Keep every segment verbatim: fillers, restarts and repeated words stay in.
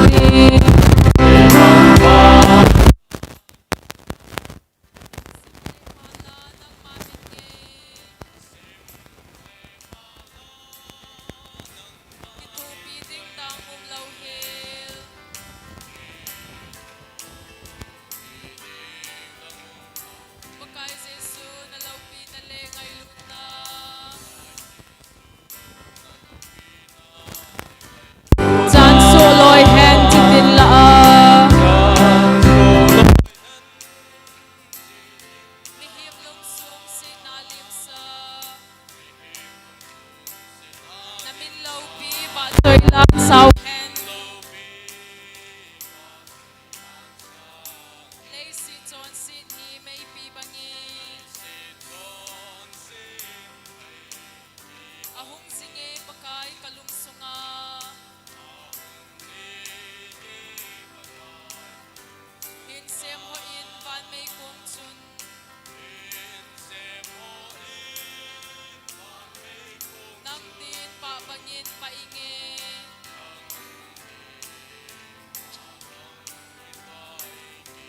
ding. Kithupi ding dang um lo hiel. Pakai Jesu, na lopina le ngailutna. Chan suo lawi hen chi tin la a. Mihriem lungsung sietna lim sa. Na min lopi vahchoi lan sau hen. Leisie chonset hi meipi bangin. A hung zing e Pakai ka lungsunga. Insem hoi in van mei kuom chun. Nang tin pah bangin pah i nge.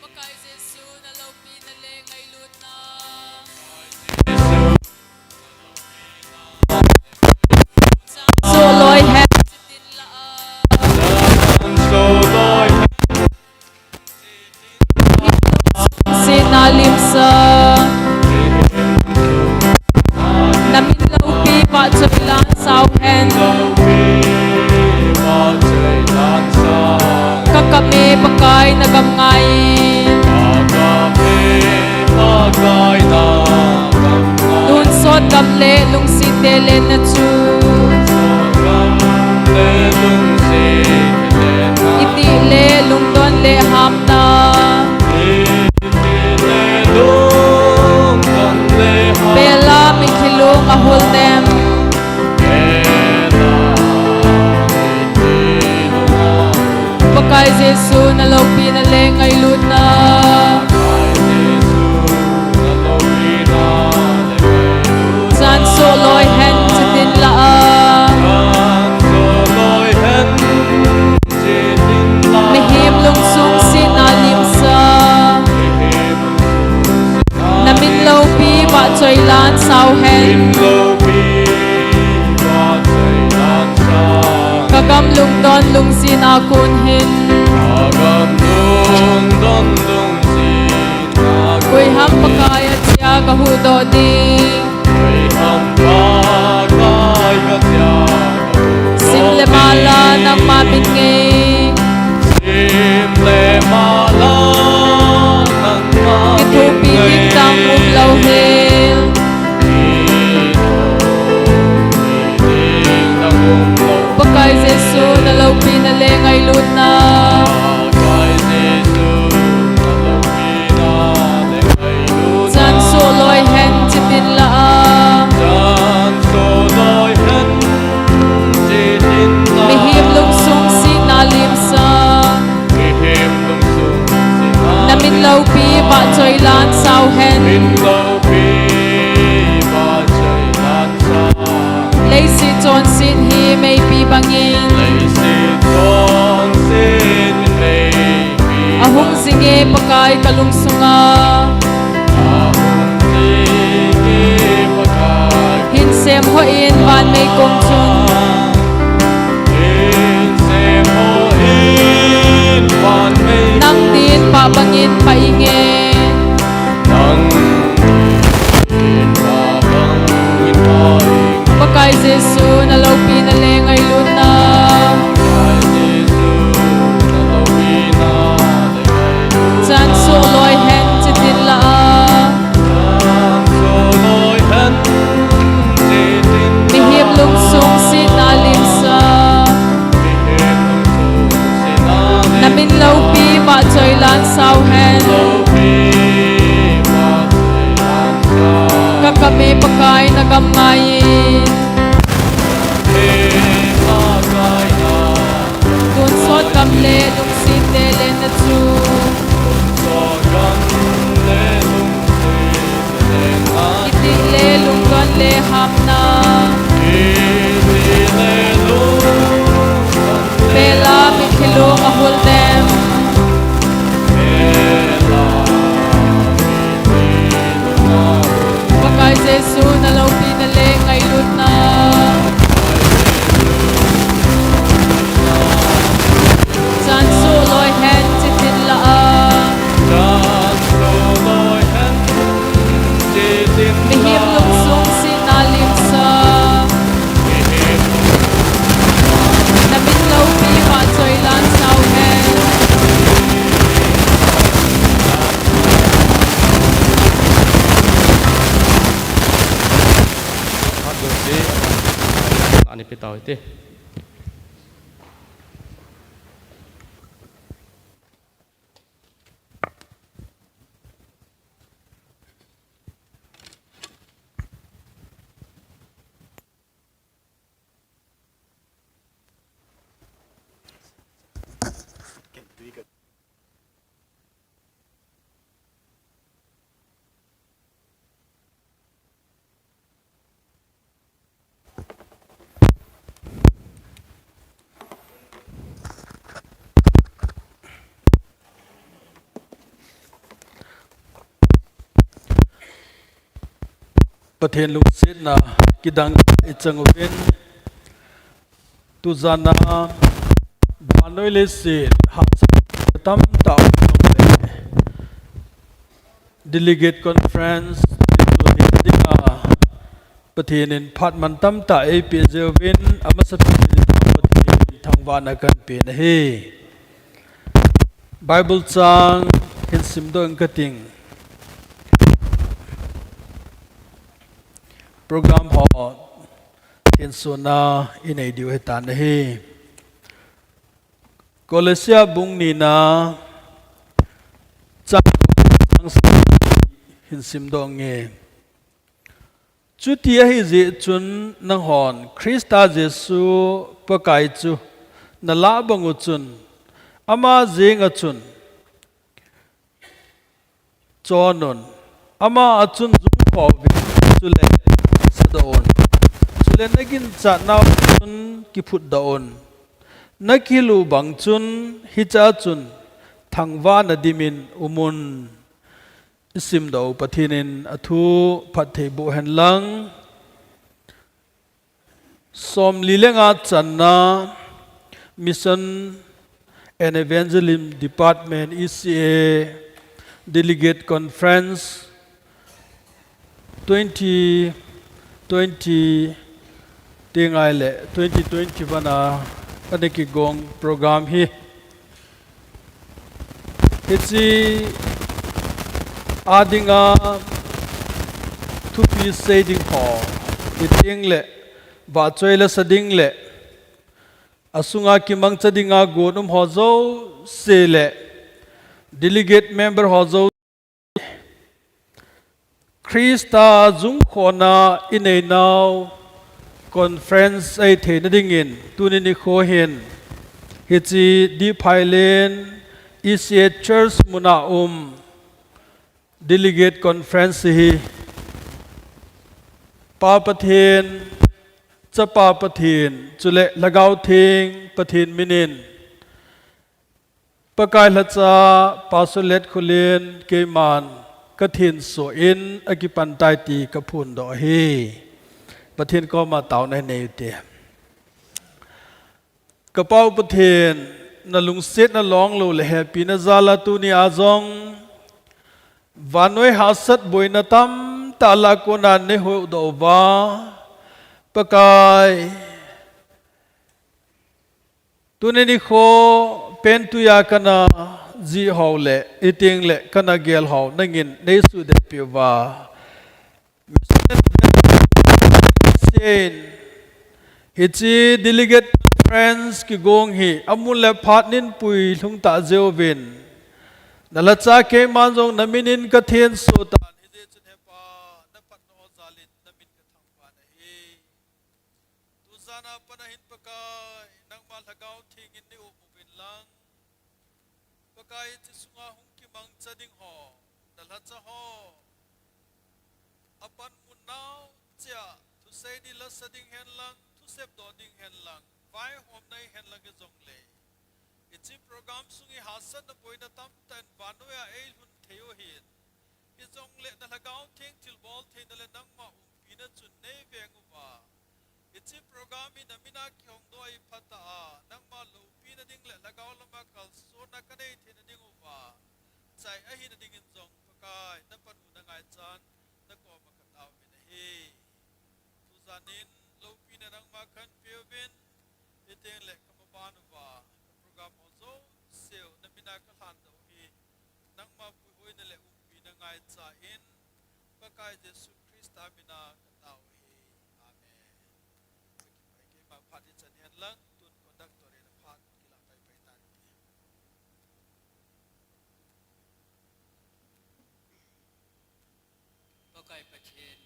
Pakai Jesu, na lopina le ngailutna. Suo lawi hen chi tin la a. Sietna lim sa. Na min lopi vahchoi lan sau hen. Ka kam e Pakai na gam ngai. Tun sawt gam le lungsiet te lenna chu. I tih le lungdawn le hamna. Pela mi thilung a hul dem. Pakai Jesu, na lopina le ngailutna. Chan suo lawi hen chi tin la a. Mihriem lungsung sietna lim sa. Na min lopi vahchoi lan sau hen. Ka gam lungdawn lungsietna kun hin. Koi ham Pakai a chia ka huhdaw ding. Sim le mala nangma min ngei. Kithupi ding dang um lo hiel. Pakai Jesu, na lopina le ngailutna. Chan suo lawi hen chi tin la a. Mihriem lungsung sietna lim sa. Na min lopi vahchoi lan sau hen. Leisie chonset hi meipi bangin. A hung zing e Pakai ka lungsunga. Hin sem hoi in van mei kuom chun. Nang tin pah bangin pah i nge. Pakai Jesu, na lopina le ngailutna. Chan suo lawi hen chi tin la a. Mihriem lungsung sietna lim sa. Na min lopi vahchoi lan sau hen. Ka kam e Pakai na gam ngai. Tun sawt gam le lungsiet te lenna chu. I tih le lungdawn le hamna. Pela mi thilung a Chu na lopina le ngailutna. Chan chu lawi hen chi tin la a. Chan chu lawi hen chi tin la. Mihriem lungsung sina lim sa. Mihriem. Na min lopi vahchoi lan sau hen. Ani pitau ite. Pathien lungsietna kidang i chang uvin, tu zana vannoi leiset hahsat tam tak um le Delegate Conference, dinga Pathienin phat man tam tak ei pek zeuvin, a masa Pathienin Pathien thangvahna kan pek a nih. Bible chang hin sim dawng ka tih. Program ho thinsuona i nei ding hi ta a nih. Kolosia bung nina chang, chang sawm hin sim dawng ei. Chuti ahi zie chun nanghon Krista Jesu Pakai chu na lah bang u chun, ama zinga chun chon un. Ama a chun zung khawm un, chule sa dawn un. Chule na ginchat nau chun kiphut dawn un. Na kihlu bang chun hicha chun thangvahna dimin um un. I sim dawng Pathienin a thu phatthei boh hen lang. Sawmli le nga channa Mission and Evangelism Department, E C A, Delegate Conference twenty twenty ti ngai le twenty twenty-one a, a ni ki gong program hi. Hichi a dinga thupi sei ding ho, i tieng le, vahchoi la sa ding le, a sunga kimangcha dinga guon um ho zosie le, delegate member ho zo Krista zungkhawmna i nei nau conference ei theina dingin tuni nikhuo hin hichi Deep Highland E C A Church hmuna um delegate conference hi Pa Pathien, Chapa Pathien, chule Hlagau Thieng Pathien minin Pakai hla cha Pastor Letkhulien keiman ka thinsuoin a kipan tai ti ka phun dawng a nih. Pathien kuoma tauna nei u te. Ka Pa Pathien, na lungsietna lawng lo le hepina zala tuni a zong vannoi hahsat buoina tam tak la kuoma nei hung dawng a. Pakai, tuni nikhuo pen tuia ka na zie ho le, i tieng le ka na gel ho nangin nei sukdet pei u a. Hichi delegate conference ki gong hi a mun le phat nin pui hlung ta zeuvin. Na hla cha keiman zong na minin ka thinsuo ta a nih. Hichi chun he Pa, na phatna zalin na min ka thangvah a nih. Tu zana pana hin Pakai, nangma Hlagau Thiengin nei um uvin lang. Pakai, hichi sunga hung kimangcha ding ho, na hla cha ho. A panmun nau chea, thusei ding la sa ding hen lang, thusep dawng ding hen lang, vaihawmna ei hen lang i zong le. Hichi program sung hi hahsatna buoina tam takin vannoia ei hlun thei u hin. I zong le na Hlagau Thieng thilbawl theina le nangma umpi ki hong dawi pha ta a, nangma lopina ding le lhagao lama kalsuonna ka nei theina ding uva, chai a hina dingin zong Pakai, na panpina ngaichain na kuoma ka tau ve a hi. Tu zanin lopina nangma kan pe uvin, hieng le ka hmaban uva, ka program hong zo seo, na mina ka hlan dawk hi, nangma puihuoina le umpina ngaichain, Pakai Jesu Krista mina ka tau hi. Amen. Pakai keima phat i chan hen lang, tun conductor in a phat ki la pei pei ta ni. Pakai Pathien,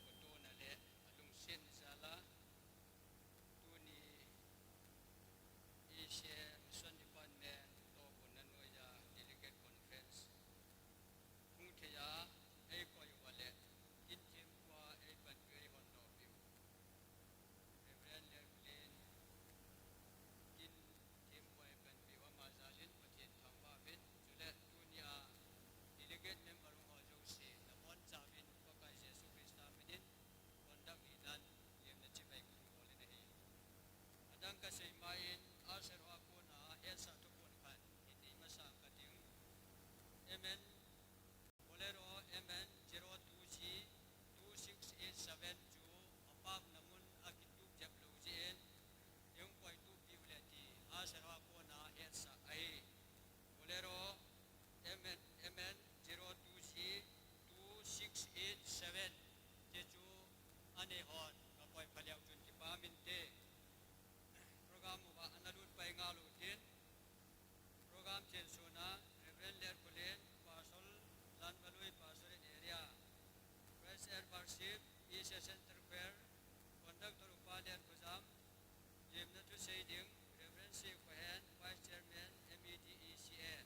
ko tuna le a lungsen zala, tuni Asia Mission Department tawpna nuoia Delegate Conference hung thei a, ei koi uva le, kin thiem kua ei panpina ei hon lo piu. Reverend Lerkulin, kin thiem kua ei panpina ama zalin Pathien thangvah in, chule tunia delegate member hung hawl zo si, na bon chauvin Pakai Jesu Krista minin, conduct hi dan, liemna chibai ka hung bawlin a hi. A dang ka sei ma in, a serwa kona, hetsa thupuon khat, hi ti masang ka ding. M N Bolero M N zero two G two six eight seven chu a park na mun a kituok thei lo jin, ei hung koi tuok piu le ti, a serwa kona hetsa a hi. Bolero M N, M N zero two G two six eight seven, te chu a nei hon, ka koi pha leu chun kipa min te. Program uva ana lut pei nga lo tin, program chen suna, Reverend Lerkulin, Pastor Lanvalui, Pastor in Area, Praise and Worship, Asia Center Choir, Conductor Upa Lerkujam, liemna thusei ding, Reverend C Kohen, Vice Chairman, M E D E C A,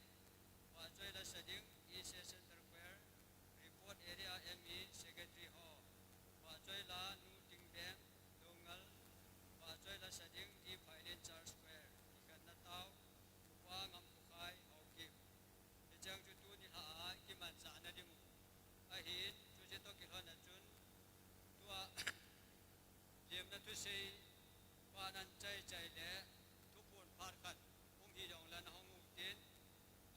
Vahchoi la sa ding, Asia Center Choir, Report Area M E Secretary ho, Vahchoi la Nu Tingbeng, Dongal, Vahchoi la sa ding, Di Phailin Church Choir, kikhanna tau, Upa Ngampukhai, Haokip. Hi chang chu tuni hla a, kiman zana ding u. A hin, chu je to kilhon a chun, tua, liemna thusei, pa nan chai chai le, thupuon phat khat, hung hi dong lan hung u tin,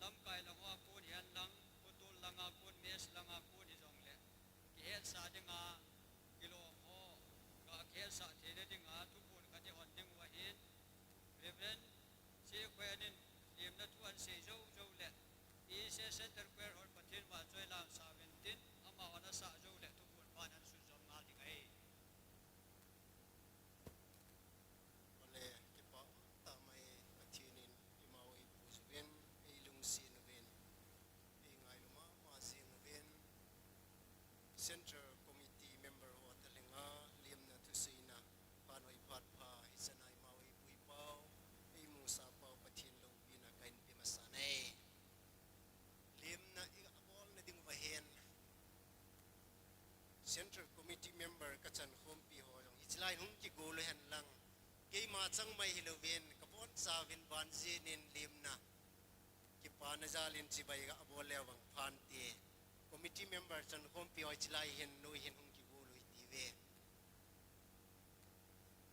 lamkai lang a kun hian lang, kutul lang a kun, mes lang a kun hi zong le, ki hetsa ding a, ki lawm ho, ka hetsa theina ding a, thupuon khat i hon ding u a hin, Reverend C Kohen in liemna thu an sei zo zo le, Asia Center Choir hon Pathien vahchoi lang sa vin tin, ama hon a sa zo le, thupuon phat an sun zom ngal ding a hi. Awle, kipa um ta mai Pathienin i mau ei pu zuvin, ei lungsin uvin, ei ngailu ma ma zing uvin, Central Committee member ho ta lenga, liemna thuseina, phan hoi phat pha, hi sana i mau ei pu i pau, ei mu sa pau Pathien lopina ka inpe masa nei. Liemna i a bawlna ding va hen. Central Committee member ka chan khawmpi ho zong, hi chilai hung kigual u hen lang. Keima chang mai hi lo vin, ka bawn sa vin ban zinin liemna. Kipana zalin chibai ka a bawl leu vang phan ti. Committee member chan khawmpi ho chilai hin, nu hin hung kigual u hi ti ve.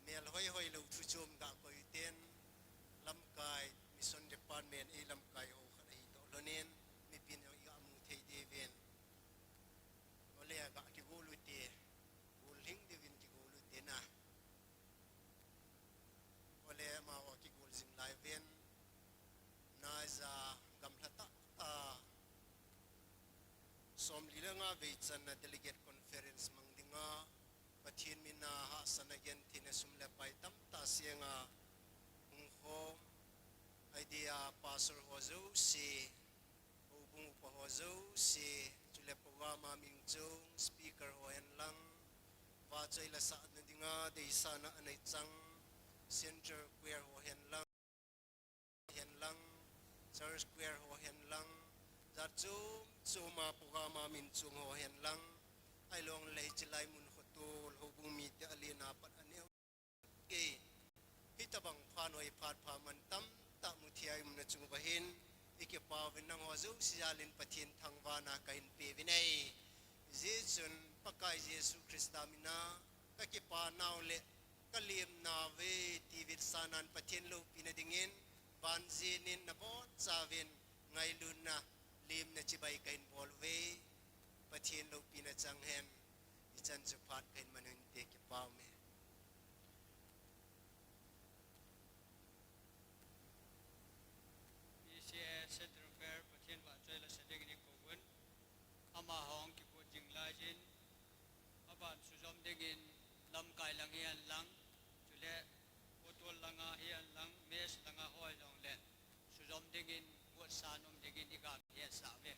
Mel hoi hoi lo thu chum ka koi ten, lamkai, Mission Department, ei lamkai ho khat ahi to lonin, mi pin zong i ka mu thei de vin. Awle a ka kigual u ti, gual hing de vin kigual u ti na. Awle mau a kigual zing lai vin, naiza gamla tak ta, sawmli le nga vei channa Delegate Conference mang dinga, Pathien mina hahsana gen thina sum le pai tam ta sienga, hung khawm, idea pastor ho zo si, Houbung upa ho zo si, chule program a min chung, speaker ho hen lang, vahchoi la sa na dinga, deisana a nei chang, Central Choir ho hen lang, hen lang, Church Choir ho hen lang, zat chum chuma program a min chung ho hen lang, ai long lei chilai mun khaw tul, houbung mi te a lien a pat a neu. Kei, hi ta bang phan hoi phat pha man tam ta mu thei a um na chung va hin, i kipa vin nang ho zo si zalin Pathien thangvahna ka inpe vin ei. Zia chun Pakai Jesu Krista mina, ka kipa nau le, ka liem naw e ti vitsaknain Pathien lopina dingin, banzienin na bawn chauvin ngailutna, liemna chibai ka inbawl ve. Pathien lopina chang hen, i chan chu phat ka inhmang hun te ki pau me. P C A Central Fair Pathien vahchoi la sa dingin ko hun. Ama hawng ki kut jing lai jin. A ban suzawm dingin lamkai lang hi an lang, chule hotel langa hi an lang, mess langa hoi long le suzawm dingin, buatsa nuom dingin i gak hi an sa ve.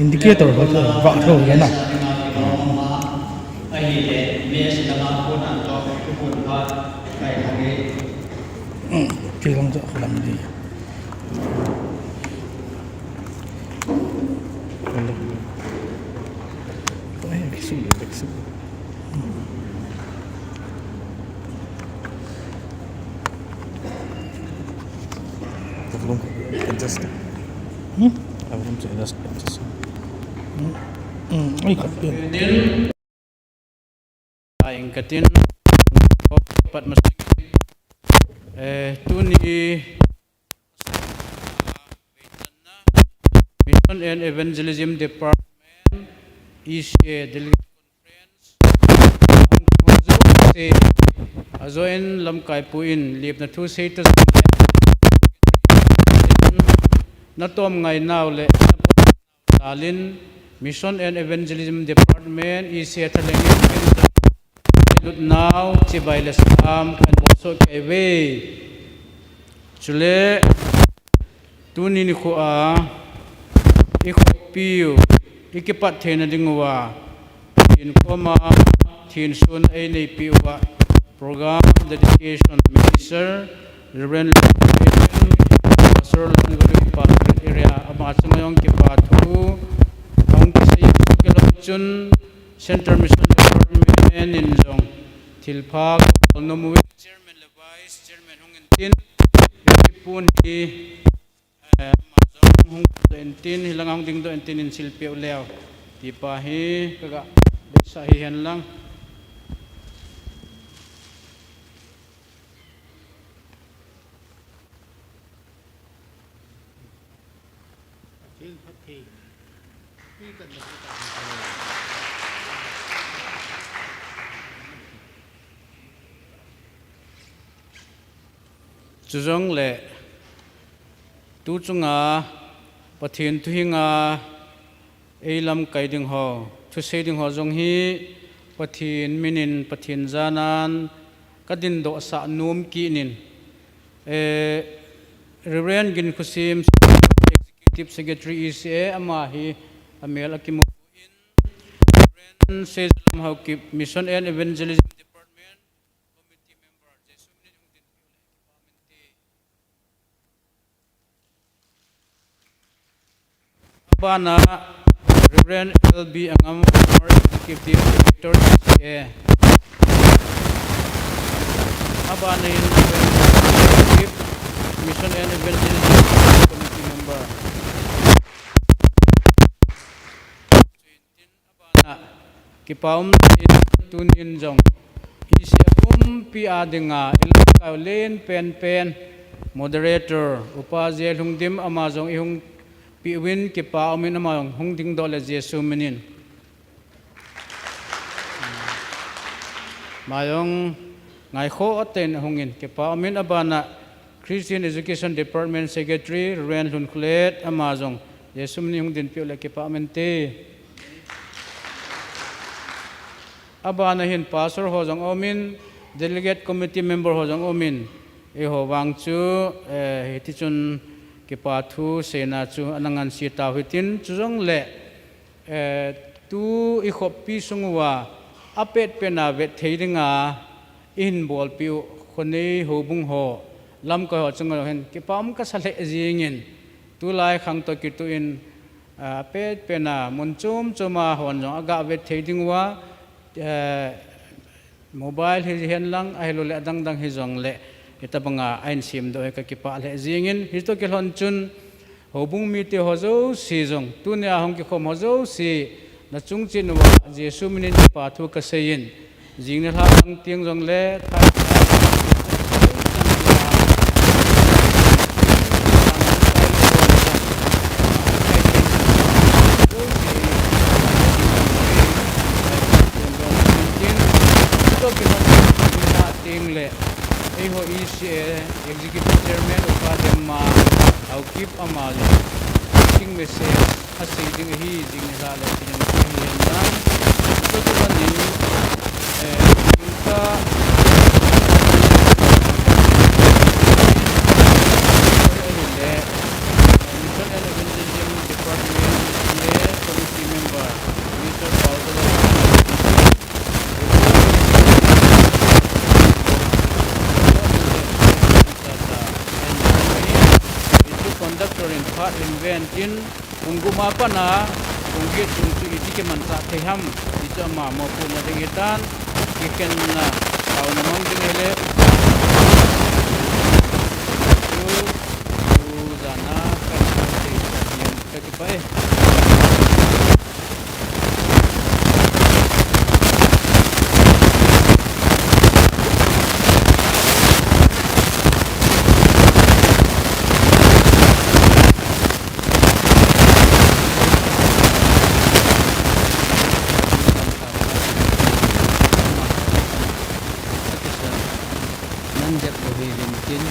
Indicator ho chu va tho le na. Kilang chu a lam di. Hello. Ai, ki su, ki su. Volume adjust. Hmm? Volume adjust, adjust. Hmm. Hmm. Ai, ka pen. Ai, ka tin. Pat mas. Eh, tuni Mission and Evangelism Department, E C A Delegate Conference, a join lamkaipuiin liepna thu sei ta zing le, na tawm ngai nau le, na pawm nau le, Mission and Evangelism Department, E C A thalengin lut nau chibai le sam kan bawlsawk kei ve. Chule, tuni nikhuoa i khawpui, i kipat theina dinga, Pathien kuoma, Pathien suon ei neipuia, Program Dedication Minister, Reverend Pastor Lalnunlal Pastor Area, ama chunga jong kipa thu, hung kisei kei lo chun, Central Mission Department in jong thil pha ka bawl nuom ua, Chairman le Vice Chairman hung intin, i pun hi, eh, ama jong hung dawk intin, hi langa hung ding dawk intin insil pei u leh, ti pa hi ka ga beisei hi hen lang. Chu jong le, tu chunga Pathien thu hienga ei lamkai ding ho, thusei ding ho jong hi Pathien minin, Pathien zanin ka din dawk sa nuom kinin. Eh, Reverend Ginkhusim, Executive Secretary E C A, ama hi a hmel a kimu in, Reverend Seizalam Haokip, Mission and Evangelism Department Committee Member, Jesu minin hung din pei u leh kipa um in ti. A bana Reverend L B Angam, former Executive Director E C A. A bana hin Reverend Haokip, Mission and Evangelism Committee Member. Kipa um in tunin jong E C A pumpi a dinga i lamkai lien pen pen moderator Upa J Lhungdim ama jong i hung pei uvin kipa um in ama jong hung ding dawk le Jesu minin. Ama jong ngaikhaw a ten hung in kipa um in a bana Christian Education Department Secretary Reverend Lhunkhulet ama jong Jesu minin hung din pei u leh kipa um in ti. A bana hin pastor ho jong um in, delegate committee member ho jong um in, ei ho vang chu, eh, hiti chun kipa thu seina chu a nang an si tau hitin chu jong le, eh, tu i khawpui sunga a pet pena vet thei dinga i hin bawlpui u, khaw nei houbung ho, lamkai ho chunga hin kipa um ka sa hle zingin, tulai khang tawk i tuin, a pet pena mun chum chuma hon jong a ga vet thei ding ua, eh, mobile hi hen lang, a hilo le a dang dang hi jong le, hi ta banga a insiem dawk hi ka kipa hle zingin, hi tawk i hlon chun, houbung mite ho jouse jong, tunia hung kikhom ho jouse, na chung chin ua, Jesu minin kipa thu ka seiin, zing ni hla lang tieng jong le, tieng le, ei ho E C A Executive Chairman Upa Demma Haokip ama le, sing message a sei ding hi, zing ni hla le, tieng hi hen lang. Chu chu kan in, eh, ka, le, Mission and Evangelism Department le, Inventin, kum guma pana, kum giat sung chu ieng tin ke man sa thei ham, ti chu ama mawphurna ding hi ta, kikhenna, tauna mang ding hi le. Chu, chu zana, kan sa thei sa hian, ka ti pai. Nan dep lo hi lim tin,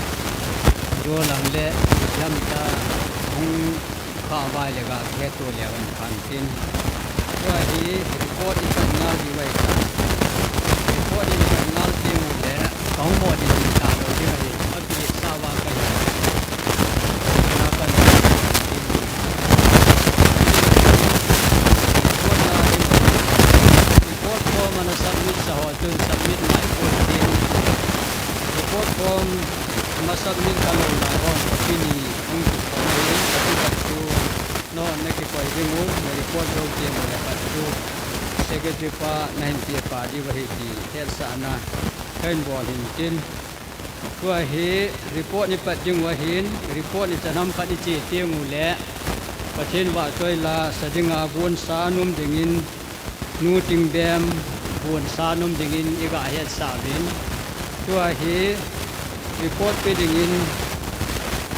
ro lang le, lam ta, hung kha vai le ga, he to le wan khan tin. Tua hi report i kan nal di vai ta. Report i kan nal di u le, kong mo di ta lo di vai. A pi sa va ka ya. Na kan. Report na di vai. Report form ana submit sa ho chun submit mai ko tin. Report form ama submit ka lo lai hon copy ni hung tu ko ni ka tu ka tu. No, na ki koi ding u, na report lo ke mo le ka tu. Secretary pa, na hin pe pa di va hi ti, hel sa na. Kan bo hin tin. Tua hi report ni pat ding u a hin, report ni chanham pat i che tieng u le. Pathien va choi la, sa dinga gun sa num dingin, nu ting bem, gun sa num dingin i ga het sa vin. Tua hi report pe dingin,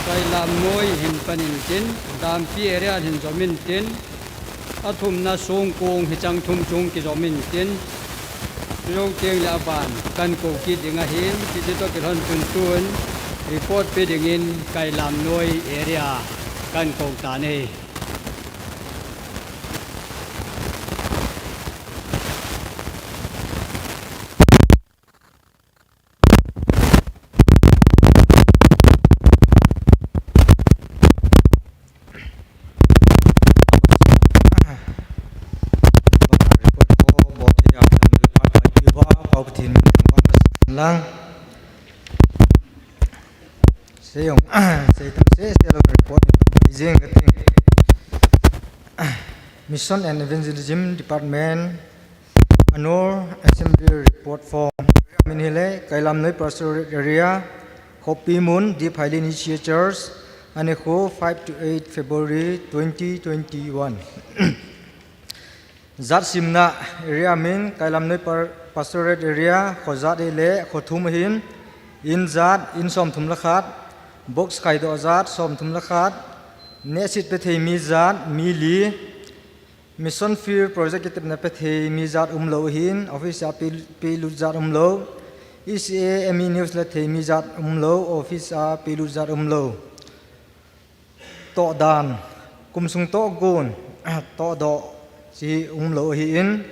Kailam nuoi hin panin tin, Dampi area hin zomin tin, a thumna sungkung hi chang thum chung ki zomin tin, Ro tieng le a ban kan ko kit ding a hin, ti ti to ki hon tun tun, report pe dingin Kailam nuoi area kan ko ta ni. Lang. Seyong, seyong, se lo report ni zing ka ting. Mission and Evangelism Department, Annual Assembly Report Form. Min hi le, Kailam Nuoi Pastorate Area, Khopi Mun, Deep Highland Church, a ni khu five to eight February twenty twenty-one. Zat simna area min, Kailam Nuoi Par-, Pastorate Area, khaw zat hi le, khaw thum hin, in zat, in sawmthum le khat, box khai dawh zat, sawmthum le khat, nehsit pe thei mi zat, mi li, Mission Field Project ki tepna pe thei mi zat um lo hin, office a pe, pe lut zat um lo. E C A M E News la thei mi zat um lo, office a pe lut zat um lo. Tawh dan, kum sung tawh gun, tawh dawh chi um lo hi in,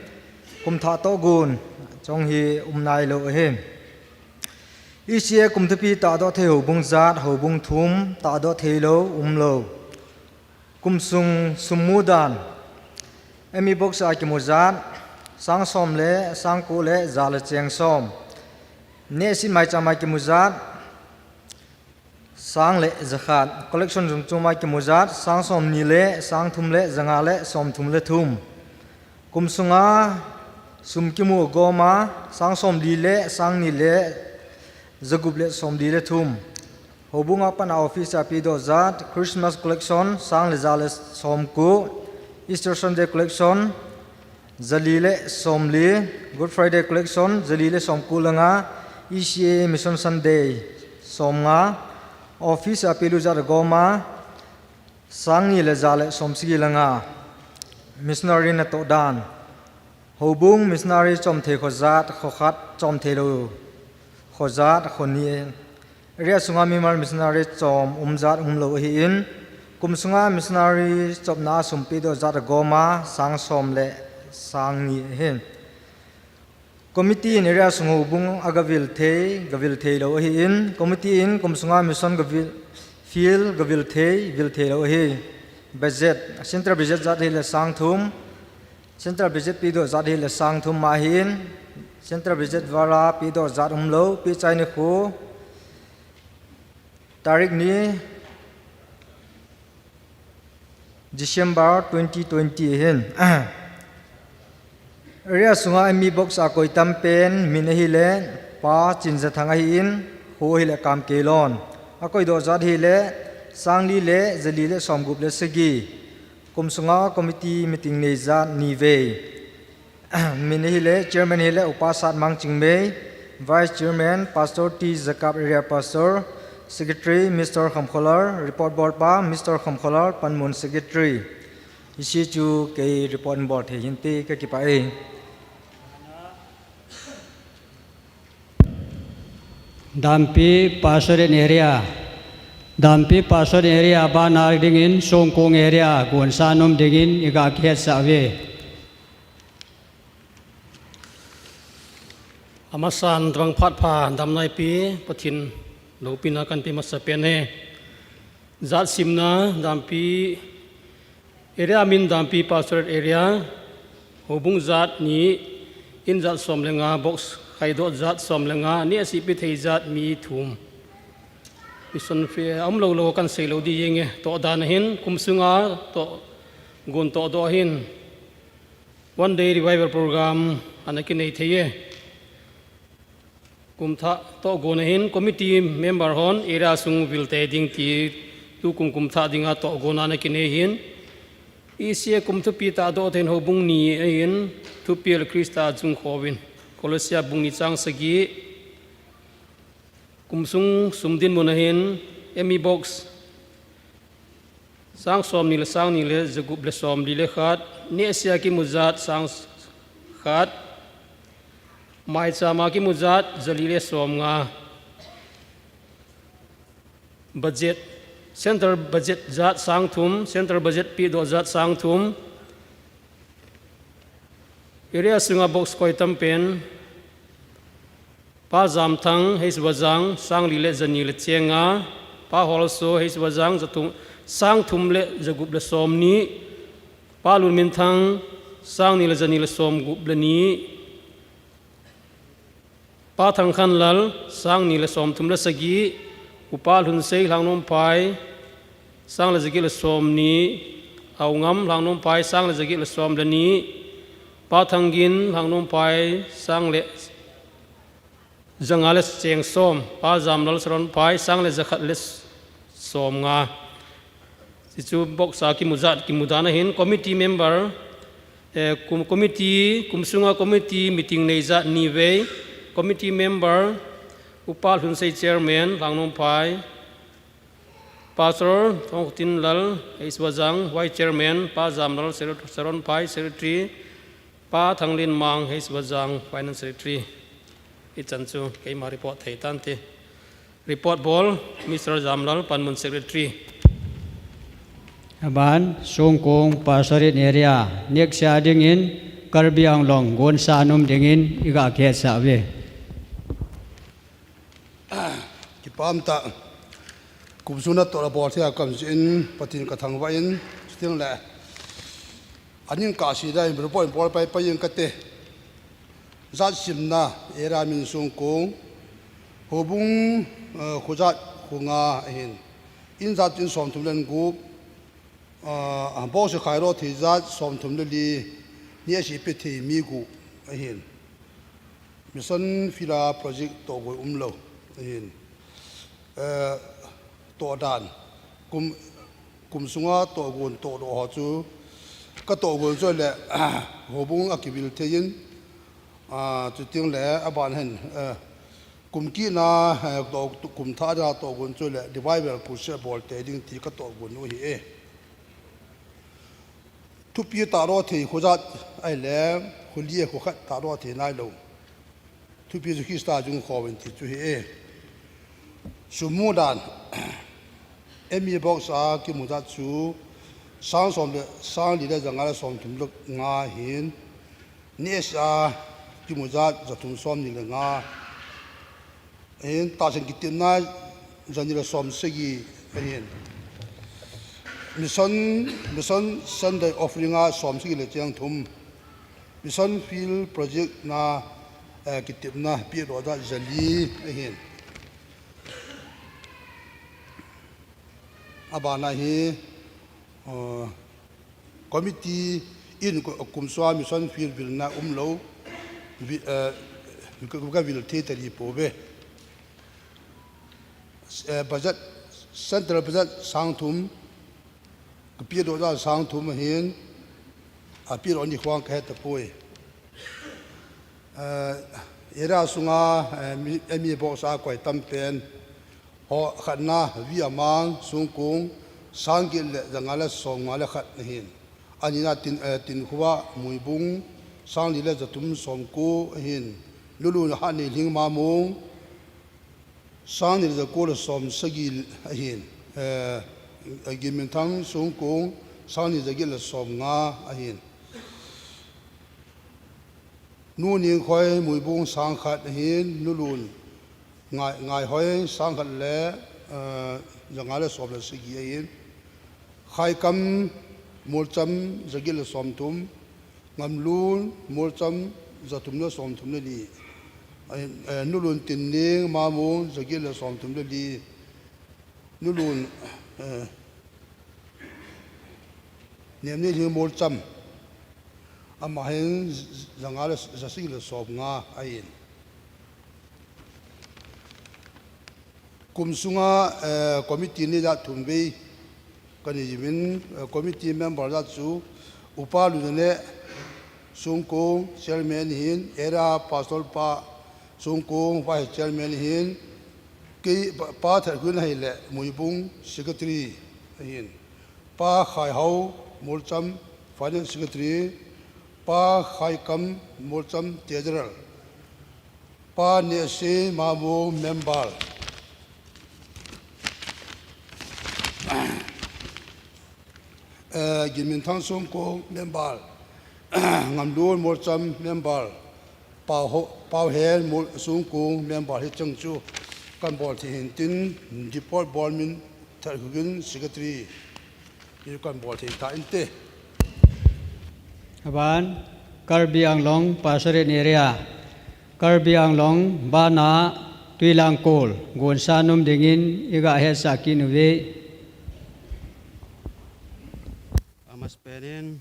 kum thah tawh gun, chawng hi um nai lo hi. E C A kum thupi tah dawh thei houbung zat, houbung thum, tah dawh thei lo, um lo. Kum sung sum mu dan, M E box a ki mu zat, sang sawm le, sang kuo le, za le cheng sawm. Nehsit maicham a ki mu zat, sang le, za khat. Collection zum chuma ki mu zat, sang sawmhni le, sang thum le, za nga le, sawmthum le thum. Kum sunga sum ki mu gawma, sang sawmli le, sang hni le, za gup le, sawmli le thum. Houbunga pana office a pe dawh zat, Christmas collection, sang le za le sawmkuo, Easter Sunday collection, za li le sawmli, Good Friday collection, za li le sawmkuo le nga, E C A Mission Sunday, sawmnga, office a pe lut zat gawma, sang hni le za le sawmsagi le nga. Missionary na tawh dan. Houbung missionary chawm thei khaw zat, khaw khat chawm thei lo khaw zat, khaw hni. Area sunga Myanmar missionary chawm um zat um lo hi in, kum sunga missionary chawmna sum pe dawh zat gawma, sang sawm le, sang hni hin. Committee in area sung houbung a gavil thei, gavil thei lo hi in, committee in kum sunga mission gavil, field gavil thei, vil thei lo hi. Budget, central budget zat hi le sang thum, central budget pe dawh zat hi le sang thum ma hin, central budget vara pe dawh zat um lo, pe chai ni khu, tarik ni, December twenty twenty hin. Area sunga M E box a koi tam pen hming hi le Pa Chinzathang a hin, khuo hi le Kamkeilon. A koi dawh zat hi le sangli le zali le sawmgup le sagi. Kum sunga committee meeting nei zat ni vei. Hming hi le chairman hi le Upa Satmang Chingmei, vice chairman Pastor T Jacob, area pastor, secretary Mister Khamkholar, report bawlpa Mister Khamkholar, Panmun secretary. Hi si chu kei report bawl thei hin ti ka kipah e. Dampi Pastorate Area. Dampi Pastorate Area bana dingin Songkong area gonsa nuom dingin i ga kihet sa ve. A masan tabang phat pha dam nai pi Pathien lopina kan pe masa pen e. Zat simna Dampi area hming Dampi Pastorate Area, houbung zat ni, in zat sawm le nga, box khai dawh zat sawm le nga, ni a si pi thei zat mi thum. Mission field a um lo lo kan sei lo di yeng e, tawh dan a hin, kum sunga tawh, gun tawh dawh hin. One day revival program ana ki nei thei e. Kum thak tawh gun a hin committee member hon area sung vil te ding ti tu kum kum thak dinga tawh gun ana ki nei hin. I si e kum thupi ta dawh thein houbung ni a hin thupiel Krista chung khawvin. Kolosia bung ni chang sagi. Kum sung sum dinmun a hin M E box sang sawmni le sangni le zagup le sawmli le khat, ni a sia ki mu zat sang khat, maichama ki mu zat zali le sawmnga. Budget, central budget zat sang thum, central budget pi dawh zat sang thum. Area sunga box koi tam pen, Pa Zamthang, H Wazang, sangli le zani le chenga, Pa Holso, H Wazang, zathum, sang thum le zagup le sawmni, Pa Lunminthang, sangni le zani le sawmgup le ni, Pa Thangkhanlal, sangni le sawmthum le sagi, Upa Hlunsei, Hlangnomphai, sang le zagi le sawmni, Aungam, Hlangnomphai, sang le zagi le sawm le ni, Pa Thangin, Hlangnomphai, sang le zanga le cheng sawm, Pa Zamlal, Saronphai, sang le zakhat le sawmnga. Chu chu box a ki mu zat, ki mu dan a hin committee member, eh, kum, committee, kum sunga committee meeting nei zat ni vei, committee member, Upa Hlunsei chairman, Hlangnomphai, Pastor Thongtinlal, H Wazang, vice chairman, Pa Zamlal, Sero-, Saronphai, secretary, Pa Thanglinmang, H Wazang, finance secretary. I chan chu keima report thei tan ti. Report bawl, Mister Zamlal, Panmun secretary. A ban, Songkong Pastorate Area, nek sia dingin, Karbi Anglong, gonsa nuom dingin, i ga kihet sa ve. Kipaham ta. Kum sunga tawh la bawl thei a kam zin, Pathien ka thangvah in, chutieng le. Aning ka si dai, report bawl pai pai ing ka te. Zat simna, area hming Songkong. Houbung, eh, khuo zat khuo nga a hin. In zat in sawmthum le gup. Ah, box khai dawh thei zat sawmthum le li, ni a si pi thei mi gup a hin. Mission field a project tawh gun um lo a hin. Eh, tawh dan. Kum, kum sunga tawh gun tawh dawh ho chu. Ka tawh gun chu le, houbung a ki vil thei in. Ah, chutieng le a ban hin, eh, kum kina, eh, tawh, kum thak ding a tawh gun chu le, revival crusade bawl te ding ti ka tawh gun u hi e. Thupi ta dawh thei khuo zat a hin le, khuo li khuo khat ta dawh thei nai lo. Thupi chu Krista chung khawvin ti chu hi e. Sum mu dan, M E box a ki mu zat chu, sang sawm le, sangli le zanga le sawmthum le nga hin, ni a sia ki mu zat zathum sawmni le nga. Hin, tahsan ki tipna zani le sawmsagi a hin. Mission, Mission Sunday offering a sawmsagi le cheng thum. Mission field project na, eh, ki tipna pi dawh zat zali a hin. A bana hi, uh, Committee in ku-, kum sunga mission field vilna um lo, vi-, eh, ka, ka vil thei ta ri po ve. Eh, budget, central budget sang thum, ka pie dawh dan sang thum a hin, a pie dawh ni khawm ka hre ta pui. Eh, area sunga, eh, mi, eh, mi box a koi tam pen, haw khatna, Viamang, Sungkung, sang giat le zanga le sawmnga le khat a hin. A nina Tin, eh, Tinkhuva, Muibung, sang li le zathum sawmkuo a hin. Nulun Hanneihling Mamung, sang ni le zakuo le sawmsagi a hin. Eh, Ginminthang Sungkung, sang ni zagiat le sawmnga a hin. Nu Ningkhoi, Muibung, sang khat a hin. Nulun Ngai, Ngaihoi, sang khat le, eh, zanga le sawm le sagi a hin. Khaikam, Muolcham, zagiat le sawmthum. Ngamlun, Muolcham, zathum le sawmthum le li. Eh, eh, Nulun Tinning, Mamung, zagiat le sawmthum le li. Nulun, eh, Nemneihling Muolcham, ama hin z-, zanga le z-, zasagi le sawmnga a hin. Kum sunga, eh, committee ni zat thum vei ka ni zing, eh, committee member zat chu Upa Lunane Sungkung, chairman a hin, area pastor pa Sungkung, vice chairman a hin, kei pa, Pa Tharkhuolhai le Muibung, secretary a hin, Pa Khaihau, Muolcham, finance secretary, Pa Khaikam, Muolcham, treasurer, Pa Nehsing, Mamung, member. Eh, Ginminthang Sungkung, member. Ngamlun Muolcham, member. Pau Ho-, Pau Hen Muol-, Sungkung, member hi chang chu kan bawl thei hin tin, report bawl min Tharkhuolhai, secretary. Hi kan bawl thei ta in te. A ban, Karbi Anglong Pastorate Area. Karbi Anglong bana Tuilang Kol, gonsa nuom dingin i ga hetsah kit nuom ei. A hmasa penin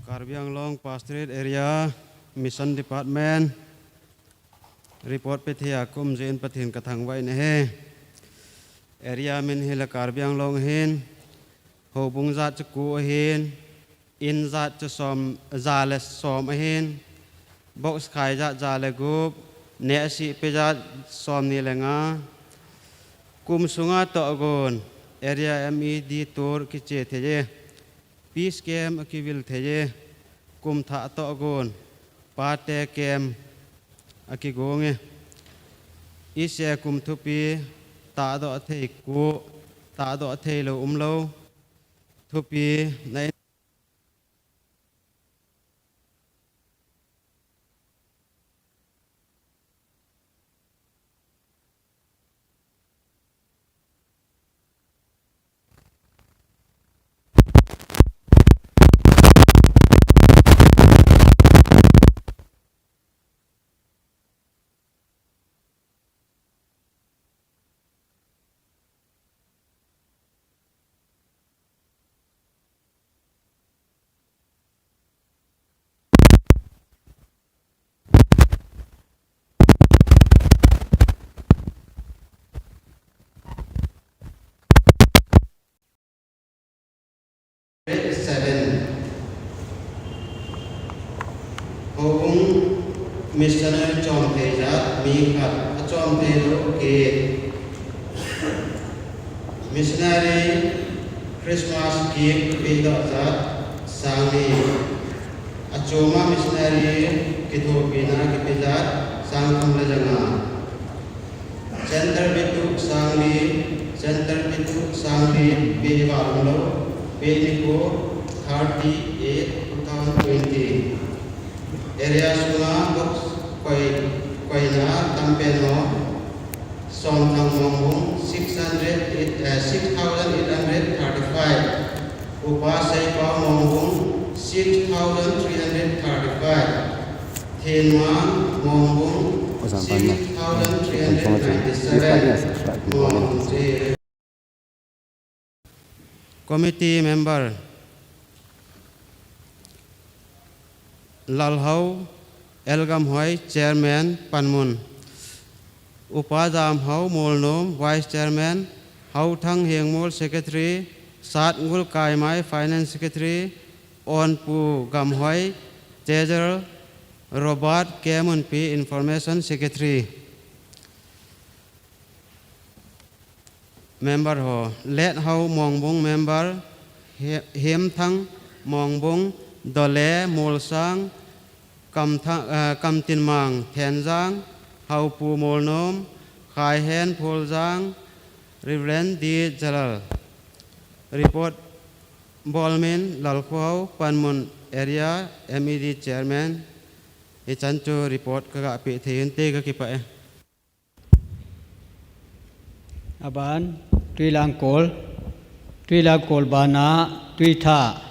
Karbi Anglong Pastorate Area Mission Department report pe thei a ka um zeiin Pathien ka thangvah a nih. Area min hi la Karbi Anglong a hin, houbung zat chu kuo a hin, in zat chu sawm, za le sawm a hin, box khai zat za le gup, nehsi pe zat sawmhni le nga. Kum sunga tohgon, area M E D tour kiche thei e, peace camp a kivil thei e, kum thah tohgon, pate camp a kigong e. I se kum thupi, tahdoh thei kuo, tahdoh thei lo um lo. Thupi, na Seven. Houbung missionary chawm thei zat mi khat, a chawm thei lo khat. Missionary Christmas gift pe dawh zat sangli. A chawma missionary kithopina kipe zat sangthum le zanga. Centre bitu sangli, centre bitu sangli, pe hi va um lo, pe ni ko, thirty eight, two thousand twenty. Area sunga box koi, koina tam pen naw, Sawmthang Mongbung, six hundred, eh, six thousand eight hundred thirty-five. Upa Seipau Mongbung, six thousand three hundred thirty-five. Thenma Mongbung, six thousand three hundred ninety-seven. Committee member, Lalho L. Gamhoi, Chairman, Panmun. Upa Damho Muolnuom, Vice Chairman, Hothang Hingmuol, Secretary, Satngul Kaimai, Finance Secretary, Onpu Gamhoi, Treasurer, Robert K. Munpi, Information Secretary. Member ho: Letho Mongbung, member, He-, Hemthang Mongbung, Dole Muolsang, Kamtha-, eh, Kamtinmang Thenjang, Haupu Muolnuom, Khaihen Phuljang, Reverend D. Jalal. Report bawlmin Lalkhuo, Panmun Area M E D Chairman. Hi chan chu report ka ga pek thei hin te ka kipah e. A ban, Tuilangkol, Tuilangkol bana, Tuitha.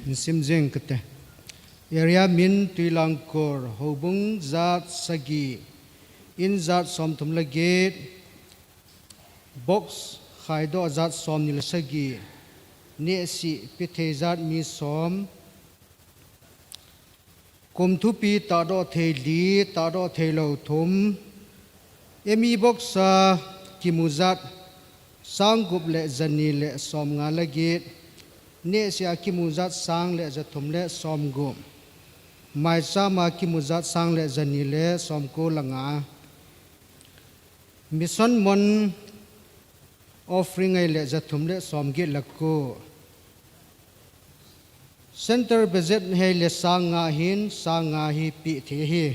Insim zing ka tih. Area min Tuilangkol, houbung zat sagi, in zat sawmthum le giet, box khai dawh zat sawmhni le sagi, nehsih pe thei zat mi sawm, kum thupi tah dawh thei li, tah dawh thei lo thum, M E box-a kimu zat sang gup le zani le sawmnga le giet, nehsiha kimu zat sang le zathum le sawmgup, maichama kimu zat sang le zani le sawmkuo le nga, mission mon offering ei le zathum le sawmgiet le kuo. Centre budget hei le sang nga hin, sang nga hi pek thei hi.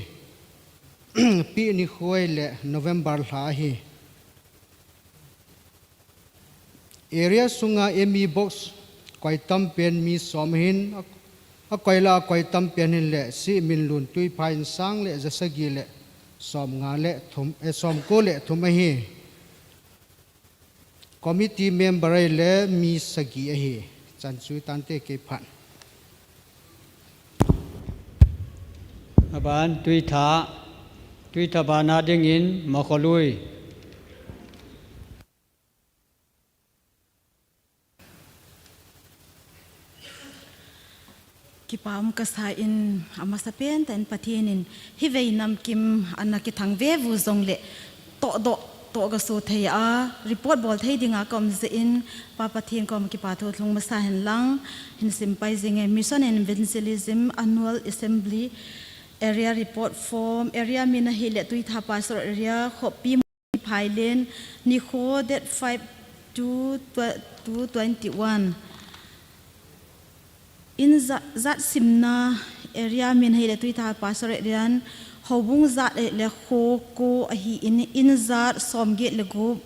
Pek ni khuo ei le November thla hi. Area sunga M E box koi tam pen mi sawm hin, a, a koi la koi tam pen hin le, Siminlun Tuiphai'n sang le zasagi le sawmnga le thum, eh, sawmkuo le thum a hi. Committee member ei le mi sagi a hi. Chan chu tan te kei phan. A ban, Tuitha, Tuitha bana dingin Makholui. Kipa um ka sa in, a masa pen ta in Pathienin hi vei namkim a na kithang ve vu zong le, tawh dawh, tawh ka su thei a, report bawl thei dinga ka um zia in, Pa Pathien kuoma kipa thu thlung masa hen lang, hin sim pai zing e. Mission and Evangelism Annual Assembly Area Report Form, area min a hi le Tuitha Pastor Area, khawppi Phailen, ni khuo date five two, two twenty-one. In za-, zat simna area min hei le Tuitha Pastor Area-in, houbung zat ei le khuo kuo a hi in, in zat sawmgiet le gup,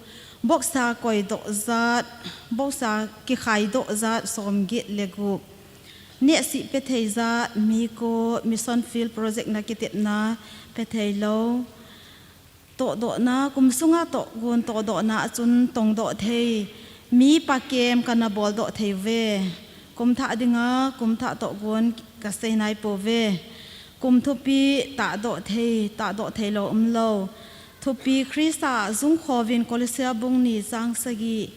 box-a koi dawh zat, box-a kikhai dawh zat sawmgiet le gup. Nehsih pe thei zat mi kuo, mission field project-na kitepna pe thei lo. Tawh dawhna, kum sunga tawh guon tawh dawhna a chun tong dawh thei mi pa kem ka na bawl dawh thei ve. Kum thah dinga, kum thah tawh guon ka sei nai po ve. Kum thupi tah dawh thei, tah dawh thei lo um lo. Thupi Krista zung khawvin Kolosia bung ni chang sagi.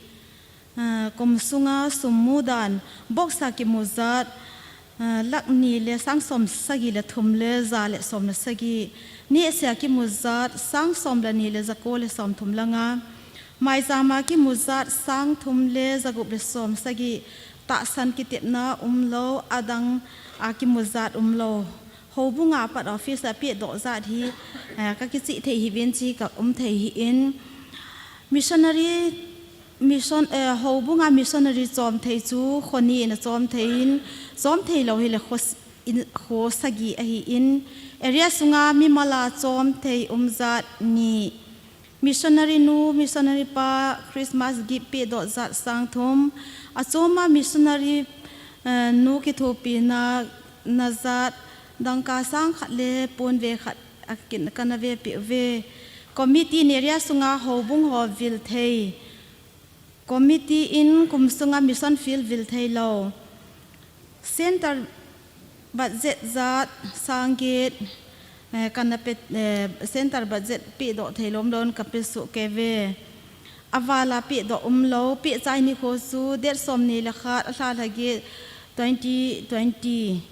Ah, kum sunga sum mu dan, box-a kimu zat, ah, lak ni le sang sawm sagi le thum le za le sawm le sagi. Nehsiha kimu zat, sang sawm le ni le za kuo le sawm thum le nga. Maichama kimu zat, sang thum le za gup le sawm sagi. Tahsan kitepna um lo, a dang a kimu zat um lo. Houbunga pat office-a pek dawh zat hi, eh, ka kichih thei hi vin chi ka um thei hi in. Missionary, mission, eh, houbunga missionary chawm thei chu khuo ni na chawm thei in, chawm thei lo hi le khuo s-, in, khuo sagi a hi in. Area sunga mimala chawm thei um zat ni. Missionary nu, missionary pa, Christmas gift pek dawh zat sang thum. A chawma missionary, eh, nu kithupina na zat, dangka sang khat le puon ve khat a kin ka na ve pek ve. Committee-in area sunga houbung haw vil thei. Committee-in kum sunga mission field vil thei lo. Centre budget zat sang giet, eh, ka na pe, eh, centre budget pek dawh thei lo um loin ka pe suok ke ve. a vala peh dawk um lo, peh chai ni khaw chu date sawmhni le khat, a thla hla giet, twenty twenty.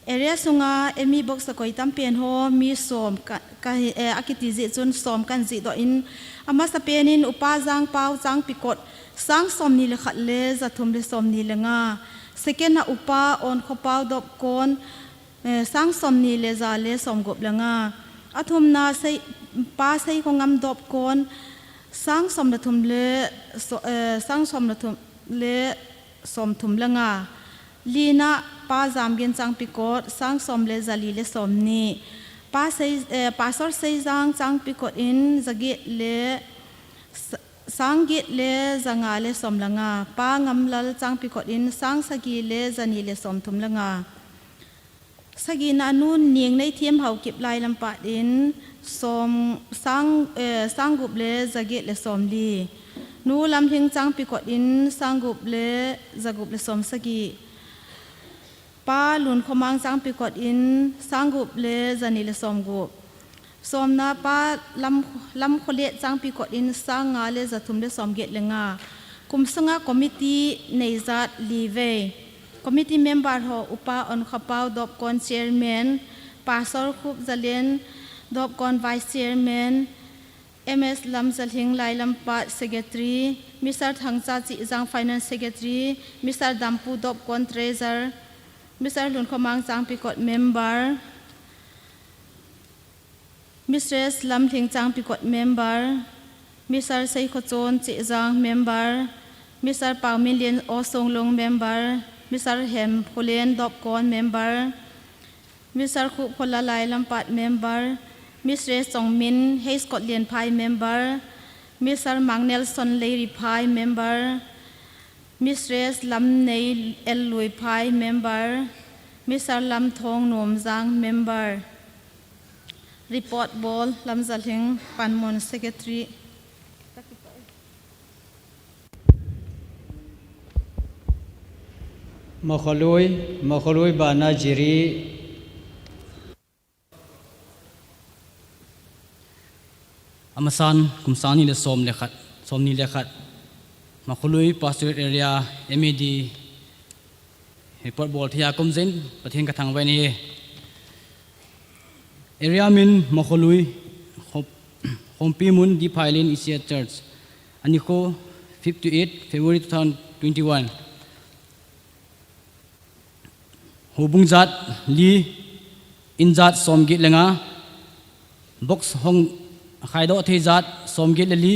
Area sunga M E box a koi tam pen haw mi sawm ka, ka, eh, a kiti zie chun sawm kan zie dawk in, a hmasa penin Upa Zangpau Changpikot, sang sawmhni le khat le za thum le sawmhni le nga. Second a Upa Onkhopau Dopkon, eh, sang sawmhni le za le sawmgup le nga. A thumna Sei, Pa Seikhongam Dopkon, sang sawm le thum le, so, eh, sang sawm le thum le sawmthum le nga. Lina Pa Zamgen Changpikot, sang sawm le za li le sawmhni. Pa Sei, eh, Pastor Seizang Changpikot in za giet le sa-, sang giet le za nga le sawm le nga. Pa Ngamlal Changpikot in sang sagi le za ni le sawmthum le nga. Sagina Nu Ningnei Thiemhaokip Lailampat in sawm, sang, eh, sang gup le za giet le sawmli. Nu Lamhling Changpikot in sang gup le za gup le sawmsagi. Pa Lunkhomang Changpikot in sang gup le za ni le sawmgup. Sawmna Pa Lam, Lamkholet Changpikot in sang nga le za thum le sawmgiet le nga. Kum sunga committee nei zat li vei. Committee member haw Upa Onkhopau Dopkon Chairman, Pastor Khupzalen Dopkon Vice Chairman, M S Lamzalhing Lailampat Secretary, Mister Thangcha Chizang Finance Secretary, Mister Dampu Dopkon Treasurer, Mister Lunkhomang Changpikot Member, Mistress Lamhling Changpikot Member, Mister Seikhochon Chizang Member, Mister Pauminlien Osonglung Member, Mister Hemkholen Dopkon Member, Mister Khupkhola Lailampat Member, Mistress Chongmin Heiskot Lienphai Member, Mister Mang Nelson Leiriphai Member, Mistress Lamnei L Luiphai Member, Mister Lamthong Nuomzang Member. Report bawl Lamzalhing Panmun Secretary. Makholui, Makholui Banajiri. A hmasan kum sang hni le sawm le khat, sawmhni le khat. Makholui Pastorate Area M E D report bawl thei a kum zin, Pathien ka thangvai ni. Area min Makholui, Khom-, Khompimun Diphailin E C A Church. A ni khaw fifth to eighth February two thousand twenty-one. Houbung zat li, in zat sawmgiet le nga, box hong khai dawk thei zat sawmgiet le li,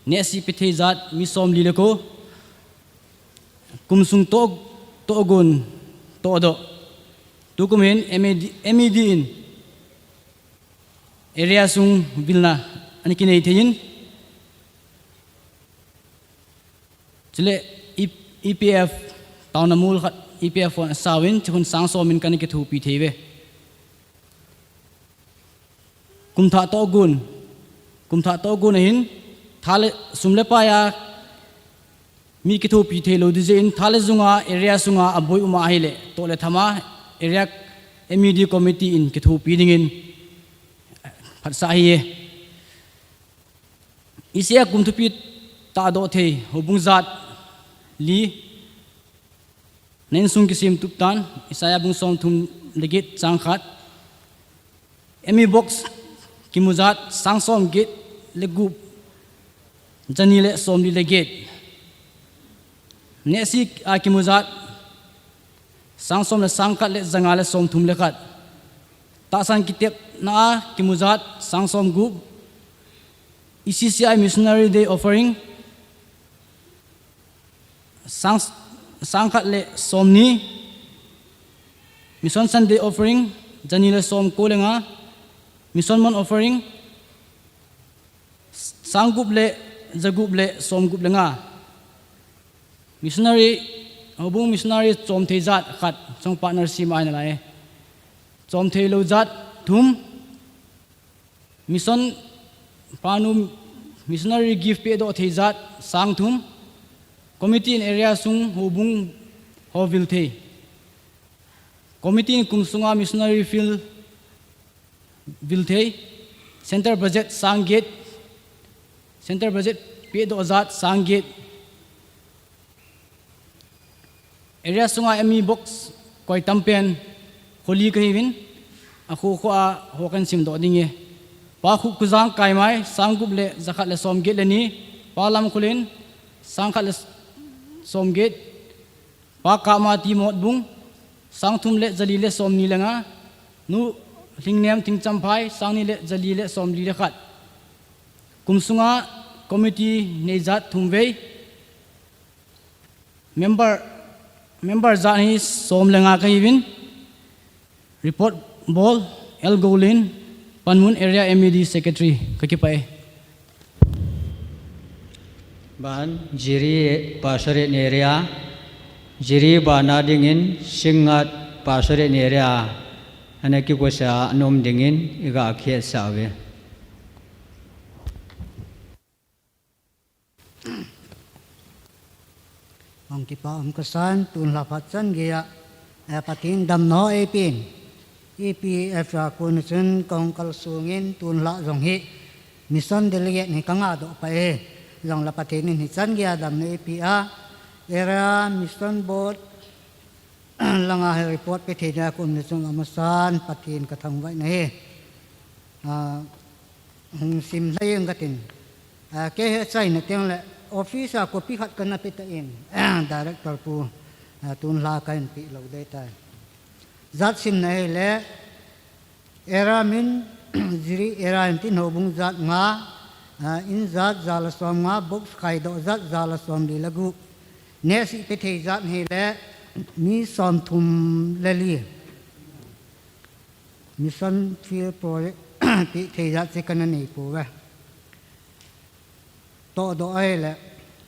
nehsi pe thei zat mi sawmli le kuo, kum sung tawk, tawk gun, tawk dawk. Tukum hin M E D, M E D in area sung vilna an kinei thei in, chule E-, E P F, tauna mul khat E P F hon a sau in, chu hun sang sawm in kan kithupi thei ve. Kum thah tawk gun, kum thah tawk gun a hin, thla le sum le pai a mi kithupi thei lo di zie in, thla le zunga area sunga a buoi um a hei le, tawk le thama area M E D committee in kithupi dingin phat sa hi e. E C A kum thupi ta dawk thei, houbung zat li, na insung kisiem tup tan, Isaiah bung sawmthum le giet chang khat. M E box kimu zat sang sawmgiet le gup, zani le sawmli le giet. Nehsi a kimu zat sang sawm le sang khat le zanga le sawmthum le khat. Tahsan kitepna a kimu zat sang sawmgup. E C C I Missionary Day Offering sang, sang khat le sawmhni. Mission Sunday Offering zani le sawmkuo le nga. Mission Month Offering sang gup le za gup le sawmgup le nga. Missionary, houbung missionary chawm thei zat khat, chawng partner siem a ni lai. Chawm thei lo zat thum. Mission panu missionary gift pe dawk thei zat sang thum. Committee in area sung houbung haw vil thei. Committee in kum sunga missionary field vil thei. Center budget sang giet. Center budget Pehdoh zat sang giet. Area sunga M E box koi tam pen khuo li ka hi vin, a khuo khuo a hawk an sim doh ding e. Pa Khukuzang Kaimai, sang gup le za khat le sawm giet le ni. Pa Lamkhulin, sang khat le sawm giet. Pa Kama Timot Bung, sang thum le za li le sawm ni le nga. Nu Hlingnem Thingchamphai, sang ni le za li le sawm li le khat. Kum sunga committee nei zat thum vei. Member, member zat hi sawm le nga ka hi vin. Report bawl, L Golin, Panmun Area M E D Secretary, ka kipah e. Ban, Jiri Pastorate Area, Jiri bana dingin, Singngat Pastorate Area, ana kikuo sa an um dingin, i ga khiet sa ve. Hong kipâk um ka san, tun hla pha chan geiah, eh, Pathien damna ei pêng. E P F a kuoma chun kong kal sungin tun hla zong hi mission delegate ni ka nga doh pei. Zong la Pathienin hi chan geiah damna ei pêk a. Area Mission Board langa hi report pe theina kuoma chun a ma san Pathien ka thangvaina hi. Ah, hung sim hlei ang ka tin. Ah, kei hi chaina tieng le office-a copy khat ka na pe ta in. Director pu, ah, tun hla ka inpêk lo dai ta. Zat simna hi le, Area min, Jiri area intin houbung zat nga, ah, in zat za le sawm nga, box khaidoh zat za le sawm li le gup. Nehsi pe thei zat hi le, mi sawm thum le li. Mission Field Project pêk thei zat chu ka na nei pui ve. Tohdoh a hi le,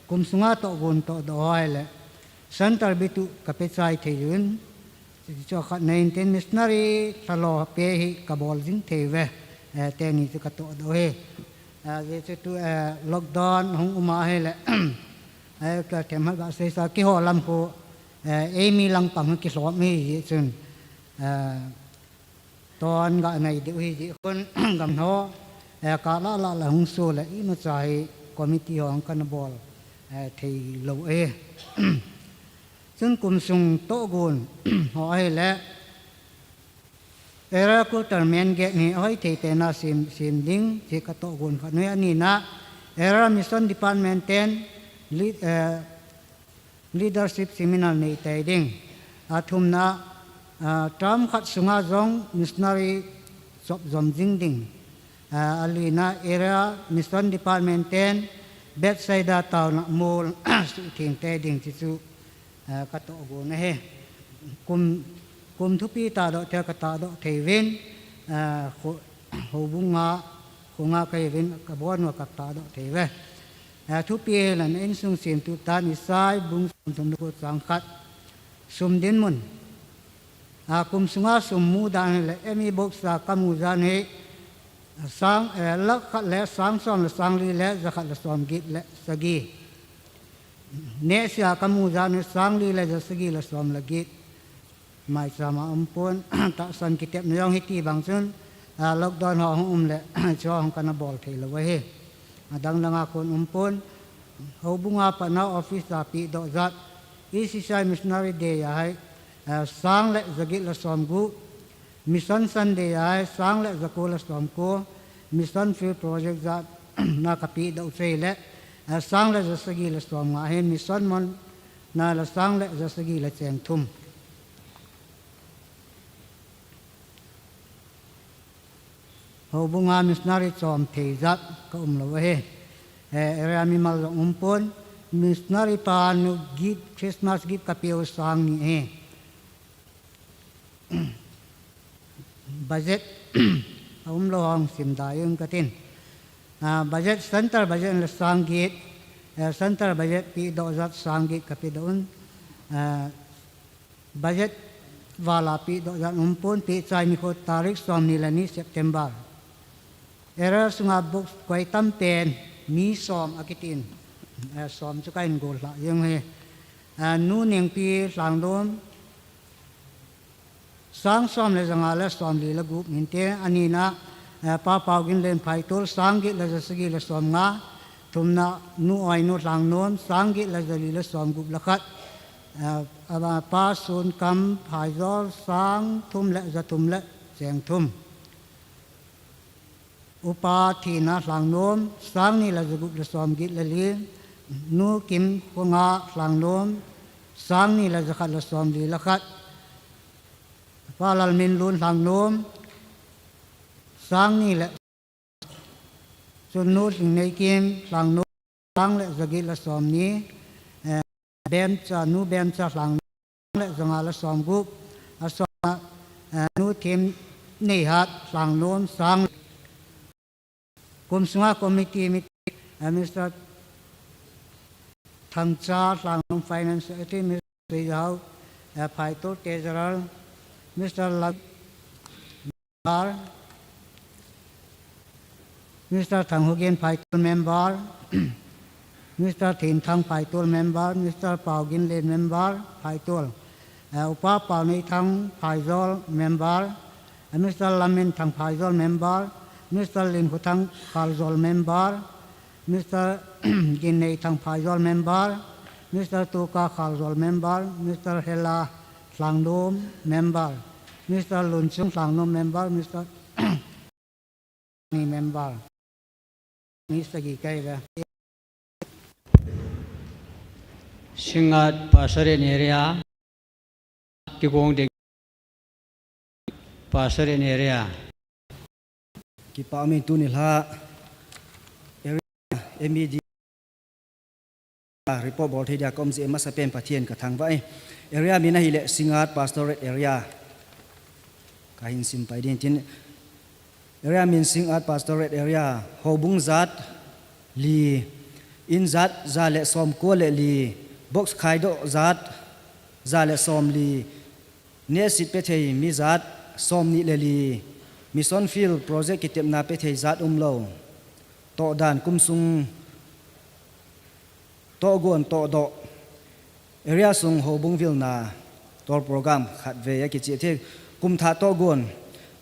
kum sunga tohgon tohdoh a hi le, Centre bitu ka pe chai thei un. Chu khat nei intin missionary thlalawm pe hi ka bawl zing thei ve. Eh, te ni chu ka tohdoh hi. Eh, zia chu tu, eh, lockdown hung um a hi le, eh, ka themhai ka sei sa keihaw lam khu, eh, ei mi lang pang ki hlawm hi zia chun, eh, ton ga nei deu hi zia khun gam hnaw, eh, ka la la la hung su le i ma cha hi committee hong ka na bawl, eh, thei lo e. Chun kum sung tohgon haw a hi le, Area Quarter main gate hi a hoi thei pena sim, sim ding, chu ka tohgon khat a ni a. Area Mission Department ten li-, eh, leadership seminar nei thei ding. A thumna, ah, term khat sunga zong missionary chop zom zing ding. Ah, a lina Area Mission Department ten Bethsaida tauna mul su thing thei ding chu chu, ah, ka tohgon a hi. Kum, kum thupi tahdoh thei ka tahdoh thei vin, ah, ho-, houbunga, khuo nga ka hi vin ka bawl naw ka tahdoh thei ve. Eh, thupi hi le insung siemtu tan Isai bung sawmthum le kuo chang khat. Sum dinmun. Ah, kum sunga sum mu dan hi le M E box-a ka mu zat hi sang, eh, lak khat le sang sawm le sang li le za khat le sawm giet le sagi. Nehsia ka mu zat hi sang li le za sagi le sawm le giet. Maichama um puon, tahsan kitepna zong hi ti bang chun, ah, lockdown haw hung um le, chu hong ka na bawl thei lo a hi. A dang danga kuon um puon, houbunga pana office-a pehdoh zat, E C C I Missionary Day-a hai, ah, sang le za giet le sawm gup, Mission Sunday-a hai, sang le za kuo le sawm kuo, Mission Field Project zat, na ka pehdoh chei le, ah, sang le za sagi le sawm nga hi, Mission Month na le sang le za sagi le cheng thum. Houbunga missionary chawm thei zat ka um lo a hi. Eh, area mimal zong um puon. Missionary pa nu gift, Christmas gift ka pia u sang ni hi. Budget a um lo hong sim dai ung ka tin. Ah, budget, centre budget le sang giet, eh, centre budget pehdoh zat sang giet ka pehdoh un. Ah, budget vala pehdoh zat um puon, pehchai ni khuo tarik sawmhni le ni September. Area sunga box koi tam pen mi sawm a kitin. Eh, sawm chu ka inguol hlak zing hi. Eh, Nu Nengpi Hlangdum, sang sawm le za nga le sawm li le gup min te a nina, eh, Pa Pau Gin Len Phaitul, sang giet le za sagi le sawm nga, Thumna, Nu Ainu Hlangnuom, sang giet le zali le sawmgup le khat. Eh, a, Pa Sunkam Phaizol, sang thum le zathum le sengthum. Upa Thina Hlangnuom, sang hni le zagup le sawmgiet le li. Nu Kimkhuonga Hlangnuom, sang hni le zakhat le sawmli le khat. Pa Lalminlun Hlangnuom, sang hni le Chun Nu Thlingneikim Hlangnuom, sang le zagiet le sawmhni, eh, Bemcha, Nu Bemcha Hlangnuom, sang le zanga le sawmgup, a sawma, eh, Nu Thimneihat Hlangnuom, sang. Kum sunga committee meeting, eh, Mister Thangcha Hlangnuom, Finance Secretary, Mister Suizau, eh, Phaitur Treasurer, Mister Lam Member, Mister Thanghugen Phaitul Member, Mister Thimthang Phaitul Member, Mister Pauginlen Member, Phaitul. Eh, Upa Pauneithang Phaizol Member, eh, Mister Laminthang Phaizol Member, Mister Linkhuthang Khalzol Member, Mister Ginneithang Phaizol Member, Mister Tuka Khalzol Member, Mister Hela Hlangnuom Member, Mister Lunchung Hlangnuom Member, Mister ni Member. Mister Gikaiga. Singngat Pastorate Area. Kikuong ding Pastorate Area. Kipa umin tuni hla area M E D report bawl thei dia ka um zie, a hmasa pen Pathien ka thangvah e. Area min a hi le Singngat Pastorate Area. Ka hin sim pai ding tin. Area min Singngat Pastorate Area, houbung zat li, in zat za le sawmkua le li, box khai dawh zat za le sawmli, nesit pe thei mi zat sawmhni le li, mission field project kitepna pe thei zat um lo. Tawh dan kum sung tawh guon tawh dawh. Area sung houbung vilna tawl program khat ve a kichie thei. Kum thah tawh guon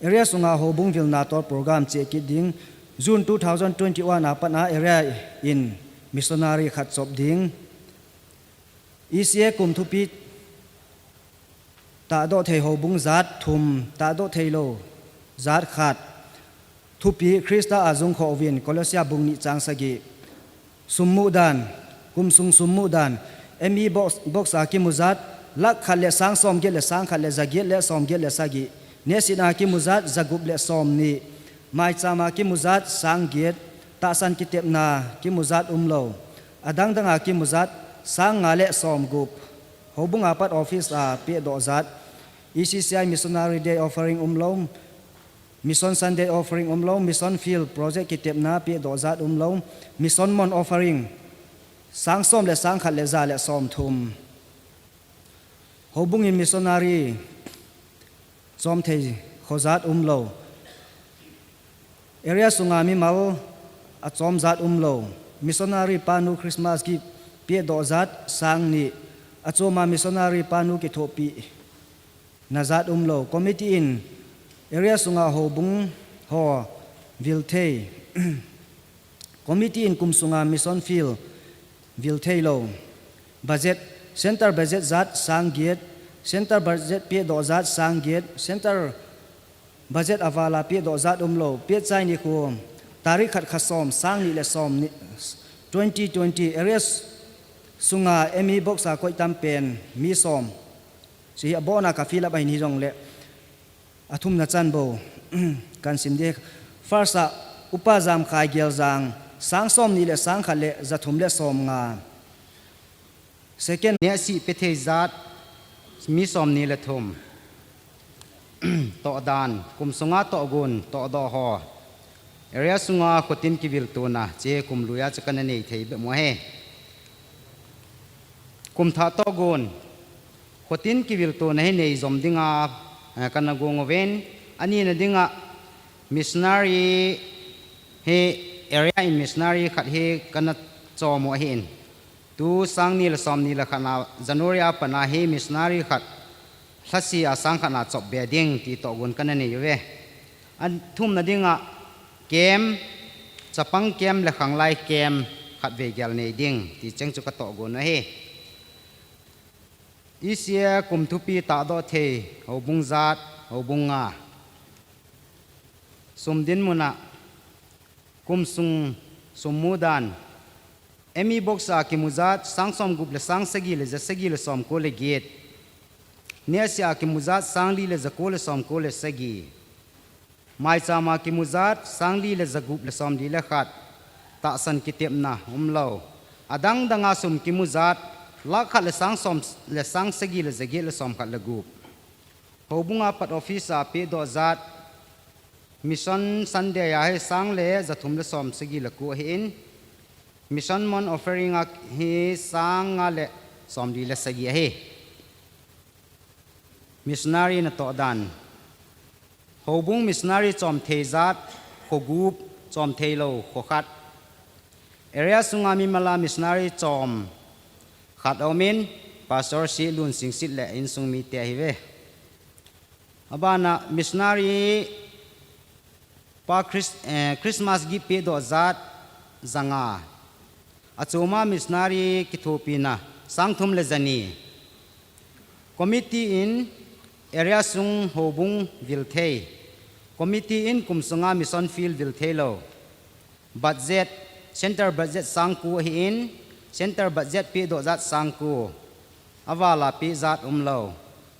area sunga houbung vilna tawl program chie kit ding. June two thousand twenty-one a pat a area in missionary khat chawp ding. E C A kum thupi ta dawh thei houbung zat thum, ta dawh thei lo zat khat. Thupi Krista a zung khawvin, Kolosia bung hni chang sagi. Sum mu dan, kum sung sum mu dan, M E box, box a kimu zat, lakh khat le sang sawmgiet le sang khat le zagiet le sawmgiet le sagi. Nesit a kimu zat, zagup le sawmhni. Maicham a kimu zat, sang giet, tahsan kitepna kimu zat um lo. A dang dang a kimu zat, sang nga le sawmgup. Houbung a pat office a pie dawh zat. E C C I Missionary Day Offering um lo. Mission Sunday Offering um lo. Mission Field Project kitepna pie dawh zat um lo. Mission Month Offering sang sawm le sang khat le za le sawmthum. Houbungin missionary chawm thei khaw zat um lo. Area sunga mimal a chawm zat um lo. Missionary pa nu Christmas gift pie dawh zat sang hni. A chawma missionary pa nu kithuahpih na zat um lo. Committee in area sunga houbung haw vil thei. Committee in kum sunga mission field vil thei lo. Budget, center budget zat sang giet, center budget pie dawh zat sang giet, center budget a vala pie dawh zat um lo. Pie chai ni khu tarik khat kha sawm, sang hni le sawmhni, twenty twenty, area sunga M E box a koih tam pen mi sawm. Chu hi a bawna ka fill up a hin hi zong le a thumna chan bo kan sim ding. First a, Upa Zamkhai Gelzang, sang sawmhni le sang khat le zathum le sawmnga. Second, nesit pe thei zat mi sawmhni le thum. Tawh dan, kum sunga tawh gun, tawh dawh haw. Area sunga khutin kiviltuona che kum luia chu kan nei thei bek maw he. Kum thah tawh gun, khutin kiviltuona hi nei zawm dinga, eh, kan guong uvin, a nina dinga missionary hi, area in missionary khat hi kan chawm u ahi in. Tu sang hni le sawmhni le khatna January a pat a hi missionary khat Hlasia sang khatna chawp be ding ti tawh gun kan nei u ve. A thumna dinga camp, chapang camp le khanglai camp khatvei gel nei ding ti cheng chu ka tawk gon a hi. E C A kum thupi ta dawk thei houbung zat, houbung nga. Sum dinhmuna kum sung sum mu dan, M E box a kimu zat sang sawmgup le sang sagi le za sagi le sawmkuo le giet. Nesia kimu zat sang li le za kuo le sawmkuo le sagi. Maichama kimu zat sang li le za gup le sawmli le khat. Tahsan kitepna um lo. A dang danga sum kimu zat lakh khat le sang sawm le sang sagi le za giet le sawmkhat le gup. Houbunga pat office a pie dawk zat Mission Sunday a hi sang le za thum le sawm sagi le kuo hi in, Mission Month offering a hi sang nga le sawmli le sagi a hi. Missionary na tawk dan. Houbung missionary chawm thei zat khuo gup, chawm thei lo khuo khat. Area sunga mi mala missionary chawm khat a um in, Pastor Sielun Singsit le insung mite a hi ve. A bana missionary pa Chris-, eh, Christmas gift pie dawk zat za nga. A chuma missionary kithuoina sang thum le za ni. Committee in area sung houbung vil thei. Committee in kum sunga mission field vil thei lo. Budget, center budget sang kuo hi in, center budget pie dawk zat sang kuo. A vala pie zat um lo.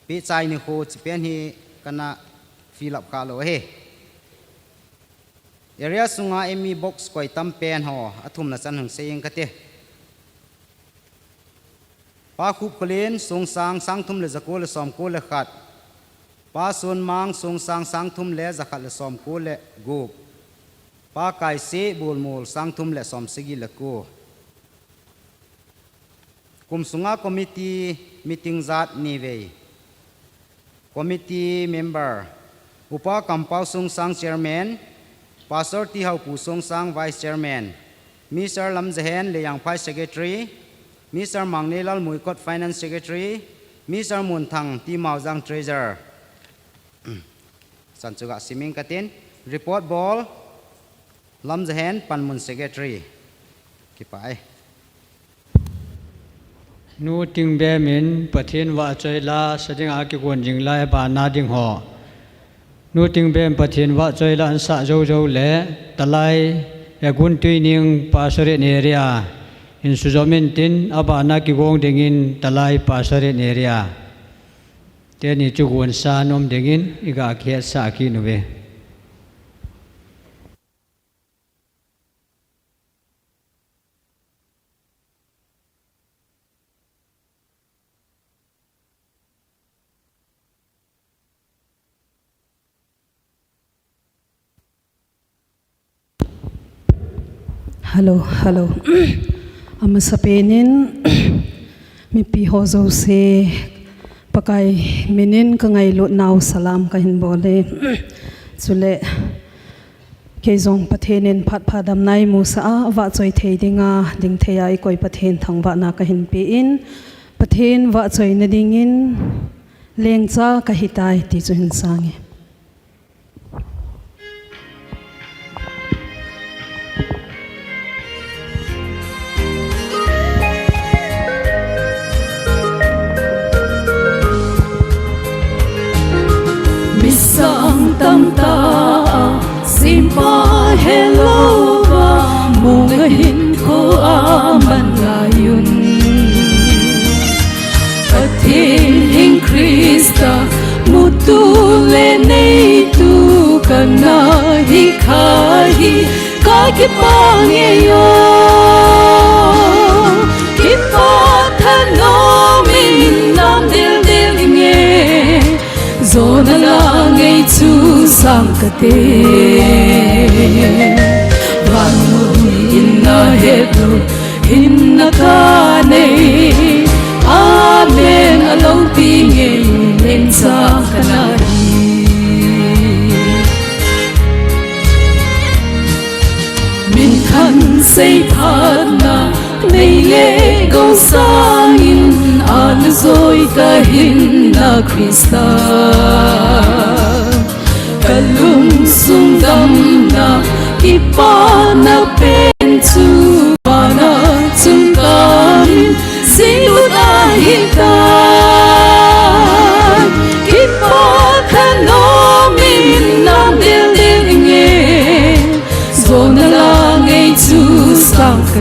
Pie chai ni khuo chi pen hi ka na fill up kha lo hi. Area sunga M E box koi tam pen haw, a thumna chan hung sei ing ka ti. Pa Khupkholien sung sang sang thum le za kuo le sawmkuo le khat. Pa Sunmang sung sang sang thum le za khat le sawmkuo le gup. Pa Kaisi Bulmul sang thum le sawm sagi le kuo. Kum sunga committee meeting zat ni vei. Committee member, Upa Kampau Sungsang chairman, Pastor Tihaupu Sungsang vice chairman, Mister Lamzaheng Leiangphai secretary, Mister Mangnelal Muikot finance secretary, Mister Munthang Timauzang treasurer. Chan chu ka sim ing ka tin, report bawl, Lamzaheng Panmun secretary. Kipa e. Nu Tingbem in Pathien vahchoi la sa dinga kiguon zing lai a bana ding haw. Nu Tingbem Pathien vahchoi la an sa zo zo le Talai Egun Tuining Pastorate area in suzawm in tin a bana kiguon dingin Talai Pastorate area. Te ni chu guon sa nuom dingin i ga khiat sa ki nu ve. Hello, hello. A masa penin mipi ho zosie Pakai minin ka ngailutnau salam ka hin bawl e. Chule kei zong Pathienin phat pha damna ei mu sa a, vahchoi thei dinga ding thei a ei koi Pathien thangvahna ka hin piein, Pathien vahchoina dingin lengcha ka hi tai ti chu hin sang e. Mi sang tam ta, simpa helo va, munga hin ko a man lai un. Pathien hieng Krista mutu le neitu ka na hi kha hi ka kipak ngei a. Kipak thanuomin nam dil dil ngei. Zawna la ngei chu sang ka ti. Vannoi in a het lo hin na ka nei. Amen a lo ti ngei lengcha ka na hi. Min than sei phatna nei le go sangin a na zawi ka hin na Krista. Ka lungsung damna kipana pen chu vana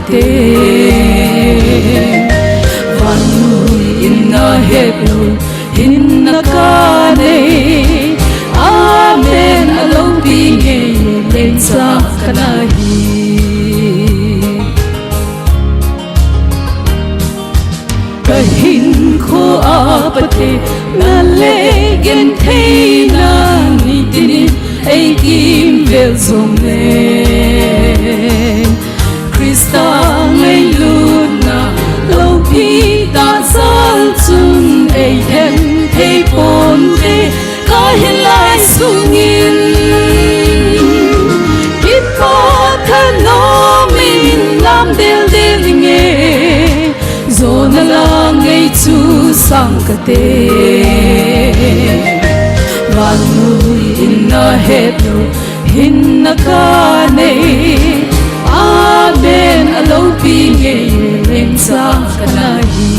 te. Vannuiin a hep lo, hin a ka nei. Amen a lo ti ngei, lengsa ka na hi. Ka hinkhua Pathien le gentheina ni tinin ei kimvel zawng le. Krista ngailutna lopi ta zal chun ei hemthei pawm te. Ka hin lai sungin kipâk thanuomin lam del del i ngei. Zawna la ngei chu sang ka te. Vannuiin a hep lo, hin a ka nei. Amen a lo ti ngei, lengsa ka na hi.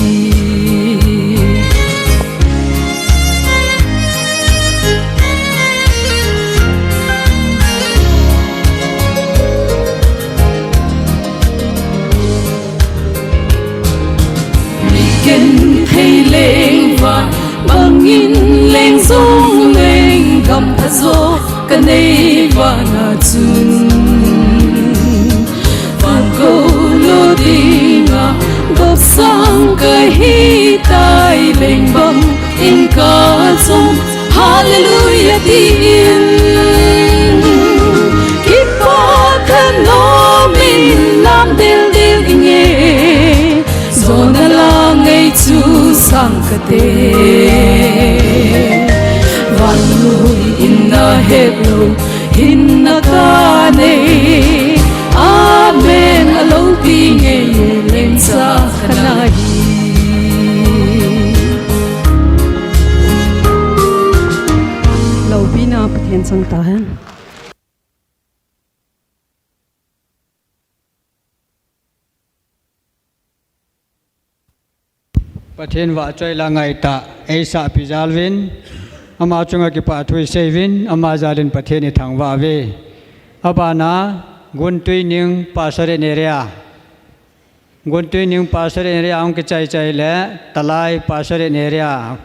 Mi genthei leng vana bangin leng zawng leng, gam pha zawk ka nei vana chun. Van ko lo dinga dawp sang ka hi tai leng, bangin ka zawng, Hallelujah tiin. Kipâk thanuomin lam del del i ngei. Zawna la ngei chu sang ka te. Vannuiin a hep lo, hin a ka nei. Amen a lo ti ngei, lengsa ka na hi. Lopina Pathien chang ta hen. Pathien va choi la ngai ta, ei sa pi zal vin, ama chunga kipahthu i sei vin, ama zalin Pathien i thangvah ve. A bana, Guntuining Pastorate Area. Guntuining Pastorate Area hung kichai chai le, Talai Pastorate Area.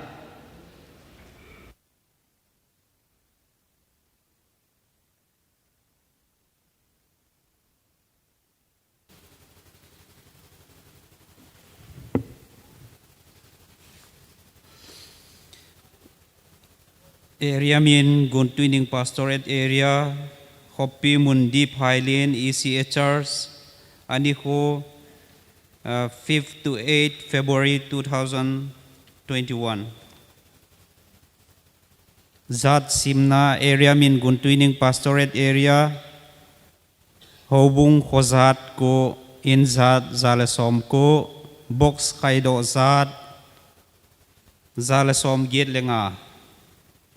Area min Guntuining Pastorate Area, Hoppi Mundi Phailin E C A Church, ani khu, uh, fifth to eighth February two thousand twenty-one. Zat simna, area min Guntuining Pastorate Area, Hobung khawzat kuo, inzat za le sawm kuo, box kaido zat za le sawm giet le nga.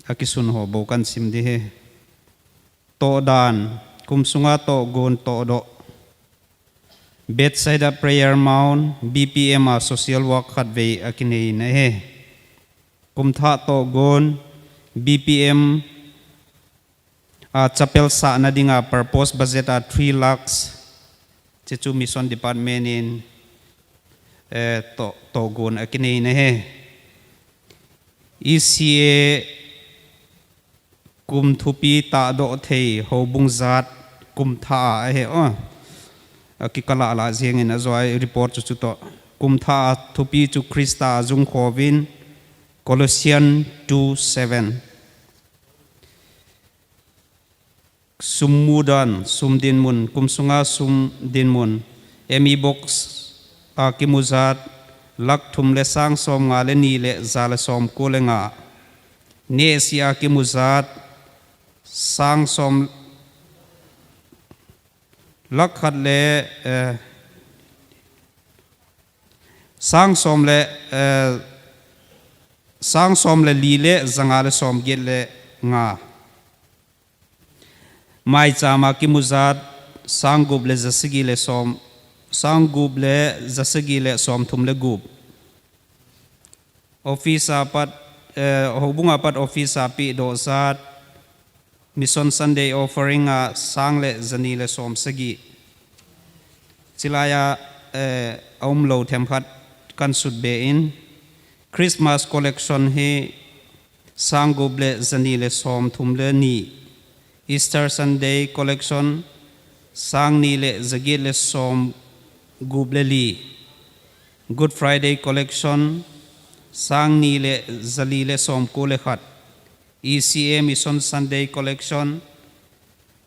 A kisun ho bo kan sim di hi. Tawh dan, kum sunga tawh gun tawh do. Bethsaida Prayer Mount, B P M a social work khat vei a kinei na hi. Kum thah tawh gun, B P M a chapel sahna dinga purpose budget a three lakhs, chu chu mission department in, eh, tawh, tawh gun a kinei na hi. E C A kum thupi ta do thei Hobung zat kum tha a he o. A ki kala la ziangin a zuai report chu chu tawh. Kum tha a thupi chu Krista a zung khawvin Colossian two seven. Sum mu dan, sum dinmun, kum sunga sum dinmun, M E box a kimu zat, lakh thum le sang sawm nga le ni le za le sawm kuo le nga. Nesi a kimu zat, sang sawm, lakh khat le, eh, sang sawm le, eh, sang sawm le li le za nga le sawm giet le nga. Maicham a kimu zat, sang gup le za sagi le sawm, sang gup le za sagi le sawm thum le gup. Office a pat, eh, Hobung a pat office a pie do zat, Mission Sunday offering a sang le za ni le sawm sagi. Chilaia, eh, a um lo themkhat kan sut be in, Christmas collection hi sanggup le zani le sawmthum le ni, Easter Sunday collection sangni le zagiet le sawmgup le li, Good Friday collection sangni le zali le sawmkuo le khat, E C A Mission Sunday collection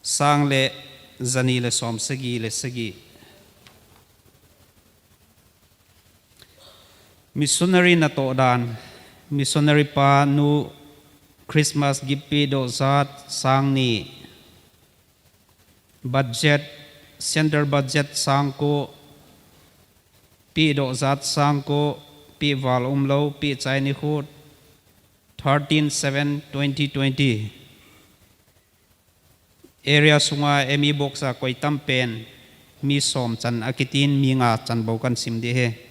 sang le zani le sawmsagi le sagi. Missionary na tawh dan, missionary pa nu Christmas gift pie dawh zat sangni. Budget, central budget sangkuo, pie dawh zat sangkuo, pie val um lo, pie chai ni khu, thirteen seven twenty twenty. Area sunga M E box a koi tam pen mi sawm chan a kitin mi nga chan bo kan sim di hi.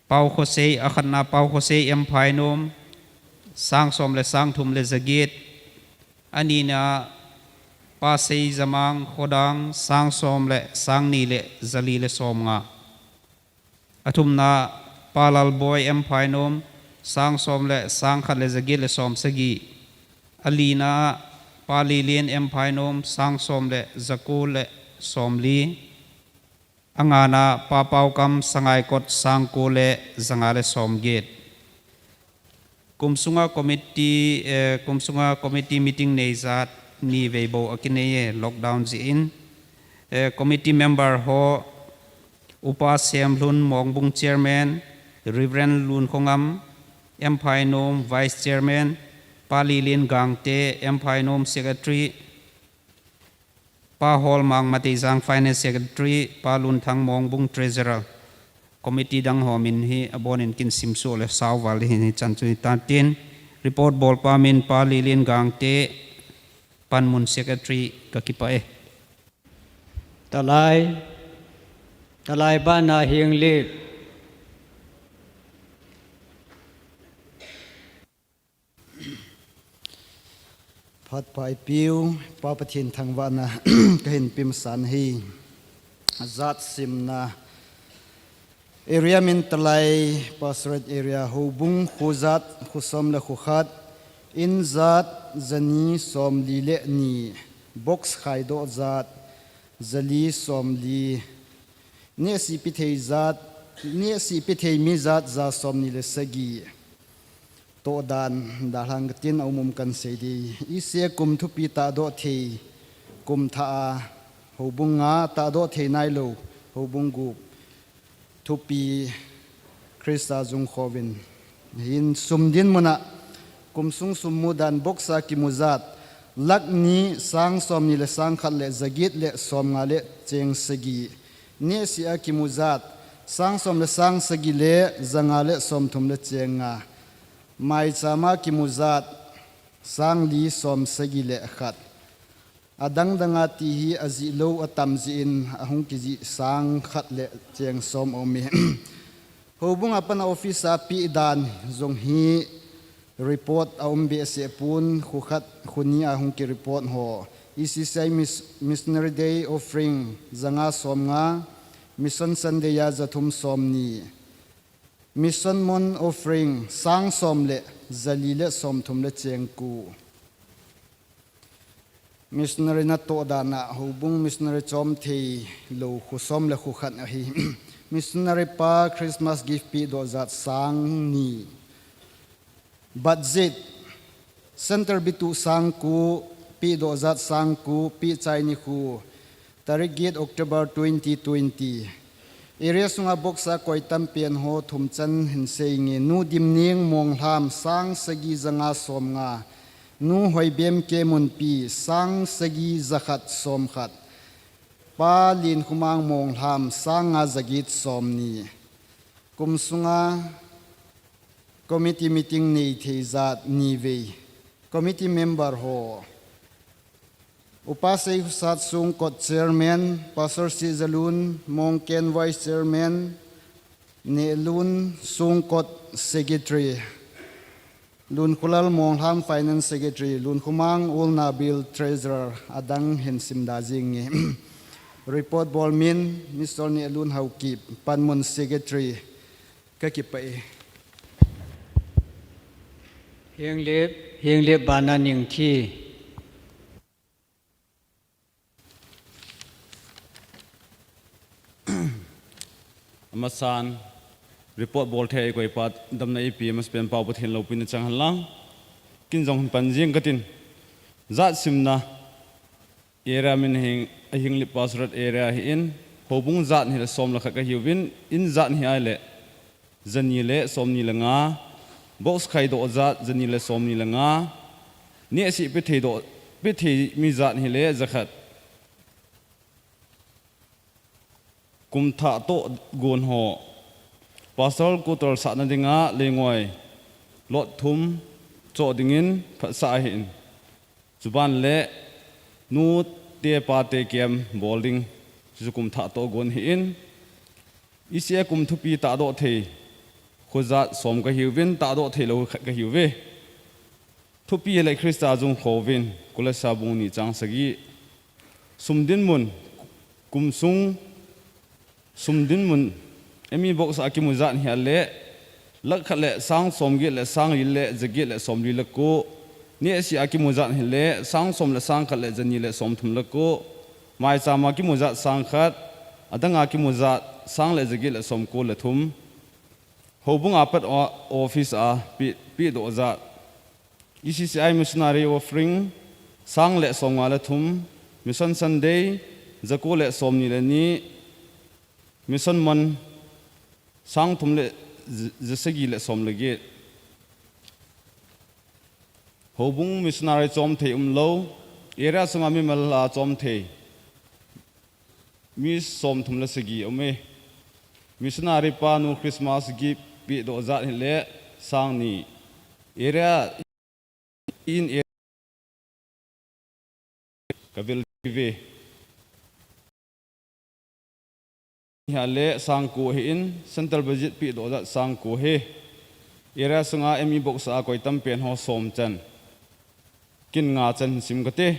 Pau Khosei, a khatna Pau Khosei M Phainuom, sang sawm le sang thum le zagiet, a nina Pa Sei Zamang Khodang, sang sawm le sang ni le zali le sawmnga. A thumna Pa Lalboi M Phainuom, sang sawm le sang khat le zagiet le sawmsagi. A lina Pa Lilien M Phainuom, sang sawm le zakuo le sawmli. A ngana Pa Paukam Sangaikot, sangkuo le zanga le sawmgiet. Kum sunga committee, eh, kum sunga committee meeting nei zat ni vei bo a kinei e, lockdown ziin. Eh, committee member ho, Upa Siamhlun Mongbung chairman, Reverend Lunkhongam M Phainuom vice chairman, Pa Lilien Gangte M Phainuom secretary, Pa Hawlmang Mateizang finance secretary, Pa Lunthang Mongbung treasurer. Committee dang ho min hi a bawnin kin sim suo le sau val hi ni chan chu ni ta tin. Report bawlpa min Pa Lilien Gangte, Panmun secretary ka kipah e. Talai, talai bana hieng lik. Phat pai piu, Pa Pathien thangvahna ka hin pim san hi. Zat simna. Area min Talai, Pastorate Area, Houbung khuo zat, khuo sawm le khuo khat, in zat, zani sawmli le ni, box khai dawh zat, zali sawmli, nehsi pie thei zat, nehsi pie thei mi zat za sawmni le sagi. Tawh dan, dalhang ka tin a um um kan sei di. E C A kum thupi ta dawh thei, kum tha a, Houbung nga ta dawh thei nai lo, Houbung gup. Thupi Krista zung khawvin. Hin sum dinmuna, kum sung sum mu dan box a kimu zat, lak ni sang sawmni le sang khat le zagiet le sawmnga le cheng sagi. Nehsi a kimu zat, sang sawm le sang sagi le zanga le sawmthum le cheng nga. Maichama kimu zat, sang li sawmsagi le khat. A dang danga ti hi a zi lo a tam ziin a hung kizi sang khat le cheng sawm a um e. Houbung a pan office a pie dan zong hi report a um be se pun, khuo khat khuo ni a hung ki report ho. E C C I Mis-, Missionary Day offering zanga sawmnga, Mission Sunday a zathum sawmni. Mission Month offering sang sawm le zali le sawmthum le cheng kuo. Missionary na tawh dana Houbung missionary chawm thei lo khuo sawm le khuo khat a hi. Missionary pa Christmas gift pie dawh zat sang ni. Budget, Centre bitu sang kuo, pie dawh zat sang kuo, pie chai ni khu, tarik giet October twenty twenty. Area sunga box a koi tam pen ho thum chan hin sei nge. Nu Dimning Monghlam sang sagi zanga sawmnga. Nu Hoibem Kemunpi sang sagi zakhat sawmkhat. Pa Linkhumang Monghlam sang nga zagiet sawmni. Kum sunga committee meeting nei thei zat ni vei. Committee member ho. Upa Seikhosat Sungkot chairman, Pastor Sizalun Mongken vice chairman, Nehlun Sungkot secretary, Lunkholal Monghlam finance secretary, Lunkhumang Ulnabil treasurer, a dang hin sim da zing nge. Report bawl min, Mister Nialun Haokip, Panmun Secretary, ka kipah e. Hienglip, Hienglip bana Ningthi. Amasan, report bawl thei ei koi pa damna ei pêk, Masapen Pa Pathien lopi'n chang hen lang. Kei zong hin pan zing ka tih. Zat simna, area min hi, a Hienglip Pastorate area hi in, houbung zat hni le sawm le khat ka hiu in, in zat hni ai le, zani le sawmni le nga, box khai dawh zat, zani le sawmni le nga, nehsi pe thei dawh, pe thei mi zat hni le zakhat. Kum thah tawh guon haw, Pastor Kutor sahna dinga leingawi, lot thum, chaw dingin phatsa a hin. Chu ban le, nu te pa te kem bawl ding, chu kum thah tawh guon hi in. I C A kum thupi ta dawh thei, khuo zat sawm ka hiu in, ta dawh thei lo khat ka hiu ve. Thupi le Krista zung khawvin, Kolosa bung ni chang sagi. Sum dinmun, kum sung, sum dinmun, M E box a ki mu zat hni a le, lakh khat le sang sawmgiet le sang li le zagiet le sawmli le kuo. Nehsi a ki mu zat hni le, sang sawm le sang khat le zani le sawmthum le kuo. Maicham a ki mu zat sang khat, a dang a ki mu zat sang le zagiet le sawmkuo le thum. Houbung a pat o-, office a pêk, pêk dawh zat. E C C I Missionary Offering, sang le sawmnga le thum, Mission Sunday, zakuo le sawmni le ni, Mission Month, sang thum le z-, zasagi le sawm le giet. Houbung missionary chawm thei um lo, area sunga mimal a chawm thei, mi sawmthum le sagi um e. Missionary pa nu Christmas gift pêk dawh zat hi le, sang ni. Area in area ka vil ve. Hi a le sang kuo hi in, central budget pêk dawh zat sang kuo hi. Area sunga M E box a koi tam pen haw sawm chan. Kei nga chan sim ka tih.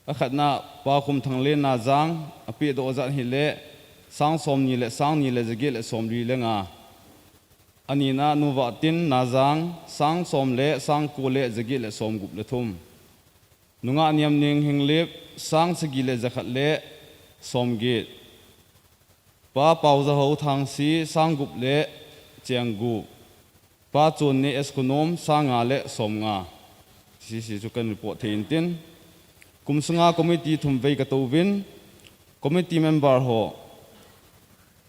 A khatna pa Khumthang le Nazang a pêk dawh zat hi le, sang sawmni le sang ni le zagiet le sawmli le nga. A nina nu Vatin Nazang, sang sawm le sang kuo le zagiet le sawmgup le thum. Nungah Niamning Hienglip, sang sagi le zakhat le sawmgiet. Pa Pauzaho Thangsi, sang gup le cheng gup. Pa Chunni S Kunom, sang nga le sawmnga. Chu chu kan report thei in tin. Kum sunga committee thum vei ka to vin. Committee member haw.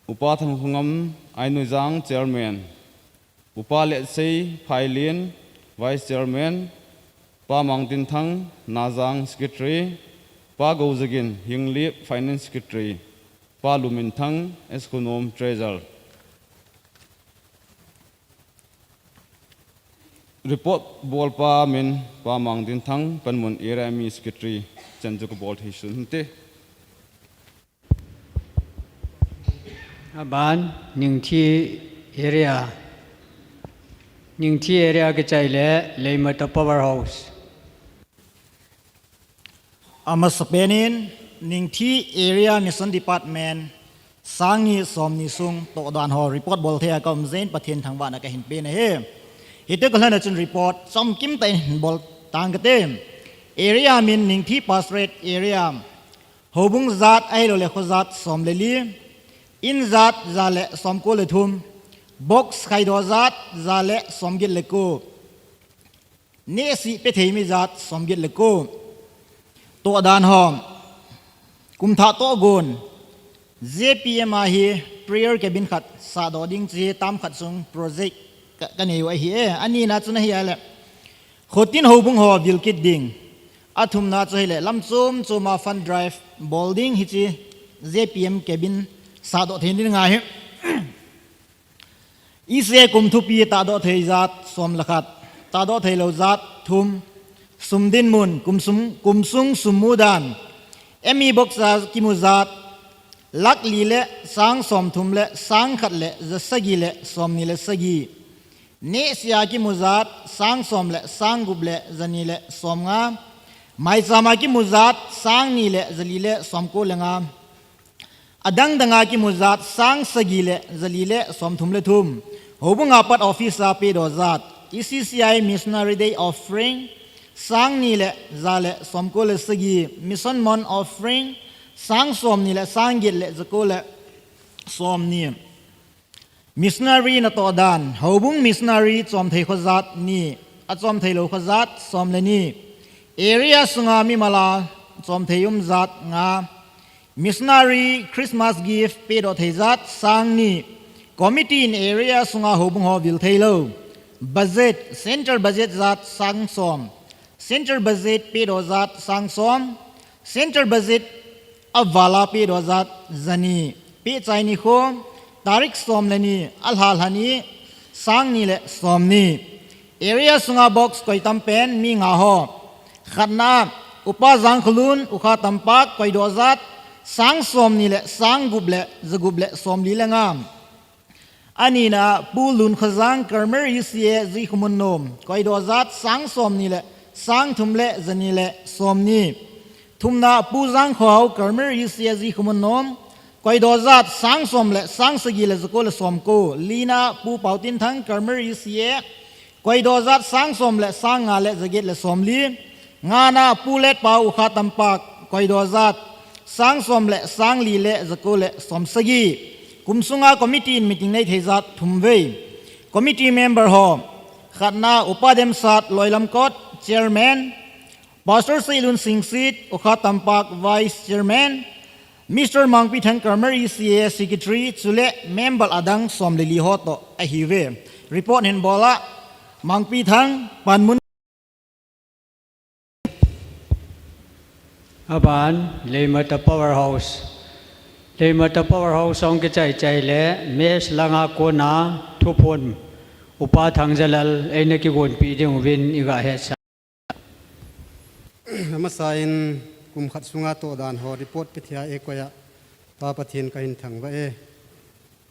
Upa Thangkhungam Ainuzang, chairman. Upa Letsei Phailien, vice chairman. Pa Mangtinthang Nazang, secretary. Pa Gozagin Hienglip, finance secretary. Pa Luminthang S Kunom, treasurer. Report bawl pa min Pa Mangtinthang, Panmun area M E secretary, chen chu ka bawl thei sun te. A ban, Ningthi area. Ningthi area ka chai le, Leimata Powerhouse. A masapenin, Ningthi area Mission Department, sang ni sawmni sung tawk dan haw report bawl thei a ka um zin Pathien thangvahna ka hin pêk a hi. Hi te ka hlan a chun report chawm kim ta in bawl tang ka tih. Area min Ningthi Pastorate area. Houbung zat a hi lo le khuo zat sawm le li. In zat za le sawmkuo le thum. Box khai dawh zat za le sawmgiet le kuo. Nehsi pe thei mi zat sawmgiet le kuo. Tawk dan haw. Kum thah tawh guon. Z P M a hi prayer cabin khat sa dawh ding chu hi tam khat sung project ka, ka nei u a hi e. A nina chun a hi a le. Khuo tin houbung haw vil kit ding. A thumna chu hi le lam chum chuma fund drive bawl ding hi chu Z P M cabin sa dawh thei ding a hi. E C A kum thupi ta dawh thei zat sawm le khat. Ta dawh thei lo zat thum. Sum dinmun, kum sum, kum sung sum mu dan. M E box a ki mu zat. Lakh li le sang sawmthum le sang khat le zasagi le sawmni le sagi. Nehsi a ki mu zat, sang sawm le sang gup le zani le sawmnga. Maicham a ki mu zat, sang ni le zali le sawmkuo le nga. A dang danga ki mu zat sang sagi le zali le sawmthum le thum. Houbunga pat office a pe daw zat. E C C I Missionary Day offering, sang ni le za le sawmkuo le sagi. Mission Month offering, sang sawmni le sang get le zakuo le sawmni. Missionary na tawh dan. Houbung missionary chawm thei khawzat ni. A chawm thei lo khawzat sawm le ni. Area sunga mimala chawm thei um zat nga. Missionary Christmas gift pe daw thei zat sang ni. Committee in area sunga houbung ho vil thei lo. Budget, center budget zat sang sawm. Center budget pe daw zat sang sawm. Center budget a vala pe daw zat zani. Pe chai ni kho, tarik sawm le ni, a hla hla ni, sang ni le sawm ni. Area sunga box koi tam pen mi nga ho. Khatna, Upa Zangkhulun, Ukha Tampak, koi daw zat, sang sawm ni le, sang gup le, za gup le, sawm li le nga. A nina, Pu Lun Khazang, Karmel E C A, Zikhumun Nuom, koi daw zat, sang sawm ni le, sang thum le, zani le, sawm ni. Thumna, Pu Zangkhawhau, Karmel E C A, Zikhumun Nuom, koi daw zat, sang sawm le, sang sagi le, zakuo le, sawmkuo. Lina, Pu Pautinthang, Karmel E C A, koi daw zat, sang sawm le, sang nga le, za get le, sawm li. Ngana, Pu Letpau, Ukha Tampak, koi daw zat, sang sawm le, sang li le, zakuo le, sawm sagi. Kum sunga committee in meeting nei thei zat thum vei. Committee member ho. Khatna, Upa Demsat, Loilamkot, Chairman. Pastor Seilun Singsit, Ukha Tampak, Vice Chairman. Mister Mangpithang, Karmel E C A, Secretary, chule member a dang sawm le li ho tawh a hi ve. Report hin bawla, Mangpithang, Panmun. A ban, Leimata Powerhouse. Leimata Powerhouse hong kichai chai le, mess langa kona, thuphun, Upa Thangzalal, eina kigonpi ding uvin i ga hetsa. A hmasain kum khat sunga tawh dan ho report pe thei a ei koia Pa Pathien ka hin thangvah e.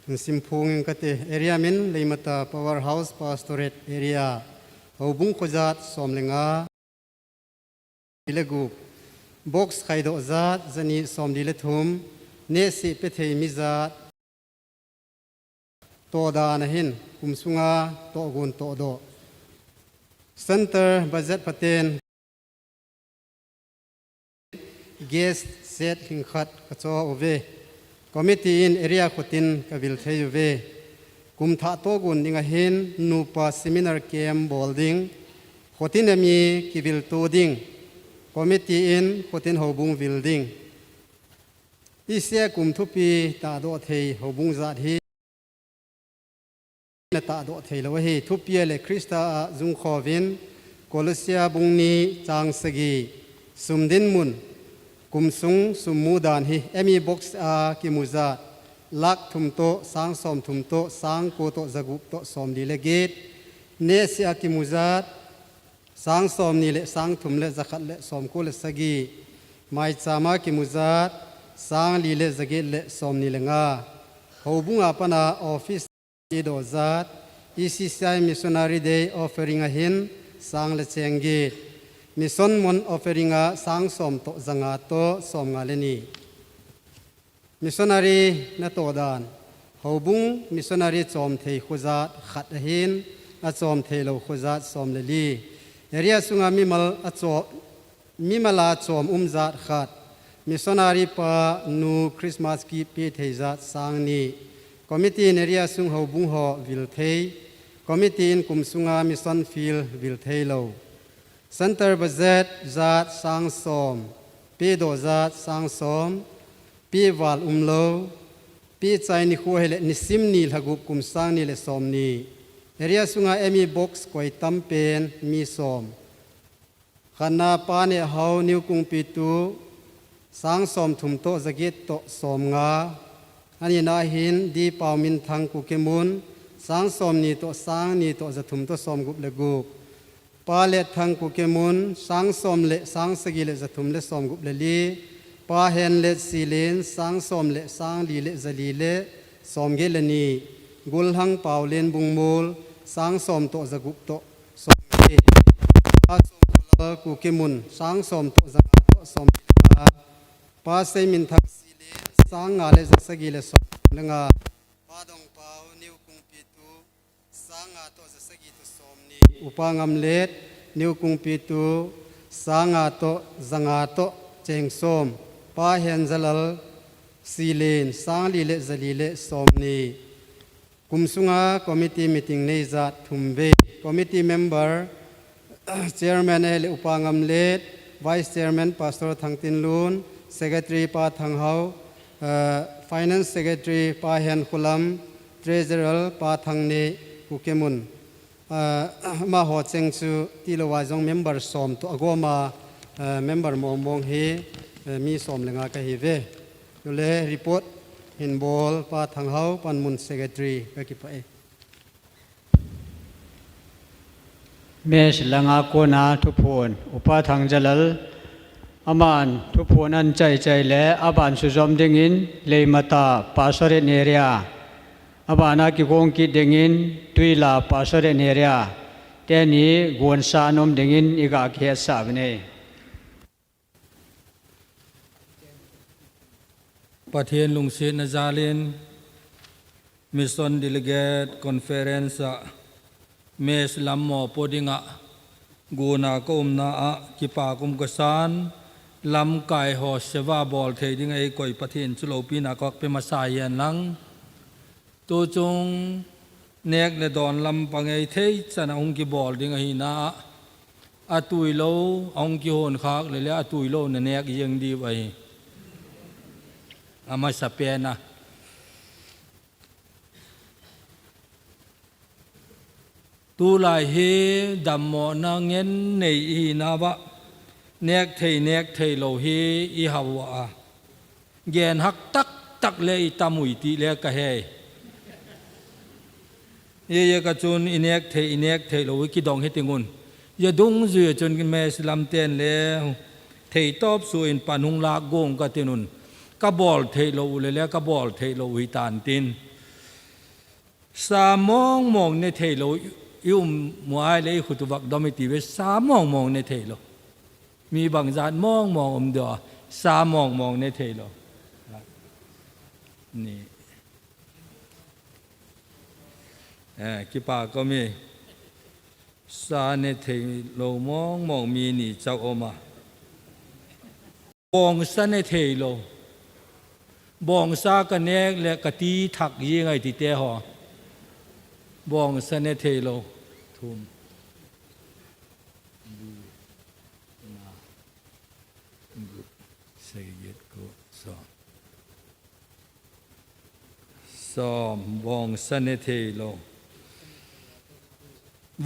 Insim phungin ka ti, area min Leimata Powerhouse Pastorate Area. Houbung khawzat sawm le nga. Ile gup. Box khai daw zat, zani sawm li le thum. Nesi pe thei mi zat. Tawh dan a hin, kum sunga tawh gun tawh daw. Center budget paten. Guest set hling khat ka chaw u ve. Committee in area khuotin ka vil thei u ve. Kum thah tawk un ding a hin nupa seminar camp bawl ding. Khuotin a mi kivil tu ding. Committee in khuotin houbung vil ding. I sia kum thupi ta daw thei houbung zat hi. Na ta daw thei lo hi, thupi le Krista a zung khawvin, Kolosia bung ni chang sagi, sum dinmun, kum sung sum mu dan hi, emi box a kimu zat, lak thum tawh, sang sawm thum tawh, sang kuo tawh, za gup tawh, sawm li le get, nesi a kimu zat, sang sawm ni le sang thum le za khat le sawm kuo le sagi, maichama kimu zat, sang li le za get le sawm ni le nga. Houbunga pana office i daw zat, E C C I Missionary Day offering a hin, sang le cheng get. Mission Month offering a sang sawm tawh za nga tawh sawm nga le ni. Missionary na tawh dan. Houbung missionary chawm thei khawzat khat a hin, a chawm thei lo khawzat sawm le li. Area sunga mimal a chaw, mimala chawm um zat khat. Missionary pa nu Christmas ki pe thei zat sang ni. Committee in area sung houbung ho vil thei. Committee in kum sunga mission field vil thei lo. Center budget zat sang sawm, pe daw zat sang sawm, pe val um lo, pe chai ni khawhai le nisim ni hla gup kum sang ni le sawm ni. Area sunga emi box koi tam pen mi sawm. Khanna pa ne hau niu kung pi tu, sang sawm thum tawh za get tawh sawm nga. Ani na hin di pau min thang ku ke mun, sang sawm ni tawh sang ni tawh za thum tawh sawm gup le gup. Pa le thang ku ke mun, sang sawm le sang sagi le za thum le sawm gup le li. Pa hen le si len, sang sawm le sang li le za li le sawm ge le ni. Gul hang pau len bung mul, sang sawm tawh za gup tawh sawm ge. Pa sawm ku la ku ke mun, sang sawm tawh za nga tawh sawm ge le nga. Pa sei min thang si len, si sanga le zasagi le sawm le nga. Pa Dongpau, New Kungpitu, sanga tawh zasagi tawh sawmhni. Upa Ngamlet, New Kungpitu, sanga tawh zanga tawh cheng sawm. Pa Henjalal Silin, sangli le zali le sawmhni. Kum sunga committee meeting nei zat thum ve. Committee member, Chairman L. Upa Ngamlet, Vice Chairman Pastor Thangtinlun, Secretary Pa Thanghau, eh, Finance Secretary Pa Henkhulam, Treasurer Pa Thangnei, Kukemun. Eh, amahaw cheng chu ti lo a zong member sawm tawh a gawm a, eh, member mawngmawng hi, eh, mi sawm le nga ka hi ve. Chule report hin bawl Pa Thanghau, Panmun Secretary, ka kipah e. Mess langa kona thuphun, Upa Thangjalal, aman thuphun an chai chai le, aban suzawm dingin, Leimata Pastorate Area, abana kigong kit dingin, Tuila Pastorate Area, te ni gonsa nom dingin, i ga kihetsah ve nei. Pathien lungsietna zalin Mission Delegate Conference-a mess lam mawphur dinga guna ka umna a kipak um ka san, lamkai haw seva bawl thei ding ei koi Pathien chu lopina ka pe masa hian lang. Tu chung nek le dawn lampang ei thei chana hung kibawl ding a hi na a, a tui lo a hung kihun khak le le a tui lo na nek ziang diu a hi. A masa pen a. Tulai hi dammawna ngen nei i hi na va, nek thei nek thei lo hi i hau a. Gen hak tak tak le i tam ui ti le ka hei. Ye ye ka chun i nek thei, i nek thei lo i kidong hi tingun. Ye dungzui chun mess lam ten le thei tawp su in pan hung lak gung ka tinun. Ka bawl thei lo u le le ka bawl thei lo u hi tan tin. Sa mawng mawng ne thei lo, i um muai le i khut u vak dawm i ti ve, sa mawng mawng ne thei lo. Mi bang zat mawng mawng um deuh a, sa mawng mawng ne thei lo. Ni. Eh, kipak a mi. Sa ne thei lo mawng mawng mi ni chau um a. Bawngsa ne thei lo. Bawngsa ka nek le ka ti thak zing ei ti te haw. Bawngsa ne thei lo. Thum. Li, nga, guk, sagi, giat, ko, sawm. Sawm, bawngsa ne thei lo.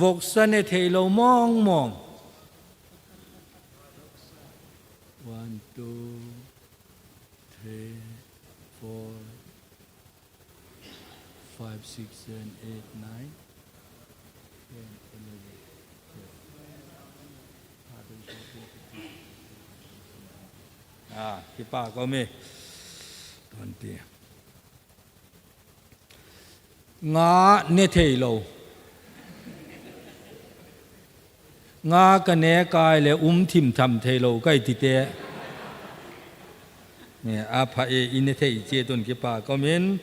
Vawksa ne thei lo mawng mawng. One, two, three, four, five, six, seven, eight, nine, ten, eleven, twelve. Ah, kipak a mi. Twenty. Nga ne thei lo. Nga ka nek ai le um thim tham thei lo ka ti te. Nge, a pha e, i ne thei chiet un kipak a min.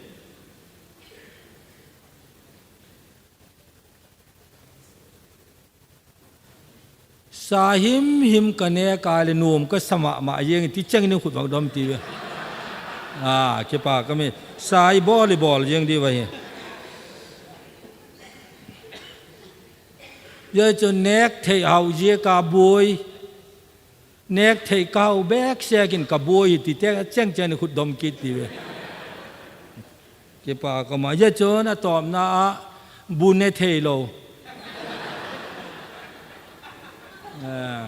Sa him him ka nek ai le nuom ka sa mah mah zing ti cheng ni khut vak dawm ti ve. Ah, kipak a mi. Sa i bawl i bawl zing di va hi. Zia chun nek thei hau ziek a buoi. Nek thei ka hau bek sekin ka buoi ti te cheng cheng ni khut dawm kit ti ve. Kipak a ma. Zia chun a tawpna a bu ne thei lo. Eh,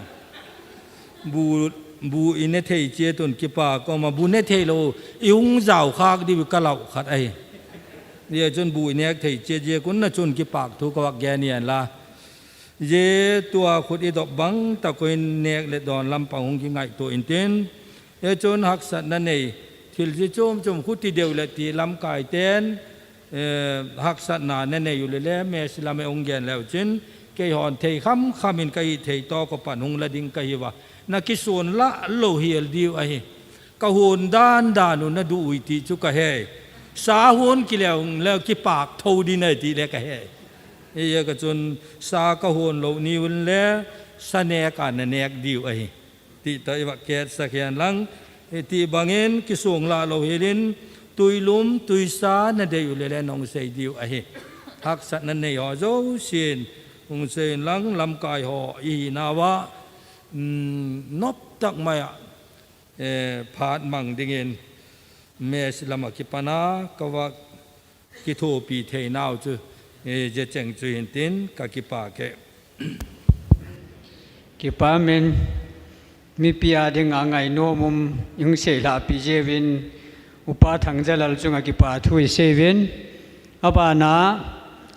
bu, bu i ne thei chiet un kipak a ma. Bu ne thei lo. I hung zau khak di ka lau khat ai. Zia chun bu i nek thei chiet ziek un na chun kipak thu ka vak gen yen la. Zia tua khut i dawp bang tak in nek le dawn lampang hung kingaihtuah in tin. Zia chun haksatna nei, thil zi chum chum khut i deu le ti lamkai ten, eh, haksatna na nei u le le, mess lam e hung gen leu chin, kei hawn thei kham kham in ka i thei tawk a pan hung la ding ka hi va. Na kisuon la lo hiel diu a hi. Ka huon dan dan un a du ui ti chu ka hei. Sa huon ki leng le ki pak tho ding a ti le ka hei. Ei ka chun sa ka huon lo ni un le sa nek a na nek diu a hi. Ti ta i va ket sa khian lang. Ei ti bangin ki sung la lo hilin tui lum tui sa na dei u le le nong sei diu a hi. Haksatna nei ho zo sin. Hung sei lang lamkai ho i hi nawa. Mm, nop tak mai a. Eh, phat mang dingin mess lama kipana ka va kithupi thei nau chu, eh, je cheng chu hin tin ka kipak e. Kipa men, mipi a ding a ngainuom um, ing sei la pi je vin, Upa Thangzalal chunga kipa thu i sei vin, a bana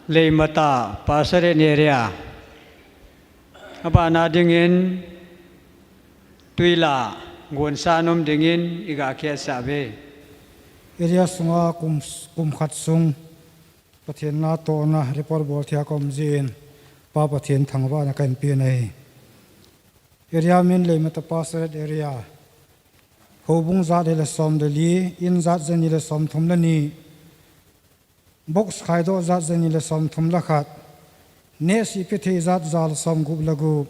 Leimata Pastorate Area. A bana dingin Tuila, Gonsa nom dingin i ga khe sa ve. Area sunga kum, kum khat sung Pathien na tawna report bawl thei ka um zin, Pa Pathien thangvahna kan pek a hi. Area min Leimata Pastorate Area. Houbung zat le sawm le li, in zat zani le sawm thum le ni. Box khai dawh zat zani le sawm thum le khat. Neh si pe thei zat za le sawm gup le gup.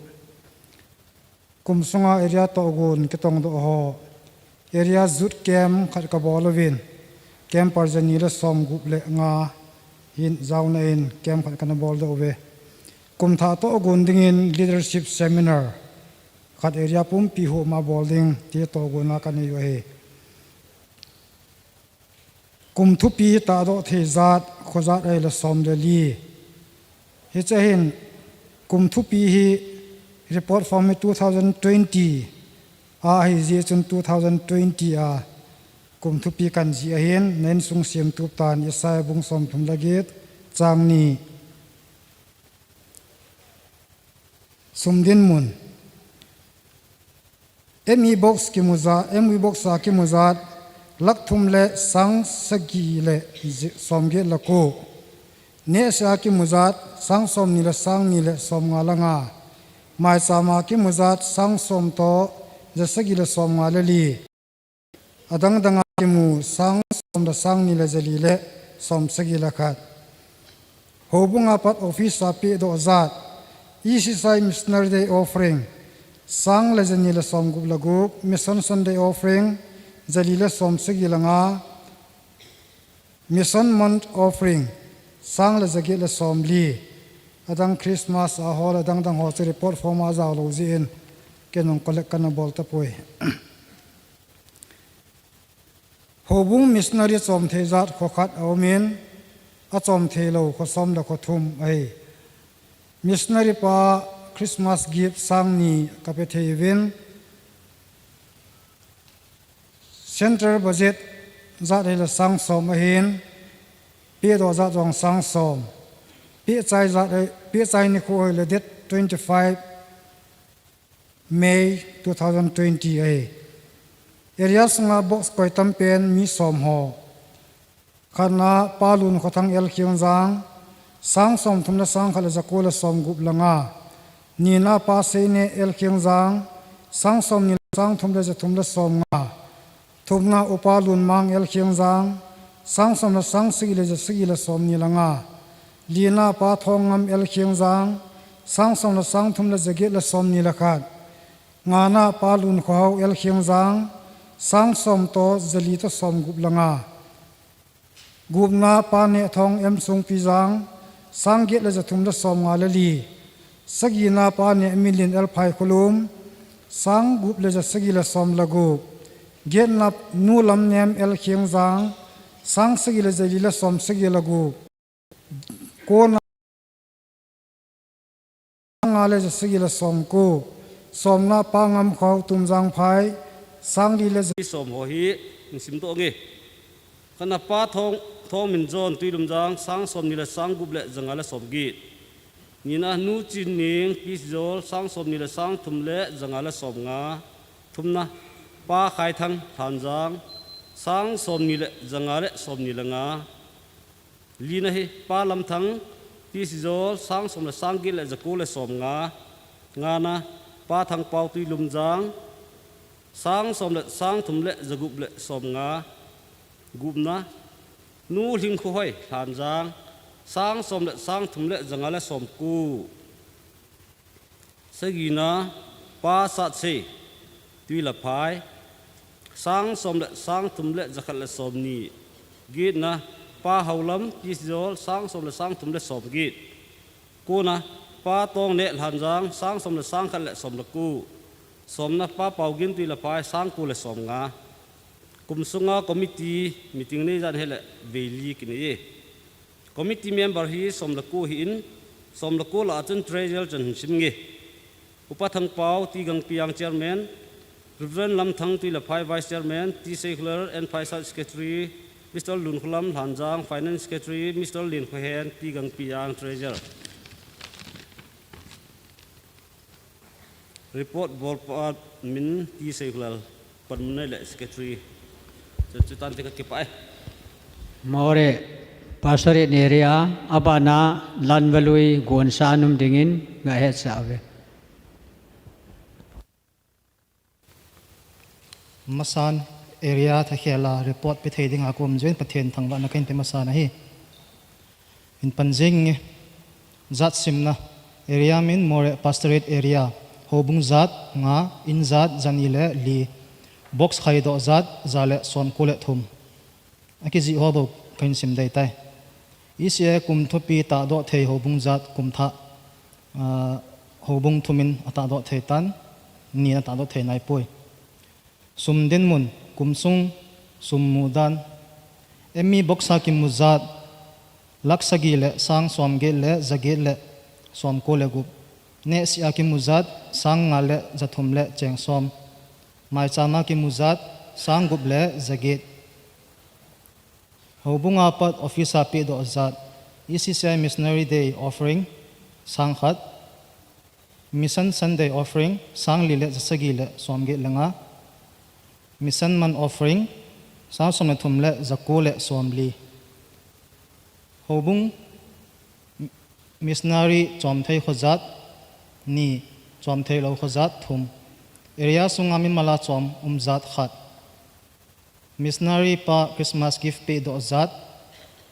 Kum sunga area tawk gun ki tong dawh ho. Area zut camp khat ka bawl uvin. Camper zani le sawm gup le nga hin zauna in camp khat ka na bawl dawh ve. Kum thah tawk gun dingin leadership seminar khat area pumpi huoma bawl ding ti tawk gun a ka nei u a hi. Kum thupi hi ta dawh thei zat, khaw zat ei le sawm le li. Hi che hin, kum thupi hi report form hi two thousand twenty a hi zie chun two thousand twenty a kum thupi kan zie a hin, na insung siem tup tan Isaiah bung sawm thum le giet, chang ni. Sum dinmun. M E box ki mu zat, M E box a ki mu zat, lak thum le sang sagi le zi-, sawm giet le kuo. Neh si a ki mu zat, sang sawm ni le sang ni le sawm nga le nga. Maicham a ki mu zat, sang sawm tawh, za sagi le sawm nga le li. A dang dang a ki mu sang sawm le sang ni le za li le sawm sagi le khat. Houbung a pat office a pek dawh zat. E C C I Missionary Day Offering. Sang le za ni le sawm gup le gup. Mission Sunday Offering. Za li le sawm sagi le nga. Mission Month Offering. Sang le za giet le sawm li. A dang Christmas a hawl a dang dang hawl chu report form a zau lo zin. Ken hung collect ka na bawl ta pui. Houbung missionary chawm thei zat khaw khat a umin, a chawm thei lo khaw sawm le khaw thum a hi. Missionary pa Christmas gift sang ni ka pe thei uvin, central budget zat ei le sang sawm a hin, pek dawh zat zawng sang sawm. Pek chai zat ei, pek chai ni khuo ei le date twenty-five May two thousand twenty a hi. Area sunga box koi tam pen mi sawm ho. Khatna Pa Lun Khaw Thang L Khieng Zang, sang sawm thum le sang khat le za kuo le sawm gup le nga. Nina Pa Seine L Khieng Zang, sang sawm ni le sang thum le za thum le sawm nga. Thumna Upa Lun Mang L Khieng Zang, sang sawm le sang sagi le za sagi le sawm ni le nga. Lina Pa Thawng Ngam L Khieng Zang, sang sawm le sang thum le za giet le sawm ni le khat. Ngana Pa Lun Khaw Hau L Khieng Zang, sang sawm tawh za li tawh sawm gup le nga. Gupna Pa Neh Thawng M Sungpi Zang, sang giet le za thum le sawm nga le li. Sagina Pa Neh Min Lin L Phaikhulum, sang gup le za sagi le sawm le gup. Gietna Nu Lam Nem L Khieng Zang, sang sagi le za li le sawm sagi le gup. Kuona nga le za sagi le sawm kuo. Sawmna Pa Ngam Khaw Tum Zang Phai, sang li le za sawm ho hi insim tawh nge. Khatna Pa Thawng, Thawng Min Zawn Tuilum Zang, sang sawm ni le sang gup le za nga le sawm giet. Nina Nu Chin Ning Pi Sizawl, sang sawm ni le sang thum le za nga le sawm nga. Thumna Pa Khai Thang Than Zang, sang sawm ni le za nga le sawm ni le nga. Lina hi Pa Lam Thang Pi Sizawl, sang sawm le sang giet le za kuo le sawm nga. Ngana Pa Thang Pau Tuilum Zang, sang sawm le sang thum le za gup le sawm nga. Gupna, Nu Hlingkhuhoi, Hlanjang, sang sawm le sang thum le za nga le sawm kuo. Sagina, Pa Satsei, Tuilaphai, sang sawm le sang thum le za khat le sawm ni. Gietna, Pa Haulam, Pi Sizawl, sang sawm le sang thum le sawm giet. Kuona, Pa Tawngneh, Hlanjang, sang sawm le sang khat le sawm le kuo. Sawmna, Pa Paugin, Tuilaphai, sang kuo le sawm nga. Kum sunga committee meeting nei zan hi le vei li ki nei e. Committee member hi sawm le kuo hi in, sawm le kuo la chun treasurer chun hin sim nge. Upa Thangpau, Tigangpiang chairman, Reverend Lamthang, Tuilaphai vice chairman, T Seikhular and Phaisa secretary, Mister Lunkhulam, Hlanjang finance secretary, Mister Linkhuhen, Tigangpiang treasurer. Report bawlpa min T Seikhular, panmun nei le secretary. Chu, chu tan te ka kipa e. Moreh Pastorate area, a bana Lanvalui Gonsa num dingin nga het sa ve. Masan area thakhela report pe thei dinga kum jin Pathien thangvahna kan pe masan a hi. In pan jing nge. Zat simna. Area min Moreh Pastorate area. Hobung zat nga, in zat zani le li. Box khai do zat za le sawm kuo le thum. A ki zi ho bo kan sim dai tai. E C A kum thupi ta do thei hobung zat kum tha. Ah, hobung thumin a ta do thei tan. Ni na ta do thei nai pui. Sum dinmun, kum sung, sum mu dan. M E box a ki mu zat, lak sagi le sang sawm giet le za giet le sawm kuo le gup. Neh si a ki mu zat, sang nga le za thum le cheng sawm. Maicham a ki mu zat, sang gup le za giet. Hobunga pat office a pe do zat, E C C I Missionary Day offering, sang khat. Mission Sunday offering, sang li le za sagi le sawm giet le nga. Mission month offering, sang sawm le thum le za kuo le sawm li. Hobung missionary chawm thei khawzat ni, chawm thei lo khawzat thum. Area sunga mimala chawm um zat khat. Missionary pa Christmas gift pe do zat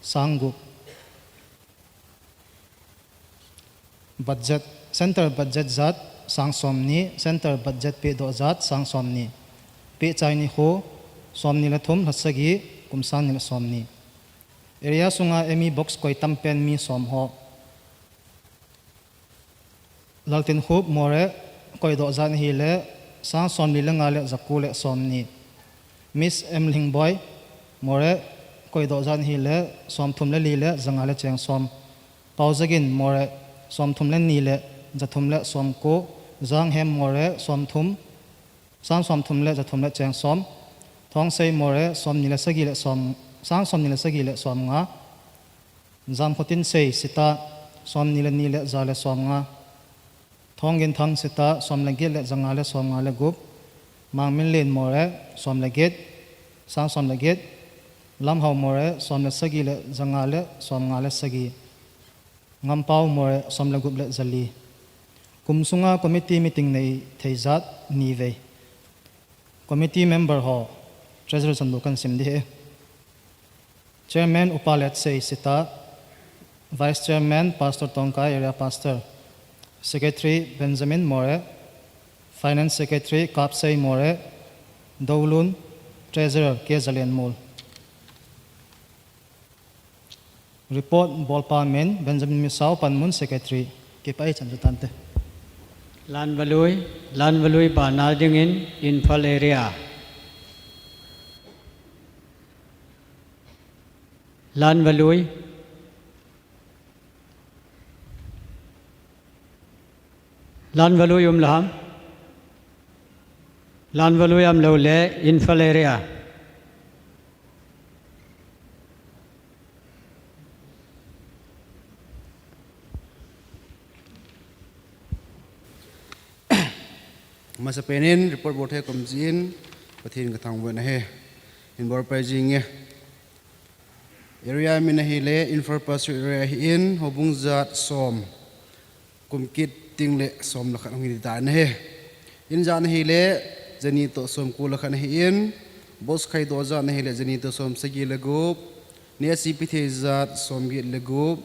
sang gup. Budget, center budget zat sang sawm ni, center budget pe do zat sang sawm ni. Pe chai ni khu sawm ni le thum, hla sagi, kum sang ni le sawm ni. Area sunga M E box koi tam pen mi sawm ho. Laltinkhup Moreh koi do zat hi le sang sawm li le nga le za kuo le sawm ni. Miss M Lhingboi Moreh koi do zat hi le sawm thum le li le za nga le cheng sawm. Pauzagin Moreh sawm thum le ni le za thum le sawm kuo. Zanghem Moreh sawm thum, sang sawm thum le za thum le cheng sawm. Thangsei Moreh sawm ni le sagi le sawm, sang sawm ni le sagi le sawm nga. Zamkhotinsei Sita, sawm ni le ni le za le sawm nga. Thongginthang Sita, sawm le giet le za nga le sawm nga le gup. Mangminlien Moreh, sawm le giet, sang sawm le giet. Lamhau Moreh, sawm le sagi le za nga le sawm nga le sagi. Ngampau Moreh, sawm le gup le za li. Kum sunga committee meeting nei thei zat ni vei. Committee member ho, treasurer san lo kan sim di he. Chairman Upa Letsei Sita, Vice Chairman Pastor Tongkai, Area Pastor, Secretary Benjamin Moreh, Finance Secretary Kapsei Moreh, Dolun, Treasurer K Zalianmul. Report bawlpa min Benjamin Misau, panmun Secretary. Kipa ei chan chu tante. Lanvalui, Lanvalui bana dingin Imphal area. Lanvalui. Lanvalui um lam. Lanvalui um lo le Imphal area. Masa penin report bawl thei kum zin, Pathien ka thangvahna he. Inbawr pai zing e. Area min a hi le, Imphal Pastorate area hi in, hobung zat sawm. Kum kit ting le sawm le khat hung hi ta na he. In zat a hi le, zani tawh sawmkuo le khat a hin, box khai dawh zat a hin le zani tawh sawmsagi le gup, nesi pithei zat sawmgiat le gup,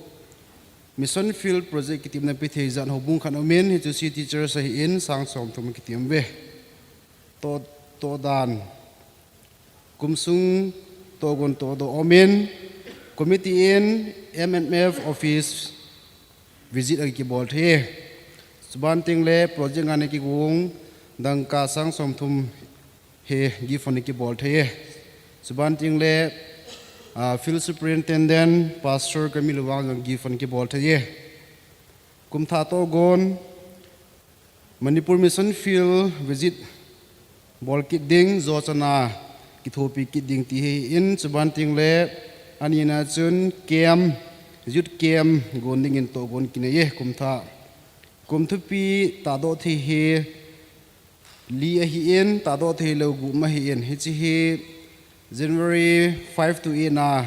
Mission Field Project kitiem na pithei zat houbung khat a um in, hi chu C T Church a hin sang sawmthum kitiem ve. Tawh, tawh dan. Kum sung tawh gon tawh dawh a um in, committee in M and F office visit a kibawl thei. Chu ban tieng le project ngana kigong dangka sang sawmthum hi gift fund a kibawl thei. Chu ban tieng le, ah, field superintendent, pastor kami lo vang zong gift fund kibawl thei. Kum thah tawh gon Manipur Mission Field visit bawl kit ding, zaw chena kithuopi kit ding ti hi in, chu ban tieng le a nina chun camp, youth camp gon dingin tawh gon kinei e, kum thah. Kum thupi ta dawh thei hi li a hin, ta dawh thei lo gup a hin, hi chi hi January five to eight a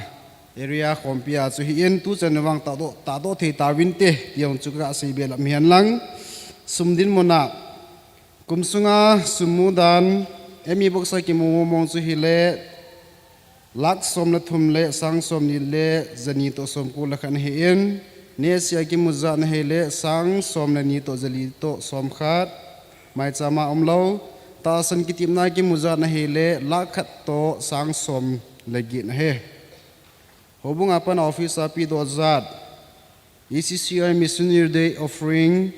area khawmpia chu hi in, tu chan vang ta dawh, ta dawh thei ta vin te, ti ang chu ka sei be lam hian lang. Sum dinmuna, kum sunga sum mu dan, M E box a kimu mawng chu hi le, lak sawm le thum le sang sawmhni le zani tawh sawmkuo le khat a hin, nesi a kimu zat a hin le sang sawm le ni tawh zali tawh sawmkhat, maichama um lo, tahsan kitiemna kimu zat a hin le lak khat tawh sang sawm le giat a hin. Houbung a pan office a pie dawh zat, E C C I Missionary Day Offering,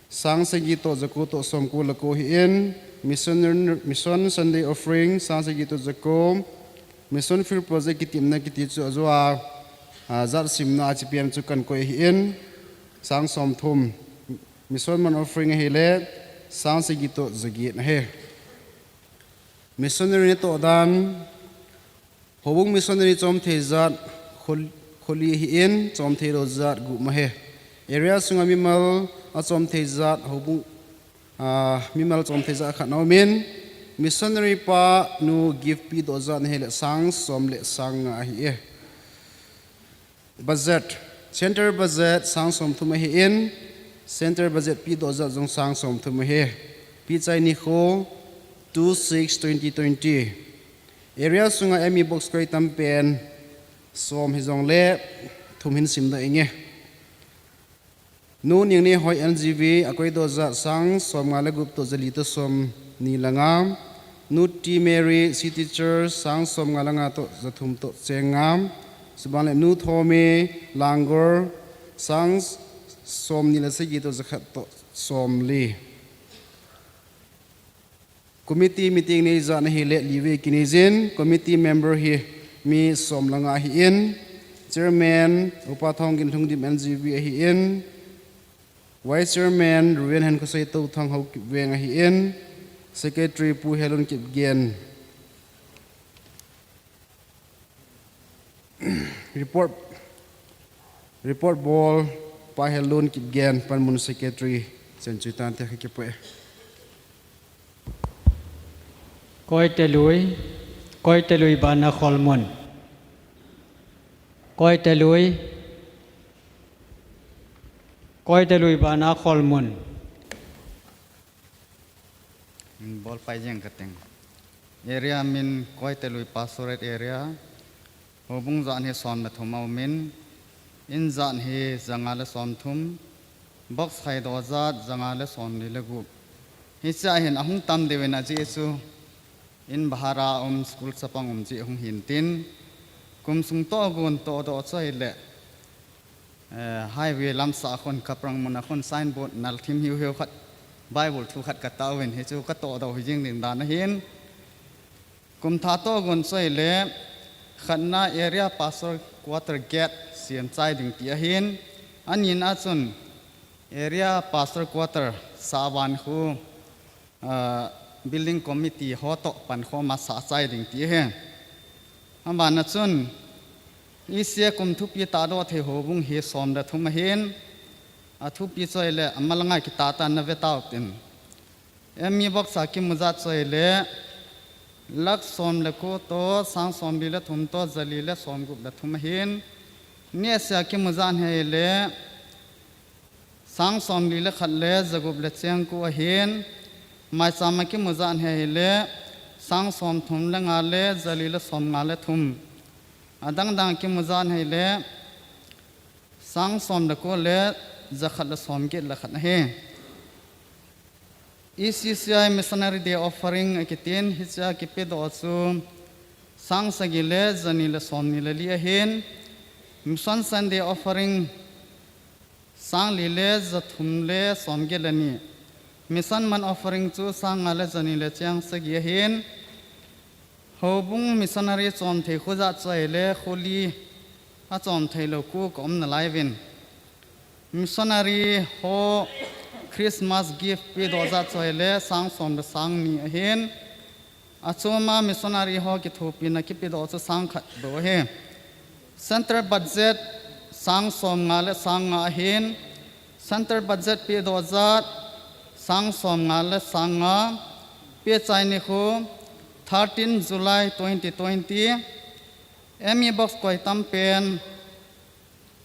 sang sagi tawh zakuo tawh sawmkuo le kuo hi in, Mission, Mission Sunday Offering, sang sagi tawh zakuo, Mission Field Project kitiemna kiti chu a zaw a, a, zat simna a chi pian chu kan koi hi in, sang sawmthum, Mission Man Offering a hin le, sang sagi tawh zagiat a hin. Missionary tawh dan, Houbung missionary chawm thei zat khol-, kholi hi in, chawm thei lo zat gup a hin. Area sunga mimal a chawm thei zat houbung, ah, mimal chawm thei zat khat a um in, missionary pa nu gift pie dawh zat a hin le sang sawm le sang nga a hin. Budget, center budget sang sawmthum a hin, center budget pie dawh zat zong sang sawmthum a hin. Piechai ni khu two six twenty twenty. Area sunga M E box koi tam pen sawm hi zong le thum hin sim dawh inge. Nu Ningnehoi N G V a koi dawh zat sang sawmnga le gup tawh zali tawh sawmhni le nga. Nu T Mary City Church sang sawmnga le nga tawh zathum tawh cheng nga. Chu ban le Nu Thomi Langor sang sawmhni le sagi tawh zakhat tawh sawmli. Committee meeting nei zat a hin le li vei kinei zin, committee member hi mi sawm le nga a hin, chairman Upa Thawngin Lhungdim N G V a hin, vice chairman Ruven Hen Khosei Tothang Haokip Veng a hin, secretary Pu Helun Kipgen. Report, report bawl, Pa Helun Kipgen, panmun secretary, chen chu tan te kha ki pui. Koite lui, Koite lui bana Kholmun. Koite lui, Koite lui bana Kholmun. Min bawl pai zing ka teng. Area min Koite lui Pastorate Area. Houbung zat hi sawm le thum a um in. In zat hi zanga le sawmthum. Box khai dawh zat zanga le sawmli le gup. Hi cha hin a hung tam deu in a chi chu. In bahara um school chapang um chi hung hin tin. Kum sung tawh gon tawh dawh chu hi le. Eh, highway lam sa khun ka prang mun a khun signboard nal thim hiu hiu khat, Bible thu khat ka tau in hi chu ka tawh dawh hi zing ding dan a hin. Kum thah tawh gon chu hi le, khatna area pastor quarter gate siam chai ding ti a hin. A nina chun area pastor quarter sa van khu ah, building committee ho tawh pan khawma sa chai ding ti hi. A bana chun, E C A kum thupi ta dawh thei houbung hi sawm le thum a hin, a thupi chu hi le, a mal ngai ki ta ta na ve tau tin. M E box a ki mu zat chu hi le, lak sawm le kuo tawh, sang sawmli le thum tawh, zali le sawmgup le thum a hin. Ni a sia ki mu zat hi le, sang sawmli le khat le zagup le cheng kuo a hin, Maichama kimu zat hei le sang sawmthum le nga le zali le sawmnga le thum. A dangdang kimu zat hei le sang sawm le kuo le zakhat le sawmgiat le khat a hi. E C C I Missionary Day Offering a kitin, hichia kipedoh chu sang sagi le zani le sawmni le li a hin. Mission Sunday Offering sang li le zathum le sawmgiat le ni. Mission Month Offering chu sang nga le zani le chiang sagi a hin. Houbung missionary chawm thei khuo zat chu a hi le khuo li a chawm thei lo kuo ka um nalai vin. Missionary ho Christmas gift pedoh zat chu a hi le sang sawm le sang ni a hin. A chuma missionary ho kithupina kipedoh chu sang khat bou a hi. Central budget sang sawmnga le sang nga a hin. Central budget pedoh zat sang sawmnga le sang nga. Pechai ni khu thirteen July twenty twenty. M E box koi tam pen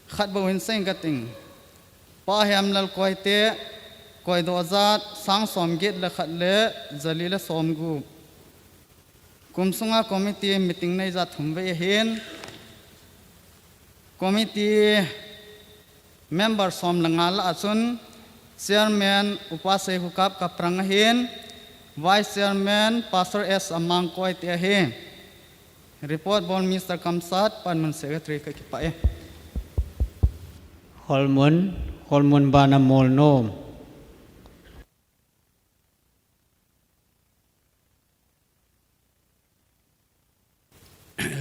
khat bou hin seng ka ting. Pa Hemlal Koite koidoh zat sang sawmgiat le khat le zali le sawmgup. Kum sunga committee meeting nei zat thum vei a hin. Committee member sawm le nga la a chun chairman Upa Seikhukap Kaprang a hin, vice chairman Pastor S Amang Koite a hi. Report bawl Mister Kamsat, Panmun Secretary ka kipah e. Holmun, Holmun bana mawl naw.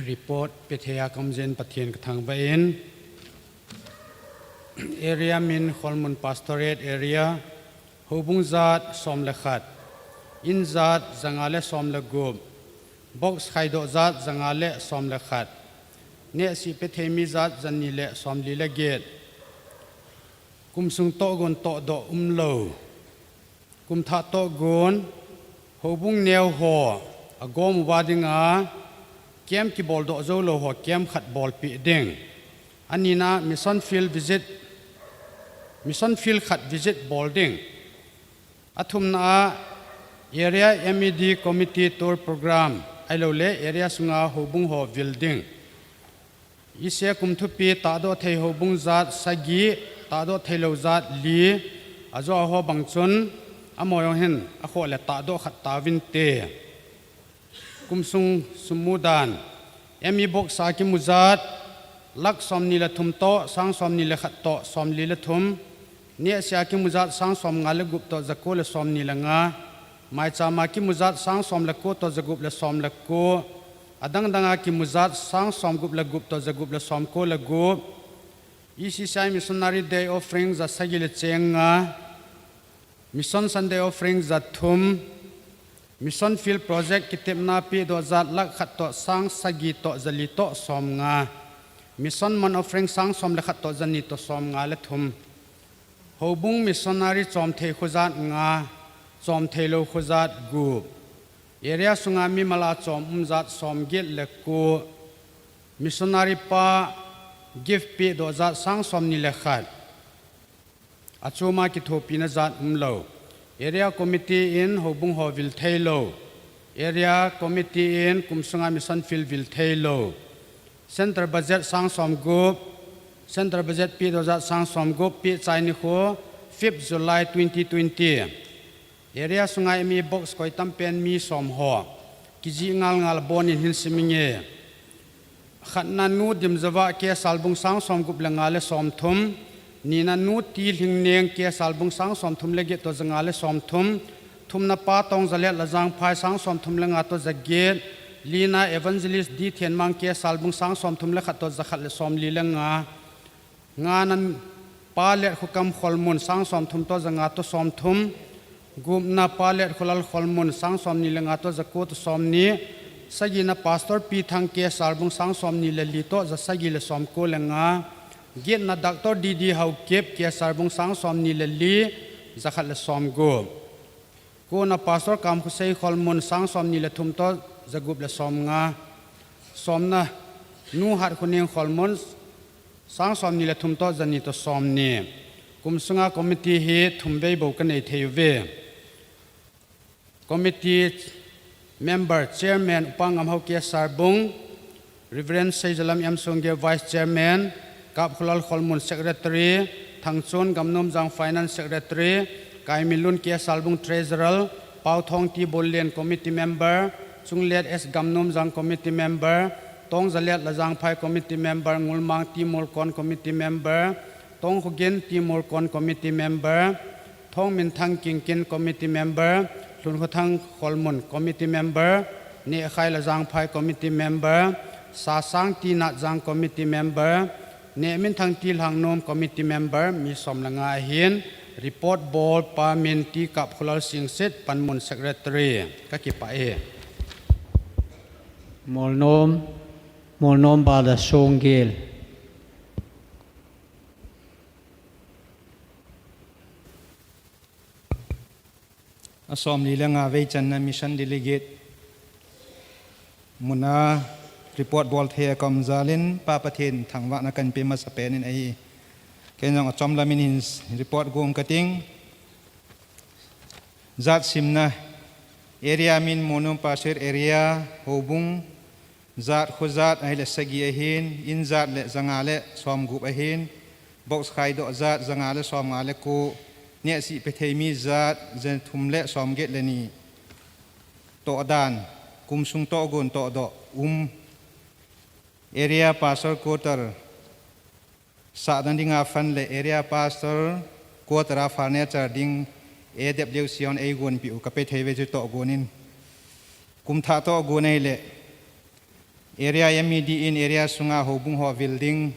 Report pe theia ka um zing, Pathien ka thangvah in. Area min Holmun Pastorate Area, houbung zat sawm le khat, in zat zanga le sawm le gup, box khaidoh zat zanga le sawm le khat, nehsi pe thei mi zat zani le sawmli le giat. Kum sung tohgon tohdoh um lo. Kum thah tohgon, houbung neu ho a gawm uva dinga camp kibawldoh zo lo ho camp khat bawlpih ding. A nina mission field visit, mission field khat visit bawl ding. A thumna a area M E D committee tour program, a lo le area sunga houbung ho vil ding. Isih kum thupi tahdoh thei houbung zat sagi, tahdoh thei lo zat li, a zo a ho bang chun, a mawi ang hin, a khaw le tahdoh khat ta vin te. Kum sung sum mu dan, M E box a kimu zat, lak sawmni le thum toh, sang sawmni le khat toh, sawmli le thum, nehsi a kimu zat, sang sawmnga le gup toh, zakuo le sawmni le nga, maichama kimu zat, sang sawm le kuo toh, zagup le sawm le kuo, a dangdanga kimu zat, sang sawmgup le gup toh, zagup le sawmkuo le gup, E C C I Missionary Day Offering za sagi le chieng nga, Mission Sunday Offering za thum, Mission Field Project kitepna pedoh zat lak khat toh, sang sagi toh, zali toh, sawmnga, Mission Month Offering sang sawm le khat toh, zani toh, sawmnga le thum. Houbung missionary chawm thei khuo zat nga, chawm thei lo khuo zat gup. Area sunga mimal a chawm um zat sawmgiat le kuo. Missionary pa gift pedoh zat sang sawmni le khat. A chuma kithupina zat um lo. Area committee in houbung ho vil thei lo. Area committee in kum sunga mission field vil thei lo. Central budget sang sawmgup, central budget pedoh zat sang sawmgup, pechai ni khu fifth July twenty twenty. Area sunga M E box koi tam pen mi sawm ho. Kizie ngal ngal bawnin hin sim nge. Khatna nu Dimzova K Salbung sang sawmgup le nga le sawmthum. Nina nu T Hlingneng K Salbung sang sawmthum le giat toh, zanga le sawmthum. Thumna pa Tawngzalet Lazangphai sang sawmthum le nga toh, zagiat. Lina Evangelist D Thienmang K Salbung sang sawmthum le khat toh, zakhat le sawmli le nga. Ngana pa Letkhuokam Kholmun sang sawmthum toh, zanga toh, sawmthum. Gupna pa Letkhuolal Kholmun sang sawmni le nga toh, zakuo toh, sawmni. Sagina Pastor P Thang K Salbung sang sawmni le li toh, zasagi le sawmkuo le nga. Giatna Doctor D D Haokip K Salbung sang sawmni le li, zakhat le sawmgup. Kuona Pastor Kamkhosei Kholmun sang sawmni le thum toh, zagup le sawmnga. Sawmna nu Hatkhuoneng Kholmun sang sawmni le thum toh, zani toh, sawmni. Kum sunga committee hi thum vei bou ka nei thei uve. Committee member, Chairman Upa Ngamhau K Sarbung, Reverend Seizalam M Songel, Vice Chairman, Kapkhulal Kholmun, Secretary, Thangchun Gamnomjang, Finance Secretary, Kaiminlun K Sarbung, Treasurer, Pauthong T Bollen, Committee Member, Chunglet S Gamnomjang, Committee Member, Tongzalet Lajangphai, Committee Member, Ngulmang T Molkon, Committee Member, Tongkhogin T Molkon, Committee Member, Thongminthang Kingkin, Committee Member, Hlunkhawthang Kholmun, Committee Member, Nehkhai Lajangphai, Committee Member, Sasang T Natjang, Committee Member, Nehminthang T Lhangnom, Committee Member, mi sawm le nga hin report bawlpa min T Kapkhulal Singsit, Panmun Secretary. Ka kipah e. Molnom, Molnom Bala Songel. A sawmli le nga vei channa mission delegate hmuna report bawl thei a ka um zalin Pa Pathien thangvahna kan pe hmasa penin a hi. Kei zong a chawm lamin hin report guong ka tih. Zat simna, area min Molnom Pastor area, houbung zat, khuo zat, a hi le sagi a hin, in zat le zanga le sawmgup a hin, box khai dawh zat zanga le sawmnga le kuo, nehsi pe thei mi zat zathum le sawmget le ni. Tawh dan, kum sung tawh guon tawh dawh um. Area Pastor Quarter sahna dinga fund le Area Pastor Quarter a furniture ding A W C hon ei guon piu ka pe thei ve chu tawh guonin. Kum thah tawh guon a hi le Area M E D in area sunga houbung haw vil ding,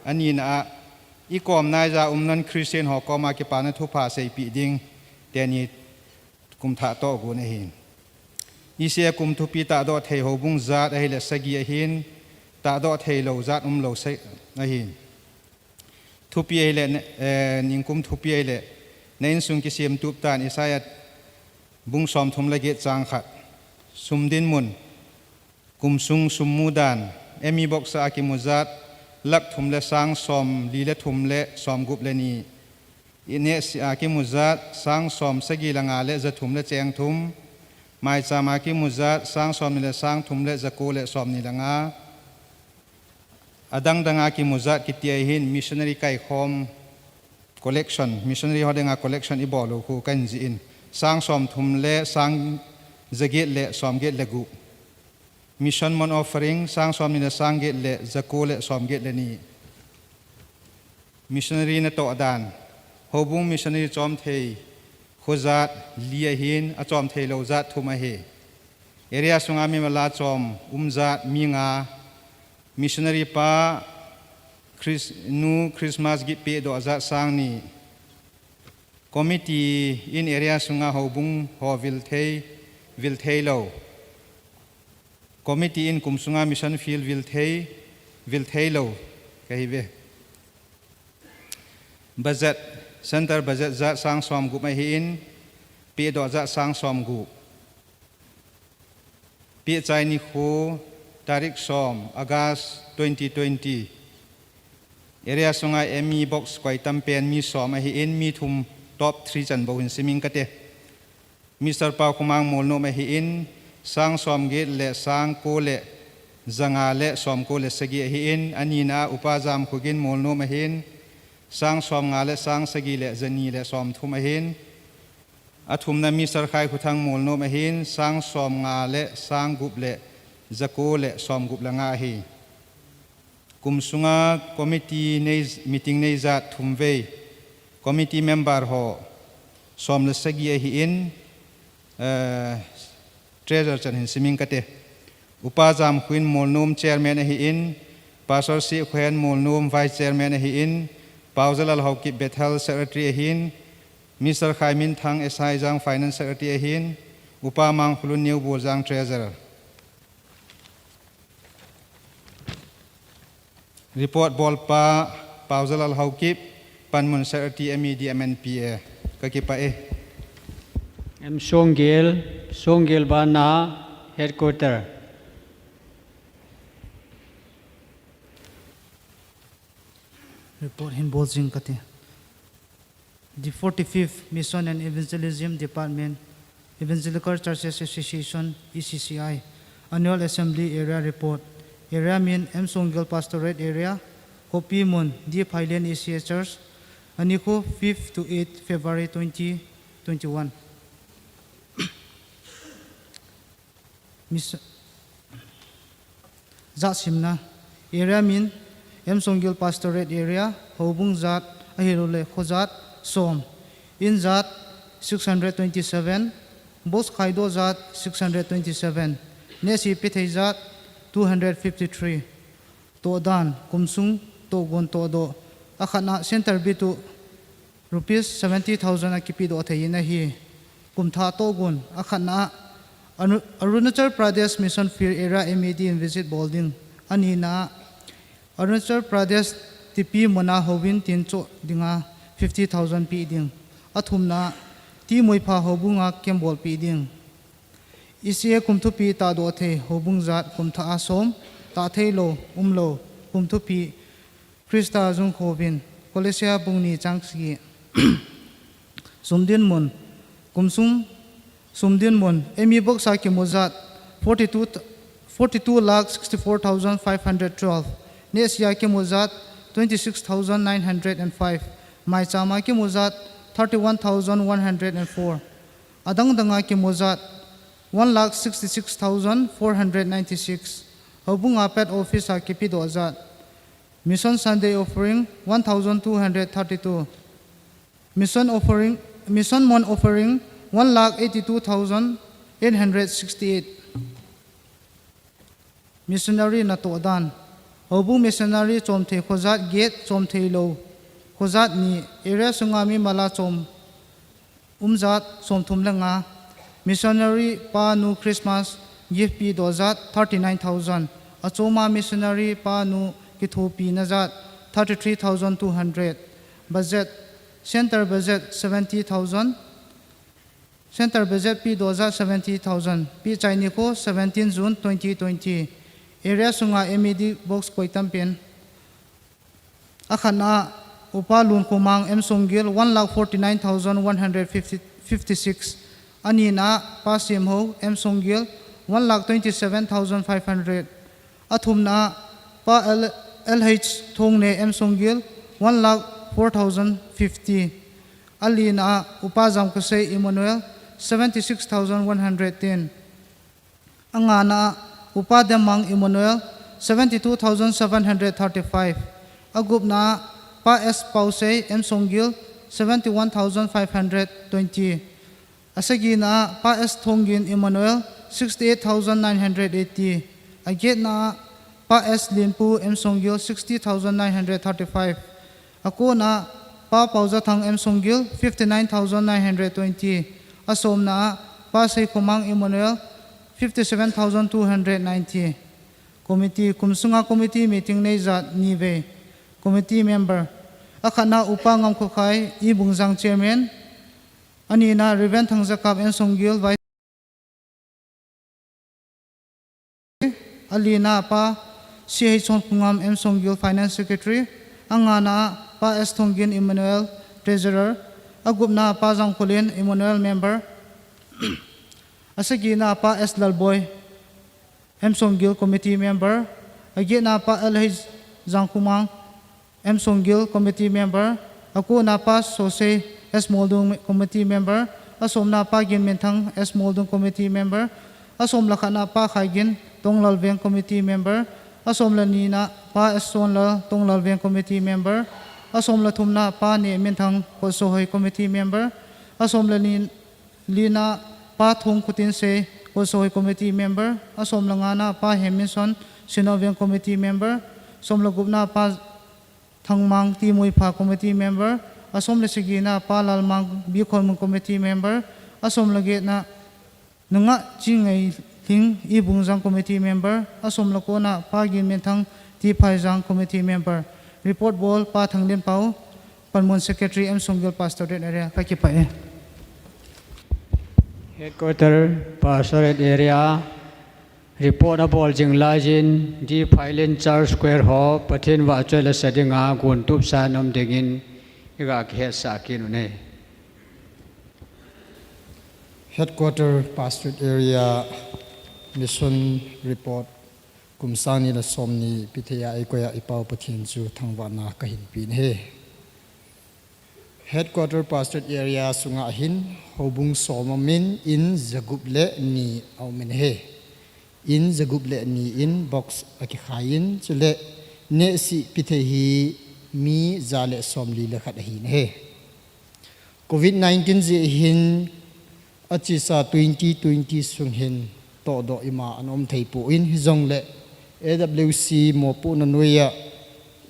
a nina a, i kawm nai za um non Christian haw kawma kipana thupha seipih ding, te ni kum thah tawh guon a hin. I se kum thupi tah dawh thei houbung zat a hi le sagi a hin, tah dawh thei lo zat um lo se a hin. Thupi a hi le, eh, ningkum thupi a hi le, na insung kisiem tup tan Isaiah bung sawmthum le get chang khat. Sum dinmun, kum sung sum mu dan, M E box a kimu zat, lak thum le sang sawmli le thum le sawmgup le ni. I nehsi a kimu zat, sang sawmsagi le nga le zathum le cheng thum. Maicham a kimu zat, sang sawmni le sang thum le zakuo le sawmni le nga. A dang danga kimu zat kiti a hin missionary kaikhawm collection, missionary haw dinga collection i bawl u khu kan ziin. Sang sawmthum le sang zaget le sawmget le gup. Mission money offering, sang sawmni le sang get le zakuo le sawmget le ni. Missionary na tawh dan. Houbung missionary chawm thei khuo zat li a hin, a chawm thei lo zat thum a hi. Area sunga mi mala chawm um zat mi nga. Missionary pa Chris-, nu Christmas gift pe dawh zat sang ni. Committee in area sunga houbung haw vil thei, vil thei lo. Committee in kum sunga mission field vil thei, vil thei lo ka hi ve. Budget, center budget zat sang sawmgup a hi in, pe dawh zat sang sawmgup. Piechai ni khu, tarik sawm, August twenty twenty. Area sunga M E box koi tam pen mi sawm a hi in, mi thum top three chan bo hin siming ka tih. Mister Pau Khumang Muolnuam a hi in, sang sawmget le sang kuo le zanga le sawmkuo le sagi a hi in, a nina Upa Zamkhugin Muolnuam a hi in, sang sawmnga le sang sagi le zani le sawmthum a hi in, a thumna Mister Khaikhuthang Muolnuam a hi in, sang sawmnga le sang gup le zakuo le sawmgup le nga a hi. Kum sunga committee nei, meeting nei zat thum vei, committee member haw sawm le sagi a hi in, eh, treasurer chan hin siming ka tih. Upa Zamkhuin Muolnuam chairman a hi in, Pastor Sikhuohen Muolnuam vice chairman a hi in, Pau Zalal Haokip Bethel secretary a hi in, Mister Khaiminthang S I Zang finance secretary a hi in, Upa Mangkhulun Niubuol Zang treasurer. Report bawlpa Pau Zalal Haokip, Panmun Secretary M E D M N P A. Ka kipah e. M Songel, Songel Bana, Headquarter. Report hin bawl zing ka tih. The forty-fifth Mission and Evangelism Department Evangelical Churches Association, E C C I, Annual Assembly Area Report. Area min M Songiel Pastorate Area, Kopi Mun, D Phailen E C A Church, a ni khu fifth to eighth February twenty twenty-one. Mis- Zat simna. Area min, M Songiel Pastorate Area, houbung zat, a hi lo le khaw zat, sawm. In zat, six hundred twenty-seven, box khaidaw zat, six hundred twenty-seven, nesi pethei zat, two hundred fifty-three. Tawh dan, kum sung, tawh gun, tawh daw. A khatna center bitu rupees seventy thousand a kipi daw thei in a hi. Kum tha tawh gun, a khatna Anu-, Arunachal Pradesh Mission Field Area M A D in visit bawl ding. A nina Arunachal Pradesh Tipi muna houbung tin cho dinga fifty thousand pi ding. A thumna Timuipha houbunga kembawl pi ding. E C A kum thupi ta daw thei houbung zat kum tha a sawm, ta thei lo, um lo, kum thupi Krista zung khawvin, Kolosia bung ni chang sagi. Sumdin mun, kum sung, sumdin mun, M E box a kimu zat, forty-two, forty-two lakh sixty-four thousand five hundred twelve. Nesi a kimu zat, twenty-six thousand nine hundred and five. Maicham a kimu zat, thirty-one thousand one hundred and four. A dang danga kimu zat, one lakh sixty-six thousand four hundred ninety-six. Houbunga pet office a kipi daw zat. Mission Sunday offering, one thousand two hundred thirty-two. Mission offering, mission mon offering, one lakh eighty-two thousand eight hundred sixty-eight. Missionary na tawh dan. Houbung missionary chawm thei khaw zat get, chawm thei lo khaw zat ni, area sunga mi mala chawm um zat sawmthum le nga. Missionary pa nu Christmas gift pi daw zat thirty-nine thousand. A chawma missionary pa nu kithupina zat thirty-three thousand two hundred. Budget, center budget seventy thousand. Center budget pi daw zat seventy thousand. Pi chai ni khu seventeen June twenty twenty. Area sunga M A D box koi tam pen. A khatna Upa Lunkhumang M Songiel one lakh forty-nine thousand one hundred fifty, fifty-six. A nina Pa Siemho M Songiel one lakh twenty-seven thousand five hundred. A thumna Pa L-, L H Thongne M Songiel one lakh four thousand fifty. A lina Upa Zamkhosei Emmanuel seventy-six thousand one hundred ten. A ngana Upa Demang Emmanuel seventy-two thousand seven hundred thirty-five. A gupna Pa S Pausei M Songiel seventy-one thousand five hundred twenty. A sagina Pa S Thonggin Emmanuel sixty-eight thousand nine hundred eighty. A getna Pa S Linpu M Songiel sixty thousand nine hundred thirty-five. A kuona Pa Pauzathang M Songiel fifty-nine thousand nine hundred twenty. A sawmna Pa Seikhomang Emmanuel fifty-seven thousand two hundred ninety. Committee, kum sunga committee meeting nei zat ni ve. Committee member. A khatna Upa Ngamkhokhai, I Bungzang chairman. A nina Reverend Thangzakap M Songiel vice. A lina Pa C H Chonkhungam M Songiel finance secretary. A ngana Pa S Thonggin Emmanuel treasurer. A gupna Pa Zangkholien Emmanuel member. A sagina Pa S Lalboi M Songiel committee member. A getna Pa L H Zangkhumang M Songiel committee member. A kuona Pa Sosei S Moldung committee member. A sawmna Pa Ginminthang S Moldung committee member. A sawm le khatna Pa Khaigin Tonglal Veng committee member. A sawm le nina Pa S Sonlal Tonglal Veng committee member. A sawm le thumna Pa Nehminthang Kotsohoi committee member. A sawm le ni lina Pa Thongkhutin Se Kotsohoi committee member. A sawm le ngana Pa Hemminson Sinoveng committee member. Sawm le gupna Pa Thangmang Timuipha committee member. A sawm le sagina Pa Lalmang Bikhonmun committee member. A sawm le getna Nunga Chingeithling I Bungzang committee member. A sawm le kuona Pa Ginminthang Tiphaizang committee member. Report bawl Pa Thanglienpau, Panmun secretary M Songiel Pastorate Area. Ka kipah e. Headquarter Pastorate Area. Report a bawl zing laiin D Phailen Church Choir ho Pathien vahchoi la sa dinga gun tup sa nuom dingin i ga kihet sa khin u nei. Headquarter Pastorate Area Mission Report kum sang hni le sawmhni pithei a ei koia ei Pau Pathien chu thangvahna ka hin pie a nih. Headquarter Pastorate Area sunga hin houbung sawm a um in, in zagup le hni a um a nih. In zagup le hni in box a kikhai in, chule nehsih pithei hi mi za le sawmli le khat a hi a nih. Covid nineteen zie hin a chisa twenty twenty sung hin tawdawk ima an um thei pui in, hi zong le A W C mawpuona nuoia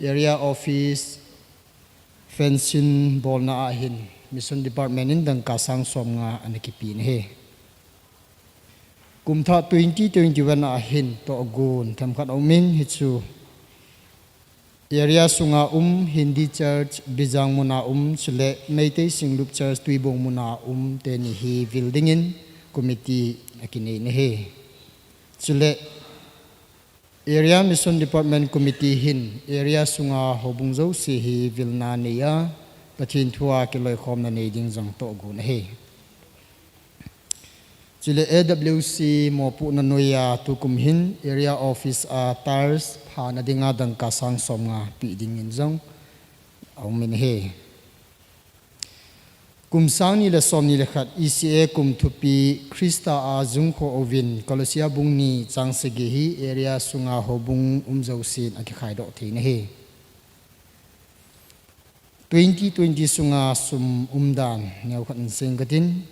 Area Office fencing bawlna a hin Mission Department in dangka sang sawmnga a na kipie a nih. Kum thak twenty twenty-one a hin tawgun themkhat a um in, hi chu area sunga um Hindi Church Bijang muna um, chule Meitei Singlup Church Tuibong muna um te ni hi vil dingin committee a kinei a nih. Chule Area Mission Department Committee hin area sunga houbung zosie hi vilna nei a, Pathien thua kiloikhawmna nei ding zong tawgun a nih. Chule A W C mawpuona nuoia tukum hin area office a tiles phana dinga dangka sang sawmnga pie dingin zong a um a nih. Kum sang hni le sawmhni le khat E C A kum thupi Krista a zungkhaw ovin Kolosia bung hni chang sagi hi area sunga houbung um zosien a kikhai dawk thei a nih. Twenty twenty sunga sum umdan neukhat inseng ka tin,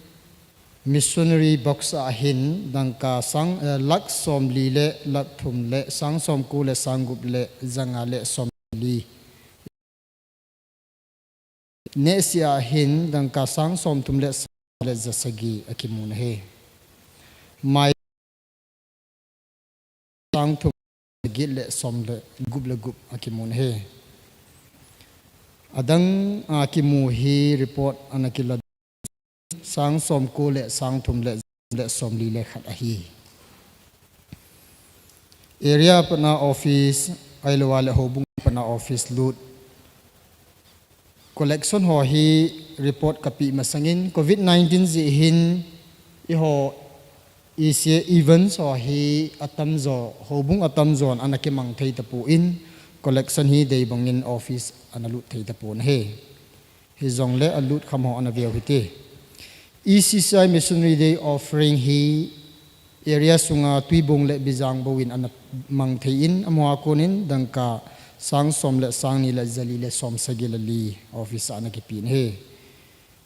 missionary box a hin dangka sang, eh, lak sawmli le lak thum le sang sawmkuo le sang gup le zanga le sawmli. Nehsih a hin dangka sang sawmthum le sang le za sagi a kimu a nih. Mai sang thum giet le sawm le gup le gup a kimu a nih. A dang a kimu hi report a na kila sang sawmkuo le sang thum le, le sawmli le khat a hi. Area pana office, ahilou le houbung pana office lut. Collection haw hi report ka pie masangin Covid nineteen zie hin ei haw E C A events haw hi a tamzaw, houbung a tamzawin a na kimang thei ta puin, collection hi dei bangin office a na lut thei ta puon a nih. Hi zong le a lut kham haw a na veu hi ti. E C C I Missionary Day offering hi area sunga Tuibong le Bijang boin a na mang thei in, a hmaa kuonin dangka sang sawm le sang hni le za li le sawm sagi le li office a na kipie a nih.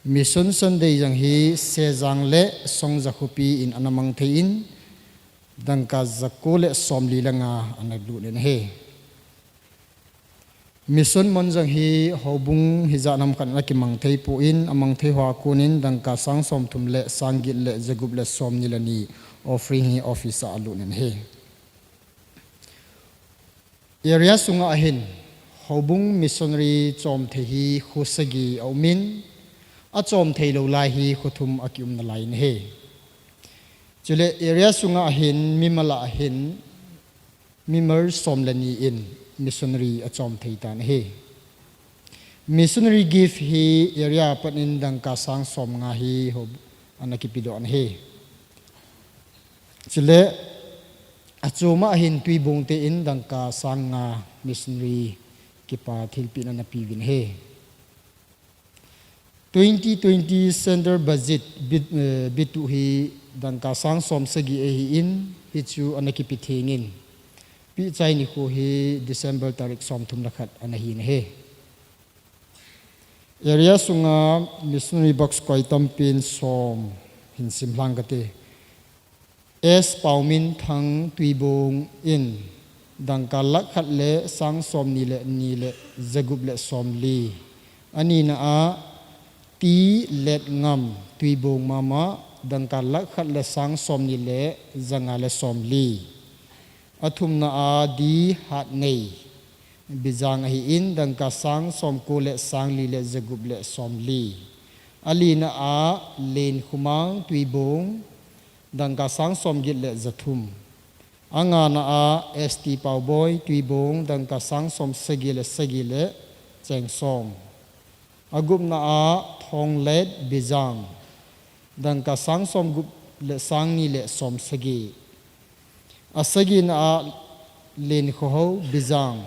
Mission Sunday zong hi Sejang le Songza khuopiin a na mang thei in, dangka za kuo le sawmli le nga a na lut a nih. Mission Mon zong hi houbung hi zat nam khan a na kimang thei puin, a mang thei hmaa kuonin dangka sang sawmthum le sang giet le za gup le sawmhni le hni offering hi office a lut a nih. Area sunga hin houbung missionary chawm thei hi khuo sagi a um in, a chawm thei lo lai hi khuo thum a ki um nalai a nih. Chule area sunga hin mimal a hin mimal sawm le hni in missionary a chawm thei ta a nih. Missionary gift hi area panin dangka sang sawmnga hi haw a na kipie dawk a nih. Chule a chuma hin Tuibong tein dangka sang nga missionary kipa thilpiena a na pie vin a nih. Twenty twenty central budget bit, eh, bitu hi dangka sang sawm sagi a hi in, hi chu a na kipie thengin, piechai ni khuo hi December tarik sawmthum le khat a na hi a nih. Area sunga missionary box koi tampiin sawm hin sim hlang ka ti. S Pauminthang Tuibong in dangka lak khat le sang sawmhni le hni le za gup le sawmli. A nina a T Letngam Tuibong mama dangka lak khat le sang sawmhni le za nga le sawmli. A thumna a D Hatnei Bijang a hi in dangka sang sawmkuo le sang li le za gup le sawmli. A lina a Lenkhumang Tuibong dangka sang sawmgiet le za thum. A ngana a S T Pauboi Tuibong dangka sang sawm sagi le sagi le cheng sawm. A gupna a Thonglet Bijang dangka sang sawmgup le sang hni le sawmsagi. A sagina ah Lien Khuoho, Bizang,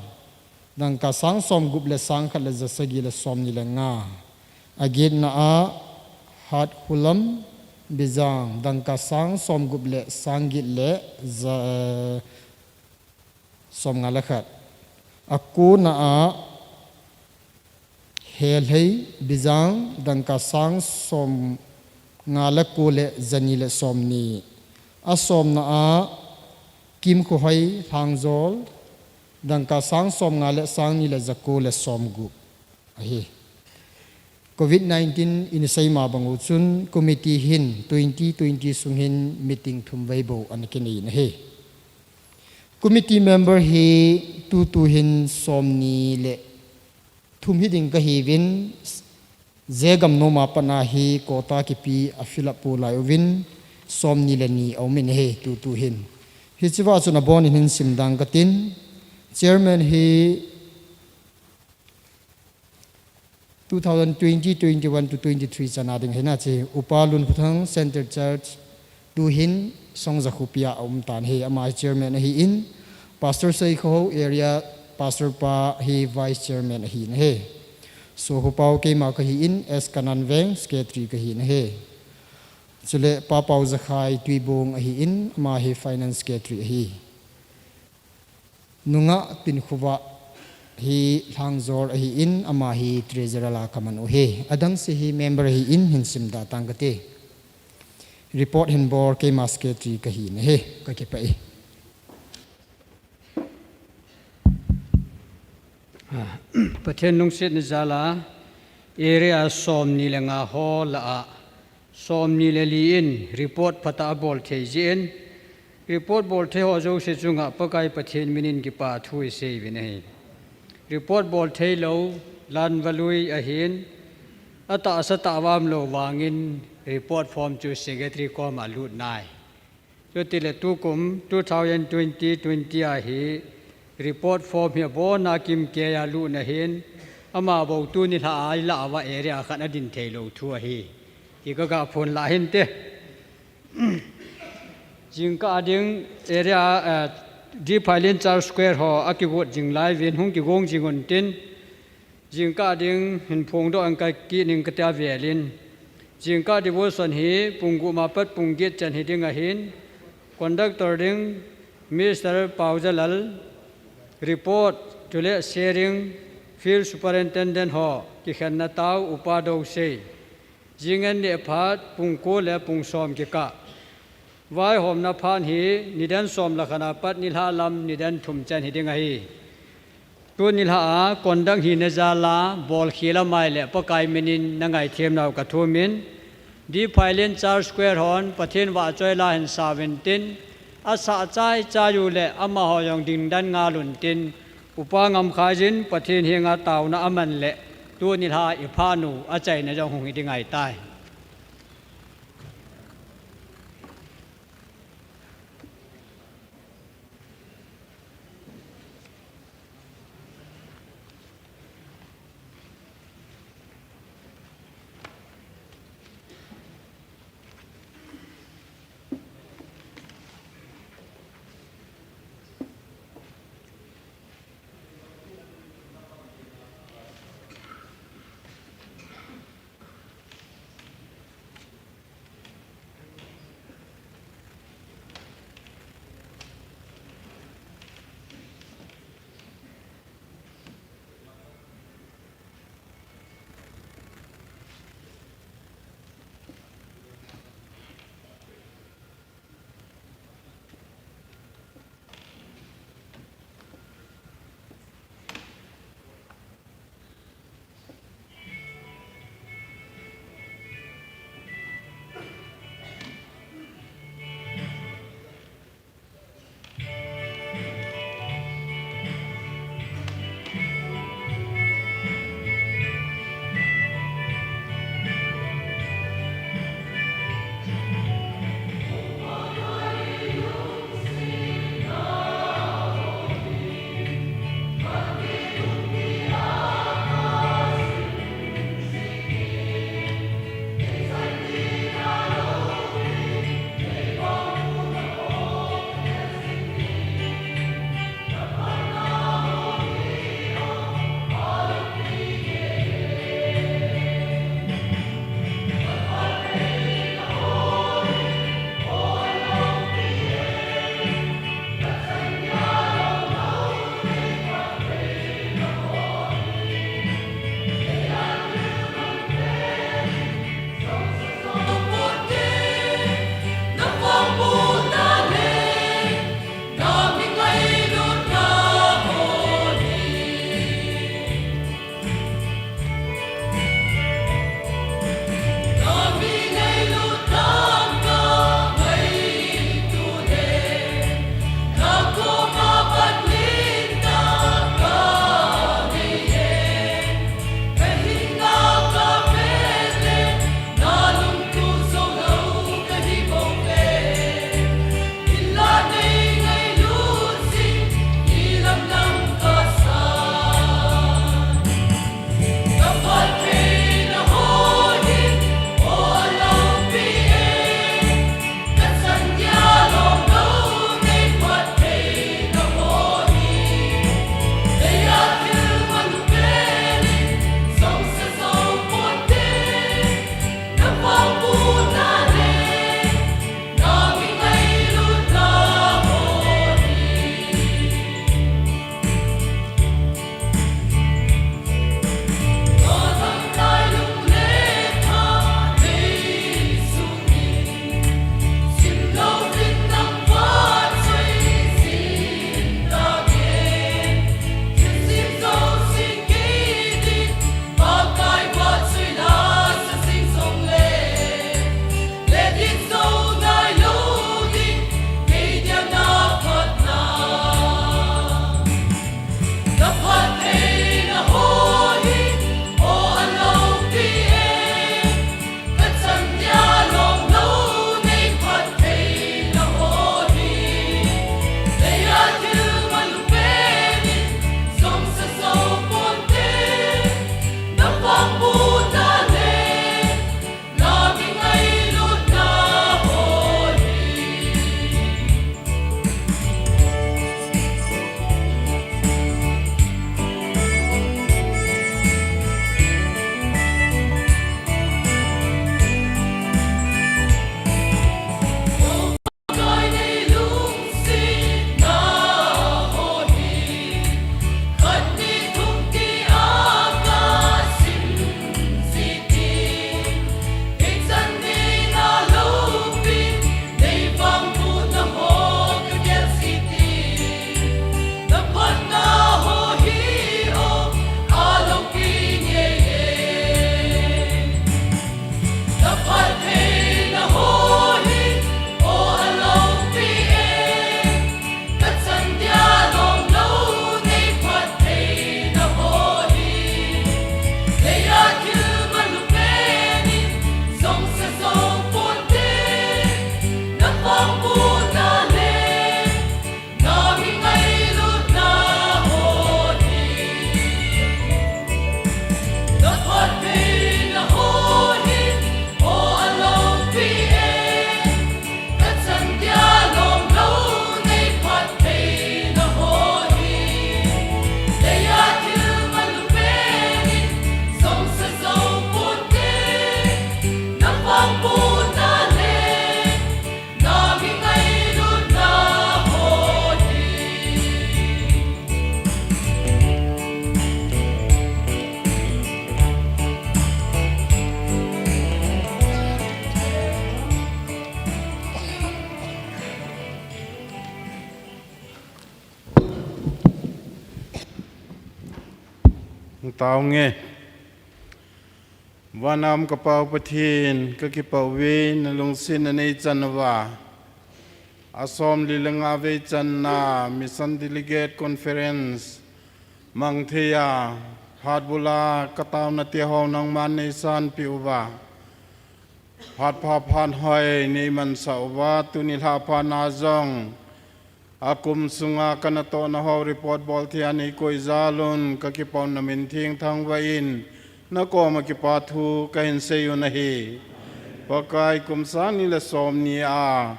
dangka sang sawmgup le sang khat le za sagi le sawmhni le nga. A giatna ah Hat Khulam, Bizang, dangka sang sawmgup le sang giat le za, sawmnga le khat. A kuona ah Helhei, Bizang, dangka sang sawmnga le kuo le zani le sawmhni. A sawmna ah Kim Khuohai, Hlangzawl, dangka sang sawmnga le sanghni le zakuo le sawmgup a hi. Covid nineteen in sei ma bang u chun committee hin twenty twenty sung hin meeting thum vei bok an kinei a hi. Committee member hi tutu hin sawmhni le thum hi ding ka hi vin, zegam nuom a pana hi quota kipi a fill up po lai uvin, sawmhni le hni a um in hi tutu hin. Hi chiva chun a bawnin hin sim dang ka tin, chairman hi two thousand twenty, twenty-one to twenty-three chana ding hi na chi Upa Lunkhuthang Centre Church, tu hin Songza Khupia a um tan hi, ama hi chairman a hi in, Pastor Seikho area pastor pa hi vice chairman a hi na hi. So Hupau keima ka hi in, S Kanan Veng secretary ka hi na hi. Chule Pa Pau Zakhai Tuibung a hi in, ama hi finance secretary a hi. Nunga Pinkhuva hi Hlangzawl a hi in, ama hi treasurer la ka man u hi. A dang si hi member a hi in, hin sim da tang ka ti. Report hin bor keima secretary ka hi na hi, ka kipei. Ah, Pathien lungsietna zala, area sawmhni le nga ho la a, sawmhni le li in report pha ta a bawl thei zin, report bawl thei ho zosie chunga Pakai Pathien minin kipa thu i sei vin a hi. Report bawl thei lo Lanvalui a hin, a ta sa ta vam lo vangin report form chu secretary koma lut nai. Chutile tukum two thousand twenty twenty a hi report form hi a bawna kim ke a lut na hin, ama bo tu ni hla a la va area khan a din thei lo thu a hi. Hi ka ga phun la hin te. Zingka ding area, eh, Deep Phailin Church Square ho a kigot zing lai vin hung kigong zing un tin. Zingka ding hin phung do ang ka ki ning ka ta velin. Zingka devotion hi pung guma pat pung giet chen hi ding a hin. Conductor ding Mister Pau Zalal, report, chule sharing, field superintendent ho, kikhenna tau, upa do sei. Zing en ni phat, pung kuo le pung sawm kika. Vaihawmna phan hi, nidan sawm le khat a pat ni hla lam nidan thum chen hi ding a hi. Tu ni hla a, conduct hi na zala, bawl khi la mai le Pakai minin na ngai thiem nau ka thumin. Deep Phailin Church Square hon, Pathien va choi la hin sa vin tin. A sa chai chai u le, ama ho zong ding dan nga lun tin. Upa ngam khai zin, Pathien hi nga tauna a man le. Tu ni hla i pha nu, a chai na zong hung hi ding ai tai. Tau nge. Vana um ka Pa Pathien, ka kipak ve, na lungsietna nei chan a va, a sawmli le nga vei channa Mission Delegate Conference hmang theia, phat bula ka tauna tieng ho nangman nei san pei u va, phat pha phat hoi nei man sa u va, tuni hla pha na zong a kum sunga ka na tawna ho report bawl theia nei koi zal un, ka kipak na min thieng thang va in, na kawma kipa thu ka hin sei u na hi. Pakai, kum sang ni le sawmni a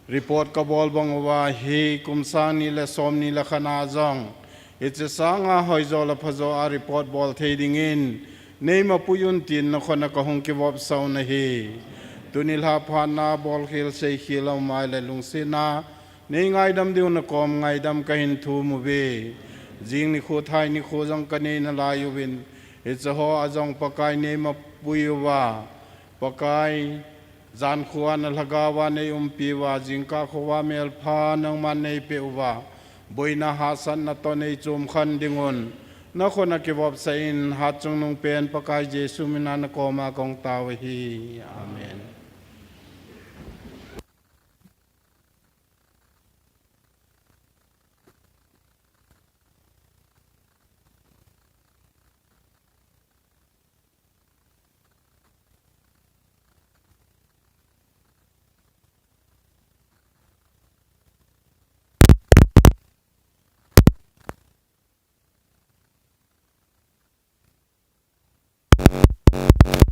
report ka bawl bang u va, hi kum sang ni le sawmni le khat na zong i che sanga hoi zo le pha zo a report bawl thei dingin nei ma pui un tin na khona ka hung kivop sa u na hi. Tuni hla pha na bawl khel sei khel a um a le lungsietna nei ngaidam ding un na kawm ngaidam ka hin thum u ve. Zing ni khu thai ni khu zong ka nei na lai u vin, i che ho a zong Pakai nei ma pui u va, Pakai, zan khua na lhagau a nei umpi u va, zingkah khua mel pha nangman nei pei u va, buoina hahsatna tawh nei chum khan ding un na khona kivop sa in, hat chungnung pen Pakai Jesu mina na kawma kong tau hi. Amen.